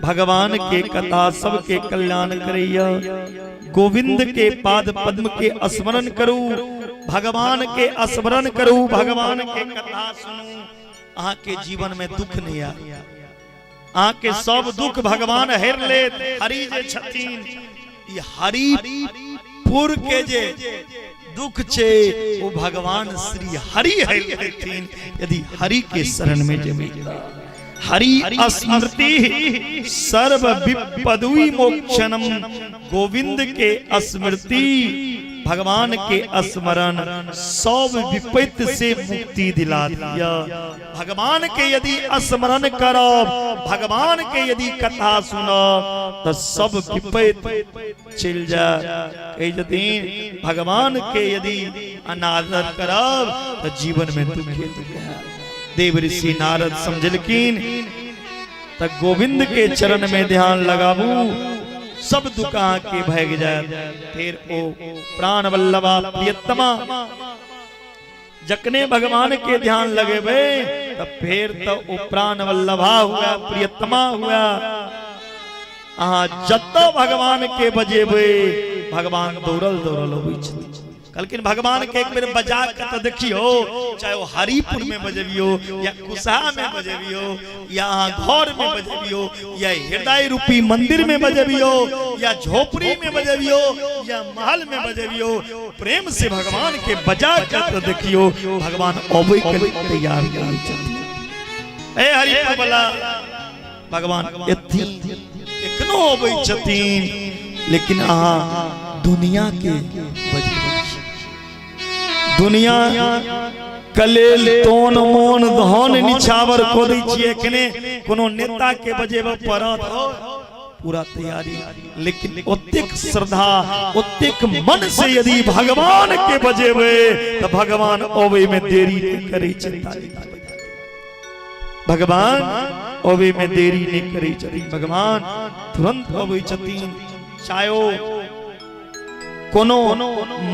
भगवान के कथा सबके कल्याण करैया। गोविंद के पाद पद्म के स्मरण करू, भगवान के स्मरण करू, भगवान के कथा सुनू, अहाँ के जीवन में दुख नहीं आयत। अहाँ के सब दुख भगवान हेर लेत। हरि जे छथिन, ई हरिपुर के जे दुख छै ओ भगवान श्री हरि हेर लेथिन यदि हरि के शरण में जेबै। हरि स्मृति सर्व विपदुई मोक्षणम। गोविंद के स्मृति, भगवान के स्मरण सब विपत्ति से मुक्ति दिला दिया। भगवान के यदि स्मरण करब, भगवान के यदि कथा सुनब तो सब विपत्ति चलि जाय। कहै छथिन भगवान के यदि अनादर करब तो जीवन में दुखे दुख है। देव ऋषि नारद समझलखिन त गोविंद के चरण में ध्यान लगाबू, सब दुख अहाँके भागि जायत। फिर ओ प्राण वल्लभा प्रियतमा, जखने भगवान के ध्यान लगेबै त फेर त ओ प्राण वल्लभा हुआ, प्रियतमा हुआ। अहाँ जतऽ भगवान के बजेबै, भगवान दौड़ल दौड़ल अबै छथिन। कहलखिन भगवान के एक बेर बजा के तो देखियो, चाहे वो हरिपुर में बजबियो या कुसहा में बजबियो या अहाँ घर में बजबियो या हृदय रूपी मंदिर में बजबियो या झोपड़ी में बजबियो या महल में बजबियो, प्रेम से भगवान के बजा के तो देखियो, भगवान अबै के लिए तैयार रहै छथिन। ए हरिपुर वाला भगवान एथिन, एखनो अबै छथिन, लेकिन अहाँ दुनिया के बजबै छी। दुनिया के लेल तोन मोन धन निछावर कऽ दै छियै। एखने कोनो नेता के बजेबऽ पड़त, पूरा तैयारी, लेकिन ओतेक श्रद्धा, ओतेक मन से यदि भगवान के बजेबै तऽ भगवान अबै में देरी नहि करै छथिन। भगवान अबै में देरी नहि करै छथिन, भगवान तुरंत अबै छथिन। चाहे ओ कोनो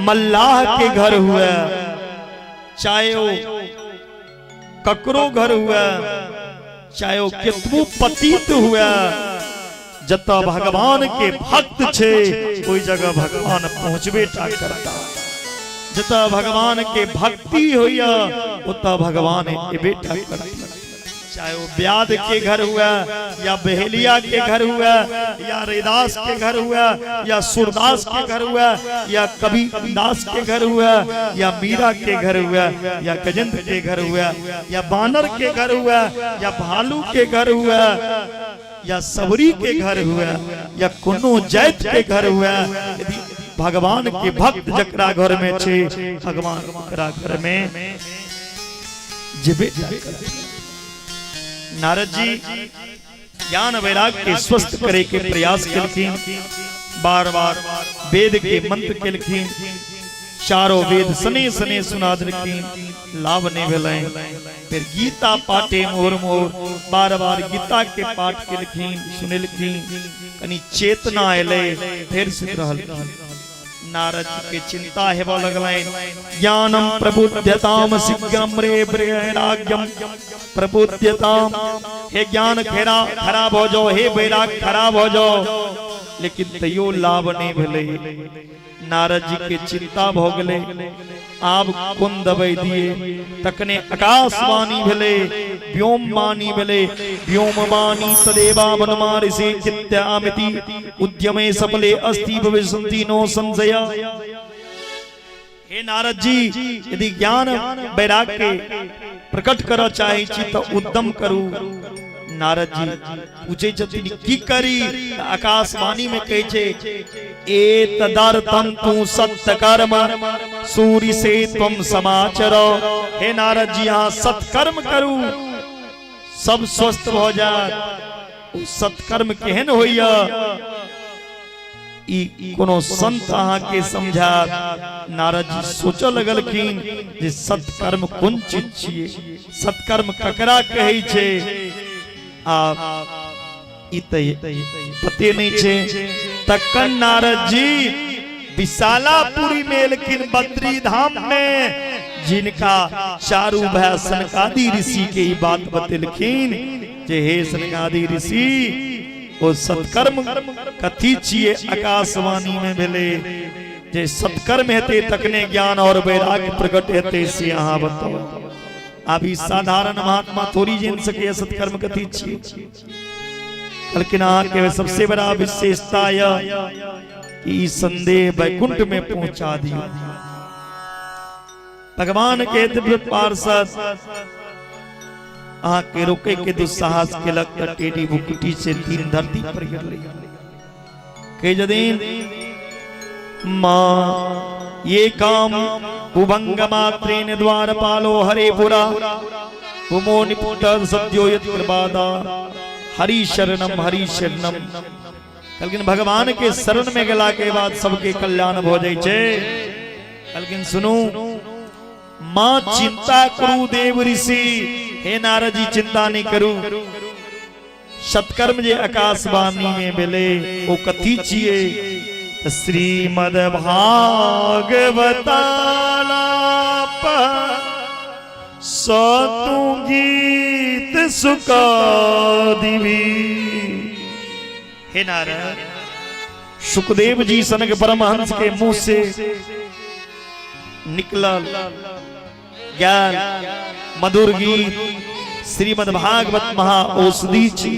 मल्लाह के घर हुए, चाहे ओ ककरो घर हुए, चाहे ओ केतबो पतित हुए, जतऽ भगवान के भक्त छै ओहि जगह भगवान पहुँचबे टा करता। जतऽ भगवान के भक्ति होइया ओतऽ भगवान एबे टा करता। चाहे वो ब्याद के घर हुआ, या बहेलिया के घर हुआ, या रैदास के घर हुआ, या सूरदास के घर हुआ, या कबीर दास के घर हुआ, या मीरा के घर हुआ, या गजेंद्र के घर हुआ, या बानर के घर हुआ, या भालू के घर हुआ, या सबरी के घर हुआ, या कोनो जाति के घर हुआ, यदि भगवान के भक्त जकरा घर में छे, भगवान ओकरा घर में जेबे करतै। नारद जी ज्ञान वैराग के स्वस्थ करे के प्रयास केलखिन, बार बार वेद के मंत्र केलखिन, चारों वेद सने सने सुना देलखिन, लाभ नहीं भेलै। फिर गीता पाठे मोर मोर, बार बार गीता के पाठ केलखिन, सुनेलखिन, कनी चेतना एलै, फेर सुति रहलखिन। नारद जी के चिंता हेबऽ लगलनि। ज्ञानम प्रबुध्यताम शीघ्रम रे वैराग्यम प्रबुध्यताम। हे ज्ञान खेरा खराब हो जाओ, हे वैराग खराब हो जाओ, लेकिन तैयो लाभ नहीं भेलै। नारद जी के चिंता भऽ गेलै, आब कोन दवाई दिए। तखने आकाशवाणी भेलै, व्योमवाणी भेलै। व्योमवाणी तदेवा वनमा ऋषि चित्यामिति उद्यमे सफले अस्ति भविष्यन्ति नो संशय। हे नारद जी, यदि ज्ञान वैराग के प्रकट करऽ चाहै छी तऽ उद्यम करू। नारद जी पूछै छथिन की करी, तऽ आकाशवाणी में कहै छै, ए तदर्थम तू सत्कर्म सूर्य से त्वम समाचर। हे नारद जी, अहाँ सत्कर्म करू, सब स्वस्थ भऽ जायत। ओ सत्कर्म केहन होइया, ई कोनो संत अहाँके समझायत। नारद जी सोचऽ लगलखिन जे सत्कर्म कोन चीज छियै, सत्कर्म ककरा कहै छै, आ ई तऽ पते नहि छै। तखन नारद जी विशालापुरी में एलखिन, बद्री धाम में, जिनका चारू भाई सनकादि ऋषि के ई बात बतेलखिन जे हे सनकादि ऋषि, ओ सत्कर्म कथी छियै? आकाशवाणी में भेलै जे सत्कर्म हेतै तखने ज्ञान और वैराग्य प्रकट हेतै, से अहाँ बताउ। आब ई साधारण महात्मा थोड़ी जानि सकैए सत्कर्म कथी छियै। कहलखिन अहाँके सबसे बड़ा विशेषता यऽ कि ई संदेह वैकुंठ में पहुंचा दियौ। भगवान के दिव्य पार्षद अहाँ के रोके के दुस्साहस केलक तऽ टेढ़ी भुकुटी से तीन धरती पर गिरलै। के जदिन माँ ये काम कुभंग मात्रेन द्वारपालो हरे पुरा पुमो निपुट सद्यो यत् कृपादा हरि शरणम हरि शरणम। कहलखिन भगवान के शरण में गेला के बाद सबके कल्याण भऽ जाइ छै। कहलखिन सुनू, माँ चिंता करू देव ऋषि, हे नारद जी चिंता नहीं करू। सत्कर्म जे आकाशवाणी में भेलै ओ कथी छियै? तऽ श्रीमद् भागवतालाप सतु गीत सुका दिवी। हे नारद, सुखदेव जी सनक परमहंस के मुंह से निकलल ज्ञान मधुर गीत श्रीमद् भागवत महा औषधि छी,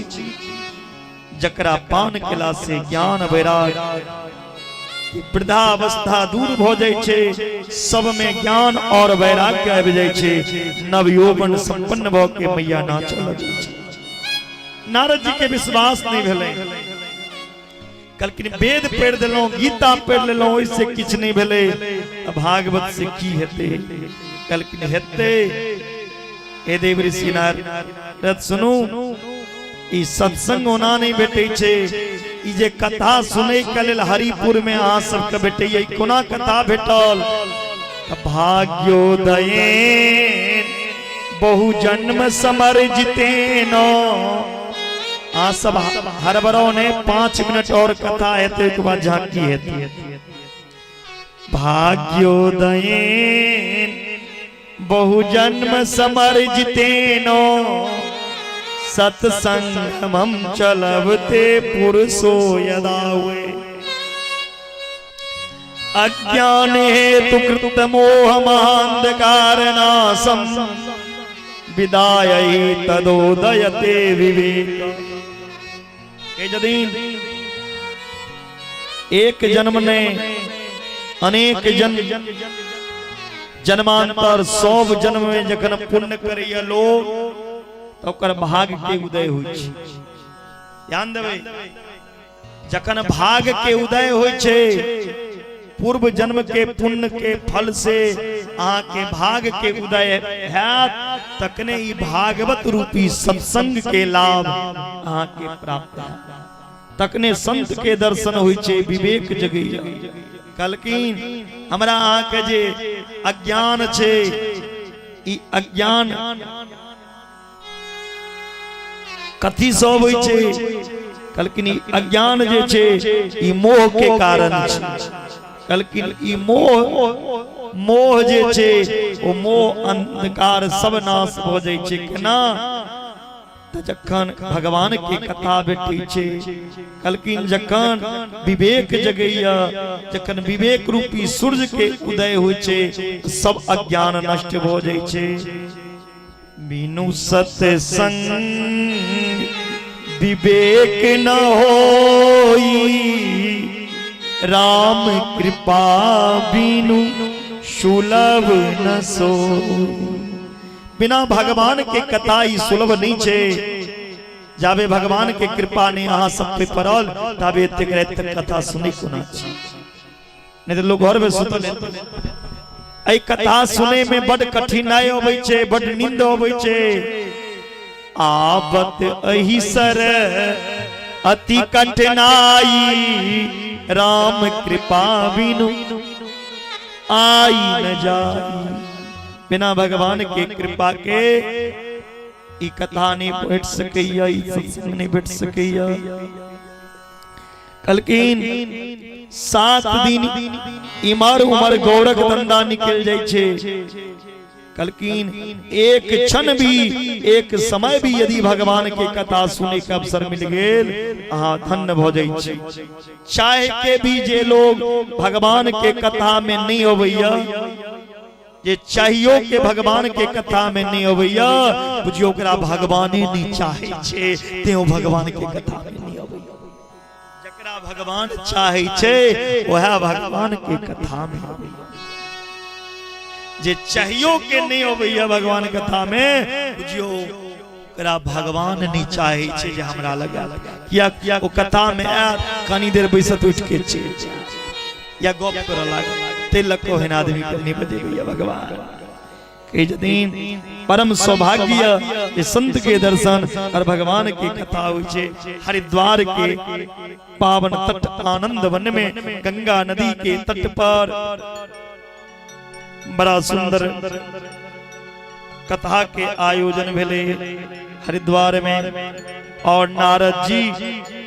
जकरा पान केला से ज्ञान वैराग वृद्धावस्था दूर भऽ जाइ छै, सबमे ज्ञान और वैराग्य आबि जाइ छै, नवयौवन संपन्न भऽ के मैया नाचऽ लगै छै। नारद जी के विश्वास नहि भेलै, कहलखिन वेद पढ़ि देलहुँ, गीता पढ़ि लेलहुँ, ओहिसँ किछु नहि भेलै, भागवत से की हेतै? कहलखिन हेतै। हे देव ऋषि नारद सुनू, ई सत्संग ओना नहि भेटै छै, ई जे कथा सुनै के लेल हरिपुर में अहाँ सबके भेटैया, ई कोना कथा भेटल? भाग्योदयेन बहु जन्म समर्जितेन। अहाँ सब हड़बड़ो नहि, 5 मिनट और कथा हेतै, ओहिके बाद झांकी हेतै। भाग्योदयेन बहु जन्म समर्जितेनो सत्संगमम चलबते पुरुषो यदा हुए अज्ञान हेतु कृत मोह महांधकारनाशम विदाय तदोदयते विवेक। जदि एक जन्म ने अनेक जन्म जन्मांतर सब जन्म में जखन पुण्य करैया लोग तऽ ओकर भाग के उदय होइ छै। ध्यान देबै, जखन भाग के उदय होइ छै, पूर्व जन्म के पुण्य के फल से अहाँ के भाग के उदय हैत, तखने ई भागवत रूपी सत्संग के लाभ अहाँ के प्राप्त हैत, तखने संत के दर्शन होइ छै, विवेक जगैया। कहलखिन हमरा अहाँ के जे अज्ञान छै, ई अज्ञान कथी से अबै छै? कहलखिन ई अज्ञान जे छै ई मोह के कारण छै। कहलखिन ई मोह, मोह जे छै ओ मोह अंधकार सब नाश भऽ जाइ छै। केना? तऽ जखन भगवान के कथा भेटै छै। कहलखिन जखन विवेक जगैया, जखन विवेक रूपी सूर्य के उदय होइ छै, सब अज्ञान नष्ट भऽ जाइ छै। बिनु सत्संग विवेक न होई, राम कृपा बिनु सुलभ न सो। बिना भगवान के कथा ई सुलभ नहीं छे। जाबे भगवान के कृपा नहीं अहाँ सब पे पड़ल ताबे एतेक राति तक कथा सुनै कोना छी, नहीं तो लोग घर में सुतल हेतै। एहि कथा सुनै में बड कठिनाई अबै छै, बड नींद अबै छै। आबत एहि सर अति कठिनाई, राम कृपा बिनु आई न जाई। बिना भगवान के कृपा के ई कथा नहीं भेट सकैया, ई सत्संग नहीं भेट सकैया। कहलखिन 7 दिन इमर उमर गौरक धंधा निकल जाइ छै। कहलखिन एक क्षण भी, एक समय भी यदि भगवान के कथा सुने के अवसर मिल गेल, अहाँ धन्य भऽ जाइ छी। चाहे के भी जे लोग भगवान के कथा में नहीं अबैया, जे चाहियो के भगवान के कथा में नहीं अबैया, बुझियो ओकरा भगवाने नहीं चाहे छै, ते ओ भगवान के कथा में नहीं अबैया। जकरा भगवान चाहे छै वएह भगवान के कथा में अबैया। जे चाहियो के नहीं अबैया भगवान कथा में, बुझियो ओकरा भगवान नहीं चाहे छै जे हमरा लग आयत। किया? किया ओ कथा में आयत, कनी देर बैसत, उठ के चलि जायत या गप करऽ लागत। ताहि लऽ कऽ ओहन आदमी के नहीं बजेबैया भगवान। कहै छथिन परम सौभाग्य जे संत के दर्शन और भगवान के कथा होइ छै। हरिद्वार के पावन तट आनंद वन में गंगा नदी के तट पर बड़ा सुंदर कथा के आयोजन भेलै हरिद्वार में। और नारद जी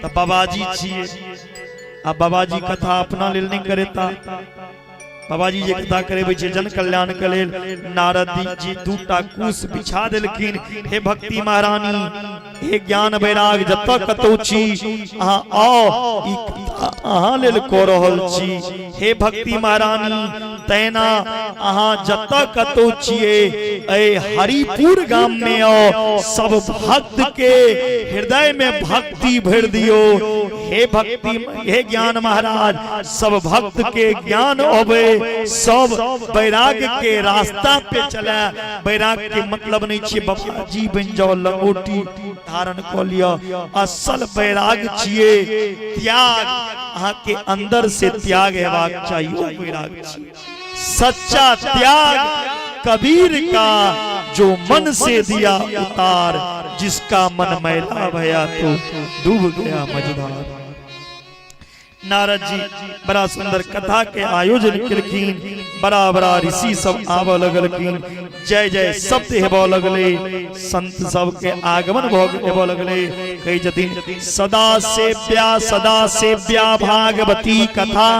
तऽ बाबाजी छियै, आ बाबाजी कथा अपना लेल नहि करेता, बाबाजी जे कथा करेबै छै जन कल्याण के लेल। नारद जी दूटा कुश बिछा देलखिन, हे भक्ति महारानी, हे ज्ञान वैराग, जतऽ कतौ छी अहाँ आउ, ई कथा अहाँ लेल कऽ रहल छी। हे भक्ति महारानी, तहिना अहाँ जतऽ कतौ छियै एहि हरिपुर गाम में आओ, सब भक्त के हृदय में भक्ति भरि दियौ। हे भक्ति, हे ज्ञान महाराज, सब भक्त के ज्ञान अबे, सब वैराग्य के रास्ता पे चले। वैराग्य के मतलब नहीं छियै बाबाजी बनि जाओ, लंगोटी धारण कऽ लिअ। असल वैराग्य छियै त्याग, अहाँ के अंदर से त्याग हेबाक चाही, ओ वैराग्य छियै। सच्चा त्याग कबीर का जो मन से दिया उतार, जिसका मन मैला भया तो डूब गया मझधार। नारद जी बड़ा सुंदर कथा के आयोजन केलखिन, बड़ा बड़ा ऋषि सब आबऽ लगलखिन, जय जय शब्द हेबऽ लगले, संत सब के आगमन भऽ हेबऽ लगले। कहै छथिन सदा सेव्या सदा सेव्या भागवती कथा,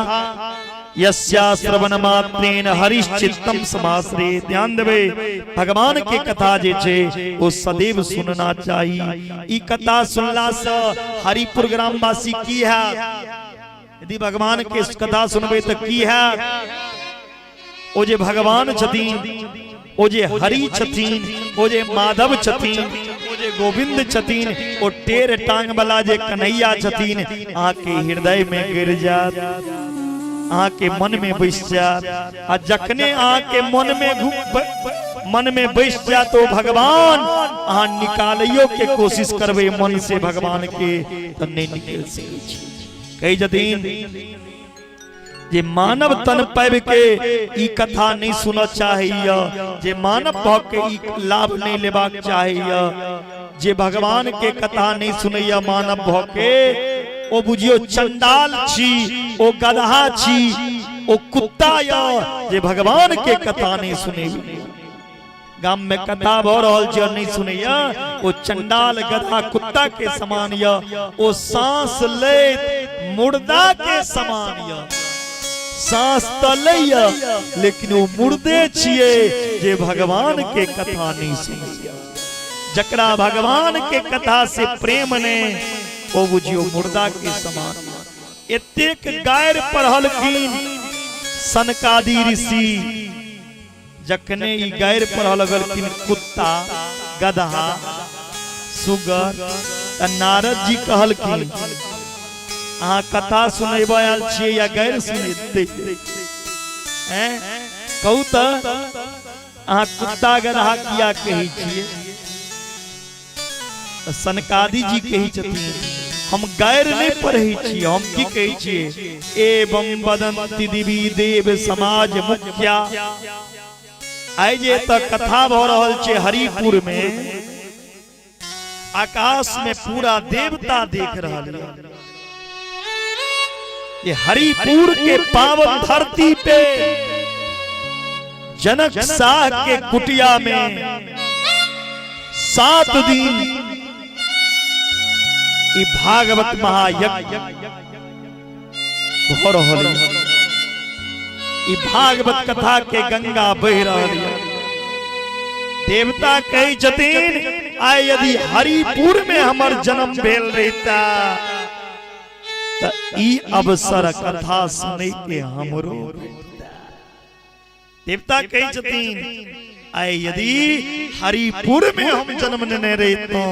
यस्या श्रवण मात्रेन हरिश्चित्तम समाश्रे। ध्यान देबै, भगवान के कथा जे छै ओ सदैव सुनना चाही। ई कथा सुनला से हरिपुर ग्रामवासी की है, यदि भगवान के कथा सुनबै तऽ की है? ओ जे भगवान छथिन, ओ जे हरि छथिन, ओ जे माधव छथिन, ओ जे गोविंद छथिन, ओ टेढ़ टांग वाला जे कन्हैया छथिन, अहाँके हृदय में गिर जात, अहाँके मन में बैस जात। आ जखने अहाँके मन में मन में बैस जात ओ भगवान, अहाँ निकालैयो के कोशिश करबै मन से भगवान के तऽ नहि निकलि सकै छी। कहै छथिन जे मानव तन पाबि के ई कथा नहीं सुनऽ चाहैया, जे मानव भऽ के ई लाभ नहीं लेबाक चाहैया, जे भगवान के कथा नहीं सुनैया मानव भऽ के, ओ बुझियो चंडाल छी, ओ गदहा छी, ओ कुत्ता य जे भगवान के कथा नहीं सुनैया। गाम में कथा भऽ रहल छै और नहीं सुनैया, ओ चंडाल गधा कुत्ता के समान य, ओ सांस लैत मुर्दा के समान य। सांस तऽ लैया लेकिन ओ मुर्दे छियै जे भगवान के कथा नहीं सुनैया। जकरा भगवान के कथा से प्रेम ने, ओ बुझियो मुर्दा के समान। एतेक गारि पढ़लखिन सनकादि ऋषि, जखने ई गारि पढ़ऽ लगलखिन कुत्ता गदहा सुगर, तऽ नारद जी कहलखिन अहाँ कथा सुनेबऽ आयल छियै या गारि सुनेतै? हैं, कहू तऽ अहाँ कुत्ता गदहा किया कहै छियै? तऽ सनकादि जी कहै छथिन हम गारि नहि पढ़ै छी, हम की कहै छियै? एवं वदंती दिवी देव समाज मुखिया। आइ जे एतऽ कथा भऽ रहल छै हरिपुर में, आकाश में पूरा देवता देख रहल यऽ ये हरिपुर के पावन धरती पे जनक शाह के कुटिया में 7 दिन ई भागवत महायज्ञ भऽ रहल यऽ। ई भागवत कथा के गंगा बहि रहल यऽ। देवता कहै छथिन आइ यदि हरिपुर में हमर जन्म भेल रहिता तऽ ई अवसर कथा सुनै के हमरो भेटता। देवता कहै छथिन आइ यदि हरिपुर में हम जन्म लेने रहितहुँ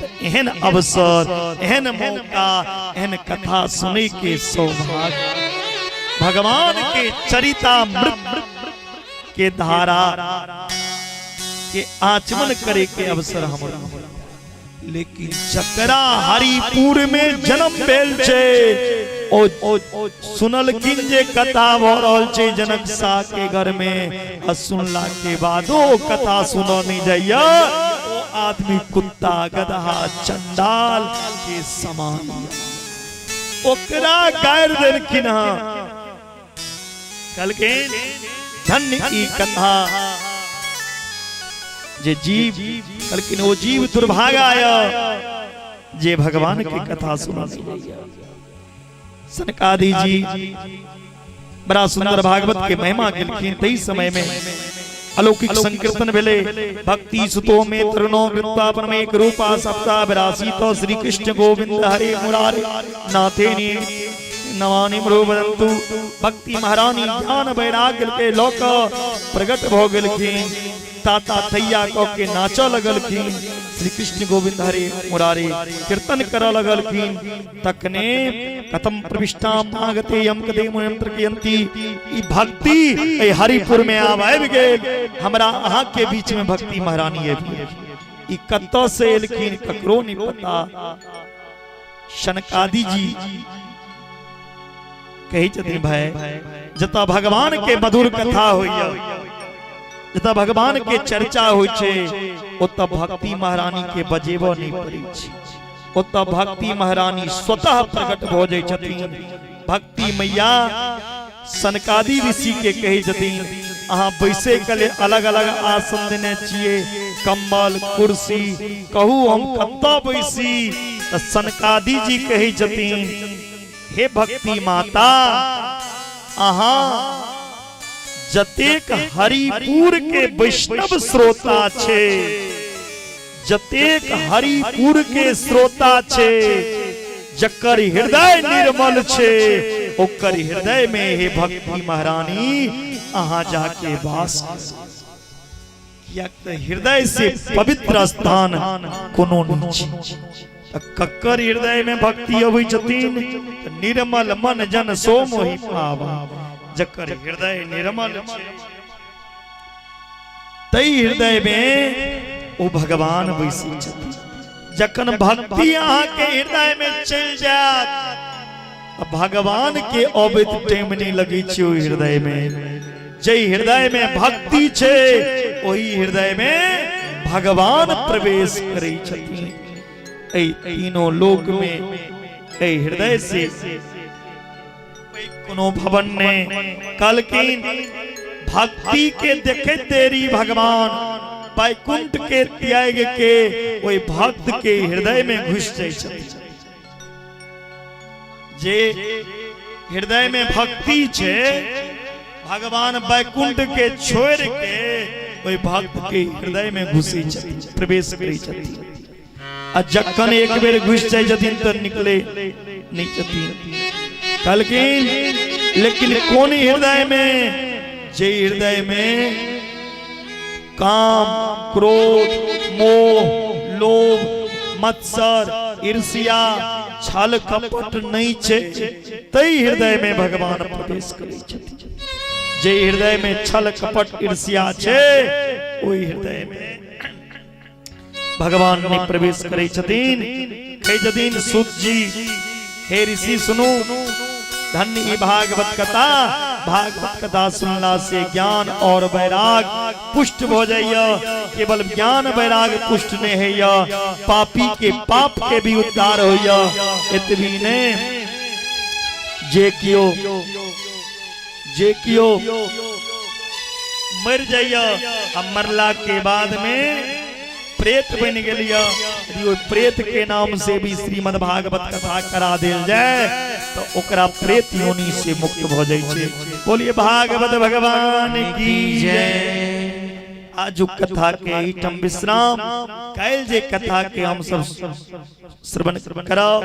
तऽ एहन अवसर, एहन मौका, एहन कथा सुनै के सौभाग्य, भगवान के चरितामृत के धारा के आचमन करे के अवसर हमरा। लेकिन जकरा हरिपुर में जन्म भेल छै ओ सुनलखिन जे कथा भऽ रहल छै जनक शाह के घर में, आ सुनला के बादो ओ कथा सुनऽ नहि जाइया, ओ आदमी कुत्ता गदहा चंडाल के समान यऽ। ओकरा गारि देलखिन हँ, कहलखिन धन्य ई कथा जे जीव, कहलखिन ओ जीव दुर्भागा य जे भगवान के कथा सुना। सनकादि जी बड़ा सुंदर भागवत के महिमा गेलखिन। तई समय में अलौकिक संकीर्तन भेले। भक्ति सुतो में तरुणो कृत्वा परमेक रूपा सप्ता विरासी तो श्री कृष्ण गोविंद हरे मुरारे नाथे ने नवानि वदन्तु। भक्ति महारानी ज्ञान वैराग्य के लऽ कऽ प्रकट भऽ गेलखिन। ताता थैया कऽ के नाचऽ लगलखिन, श्री कृष्ण गोविंद हरे मुरारे कीर्तन करऽ लगलखिन। तखने कथम प्रविष्टा मागते यम कदे मुयंत्र कियंती, ई भक्ति एहि हरिपुर में आब आबि गेल। हमरा अहाँ के बीच में भक्ति महारानी आबि गेल। ई कतऽ से एलखिन ककरो नहीं पता। शनकादि जी कहै छथिन, भाई जतऽ भगवान के मधुर कथा होइया, जतऽ भगवान के चर्चा होइ छै, ओतऽ भक्ति महारानी के बजेबो नहीं पड़ै छै। ओतऽ भक्ति महारानी स्वतः प्रकट भऽ जाइ छथिन। भक्ति मैया सनकादि ऋषि के कहै छथिन, अहाँ बैसे के लिए अलग अलग आसन देने छियै, कम्बल कुर्सी, कहू हम कतऽ बैसी? तऽ सनकादि जी कहै छथिन, हे भक्ति माता, अहाँ जतेक हरिपुर के वैष्णव श्रोता छै, जतेक हरिपुर के श्रोता छै, जकर हृदय निर्मल छै, ओकर हृदय में हे भक्ति महारानी अहाँ जाके वास करू। कियाक तऽ हृदय से पवित्र स्थान कोनो नहि छै। तऽ ककर हृदय में भक्ति अबै छथिन? तऽ निर्मल मन जन सो मोहि पावा। जकर हृदय निर्मल छै, तै हृदय में ओ भगवान बैसै छथिन। जखन भक्ति अहाँके हृदय में चलि जायत, भगवान के अबैत टाइम नहीं लगै छै ओहि हृदय में। जै हृदय में भक्ति छै, ओहि हृदय में भगवान प्रवेश करै छथिन। एहि तीनों लोक में एहि हृदय से कोनो भवन ने कहलखिन, भक्ति के देखैत देरी भगवान वैकुंठ के त्याग के ओहि भक्त के हृदय में घुस जाइ छथिन। जे हृदय में भक्ति छै, भगवान वैकुंठ के छोड़ के ओहि भक्त के हृदय में घुसै छथिन, प्रवेश करै छथिन। आ जखन एक बेर घुसि जाइ छथिन तऽ निकले नहि छथिन। कहलखिन, लेकिन कोन हृदय में? जे हृदय में काम क्रोध मोह लोभ मत्सर ईर्ष्या छल कपट नहीं छै, तै हृदय में भगवान प्रवेश करै छथिन। जे हृदय में छल कपट ईर्ष्या छै, ओहि हृदय में भगवान ने प्रवेश करै छथिन। कहै छथिन सुत जी, हे ऋषि सुनू, धन्य ई भागवत कथा। भागवत कथा सुनला से ज्ञान और वैराग पुष्ट भ जाइए। केवल ज्ञान वैराग पुष्ट नहीं होइए, पापी के पाप के भी उद्धार होइए। एतबी ने, जे कियो मर जाइए आ मरला के बाद में प्रेत बन गेलिए, यदि ओहि प्रेत के नाम से भी श्रीमद् भागवत कथा करा देल जाए तो ओकरा प्रेत योनि से मुक्त भ जाइ छै। बोलिए भागवत भगवान की जय। आजुक कथा के एहिठाम विश्राम। काल्हि जे कथा के हम सब श्रवण करब,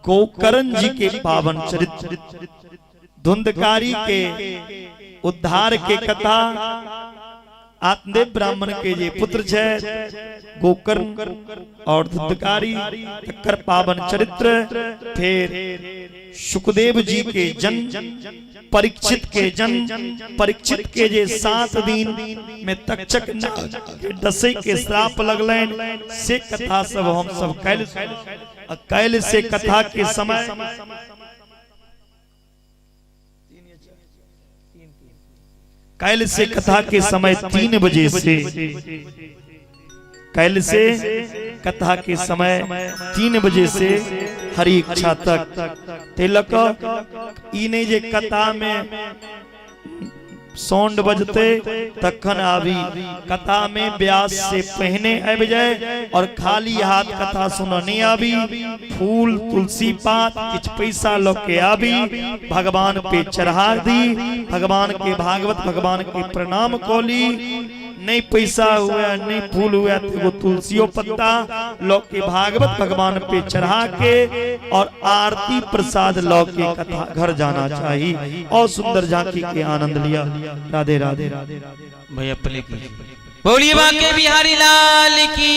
गोकर्ण जी के पावन चरित्र, धुंधकारी के उद्धार के कथा, आत्मदेव ब्राह्मण के जे पुत्र छै गोकर्ण और धुंधकारी, तकर पावन चरित्र, फिर सुखदेव जी के जन्म, परीक्षित के जन्म, परीक्षित के जे 7 दिन में तक्षक के डसै के श्राप लगलनि, से कथा सब हम सब काल्हि से कथा के समय काल्हि से कथा के समय 3 बजे से, काल्हि से कथा के समय 3 बजे से हरि इच्छा तक। तिलक ई नहीं जे कथा में साउंड बजते तखन आबी, कथा में व्यास से पहिने आबि जाए और खाली हाथ कथा सुन नहीं आबी। फूल तुलसी पात किछ पैसा ल के आबी, भगवान पे चढ़ा दी, भगवान के भागवत भगवान के प्रणाम कऽ ली। नहीं पैसा हुआ नहीं फूल हुआ तो वो तुलसियों पत्ता लो के भागवत भगवान पे चढ़ा के और आरती प्रसाद लो के कथा घर जाना चाहिए और सुंदर झांकी के आनंद लिया। राधे राधे। भैया प्ले कीजिए। बोलिए बाके बिहारी लाल की।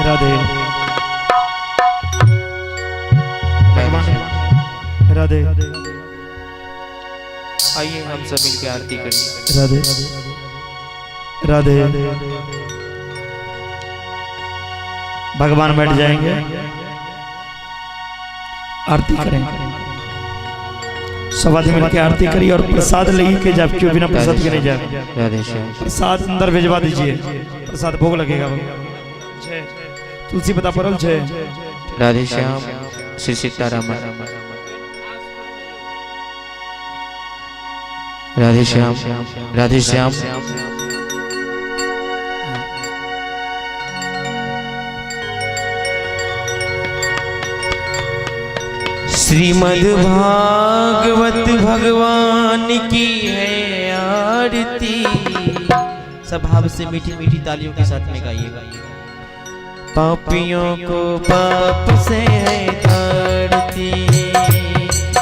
राधे। भगवान राधे। आइए हम सब मिलकर आरती करें। राधे राधे। भगवान बैठ जाएंगे, आरती करें। सब आदमी मिलकर आरती करिए और प्रसाद लेके जाए, क्यों बिना प्रसाद के नहीं जाए। राधे श्याम। प्रसाद अंदर भिजवा दीजिए, प्रसाद भोग लगेगा। तुलसी पता परल छे। राधे श्याम। श्री सीताराम। राधे श्याम, राधे श्याम। श्रीमद् भागवत भगवान की है आरती। सब भाव से मीठी मीठी तालियों के साथ में गाइएगा। पापियों को पाप से है तारती,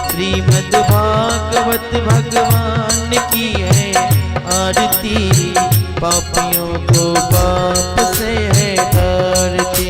श्रीमद् भागवत भगवान की है आरती, पापियों को पाप से है तारती।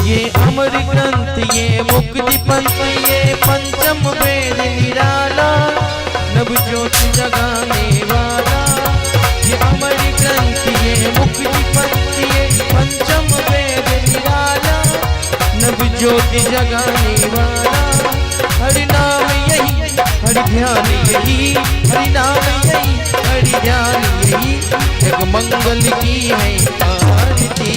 ये अमर ग्रंथ, ये मुक्ति पंथ, ये पंचम वेद निराला, नव ज्योति जगाने वाला। ये अमर ग्रंथ, ये मुक्ति पंथ, ये पंचम वेद निराला, नव ज्योति जगाने वाला। हरि नाम यही, हरि ध्यान यही, हरि नाम यही, हरि ध्यान यही, जग मंगल की है आरती।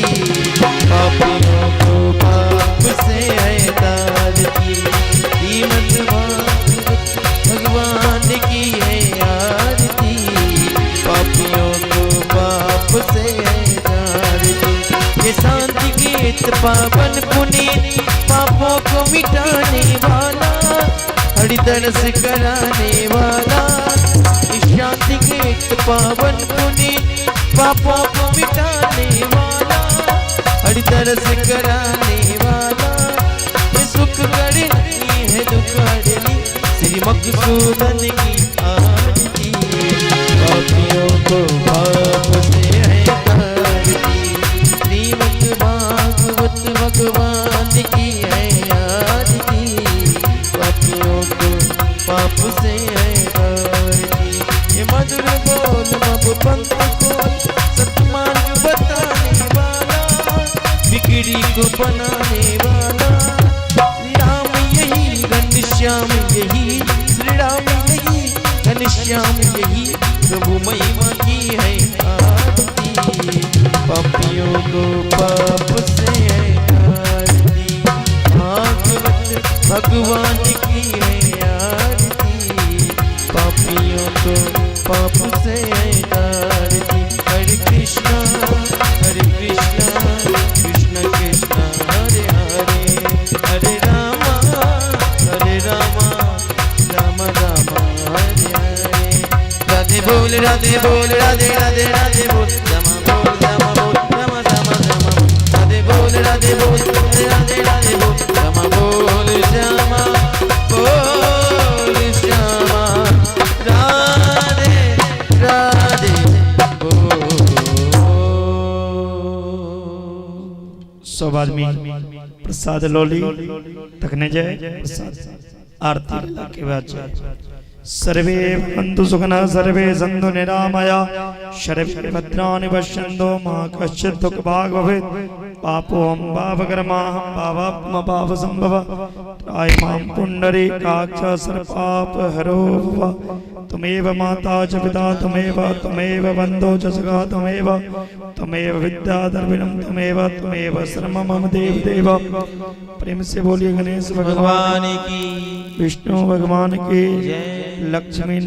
पापियों को पाप से है तारती, श्रीमद् भागवत भगवान की है आरती, पापियों को पाप से है तारती। ये शांति गीत पावन पुनीत, पापों को मिटाने वाला, हरि दर्श कराने वाला। ये शांति गीत पावन पुनीत, पापों को मिटाने वाला, हरि दर्श कराने वाला। ये सुख करनी है दुख हरनी, श्री मकसूदन की आरती। पापियों को पाप से है तारती, श्रीमद् भागवत भगवान की है आरती, पापियों को पाप से है तारती। ये मधुर बोल मब पंथ खोल, सतमार्ग बताने वाला, बिगड़ी को बनाने वाला। श्री राम यही घनश्याम यही, श्री राम यही घनश्याम यही, प्रभु महिमा की है आरती। पापियों को पाप से है आरती, भागवत भगवान की है आरती, पापियों को पाप से है आरती। हरे कृष्णा हरे कृष्णा कृष्ण कृष्ण हरे हरे, हरे रामा हरे रामा राम राम हरे हरे। राधे बोल राधे बोल राधे राधे राधे बोल, रामा बोल रामा बोल रामा रामा रामा बोल, राधे बोल राधे बोल राधे राधे राधे बोल, रामा बोल श्यामा बोल श्यामा, राधे राधे बोल। सब आदमी प्रसाद लोली तखने जाए, प्रसाद आरती के बाद जाए। सर्वे भवन्तु सुखिनः, सर्वे सन्तु निरामया, सर्वे भद्राणि पश्यन्तु मा कश्चित् दुःखभाग् भवेत्। पापोऽहं पापकर्माहं पापात्मा पापसंभव, त्राहि मां पुण्डरीकाक्ष सर्वपापहरो भव। त्वमेव माता च पिता त्वमेव, त्वमेव बन्धो च सखा त्वमेव, त्वमेव विद्या द्रविणं त्वमेव, त्वमेव सर्वं मम देव देव। प्रेम से बोलिए गणेश भगवान भगवान की विष्णु भगवान की जय। लक्ष्मी।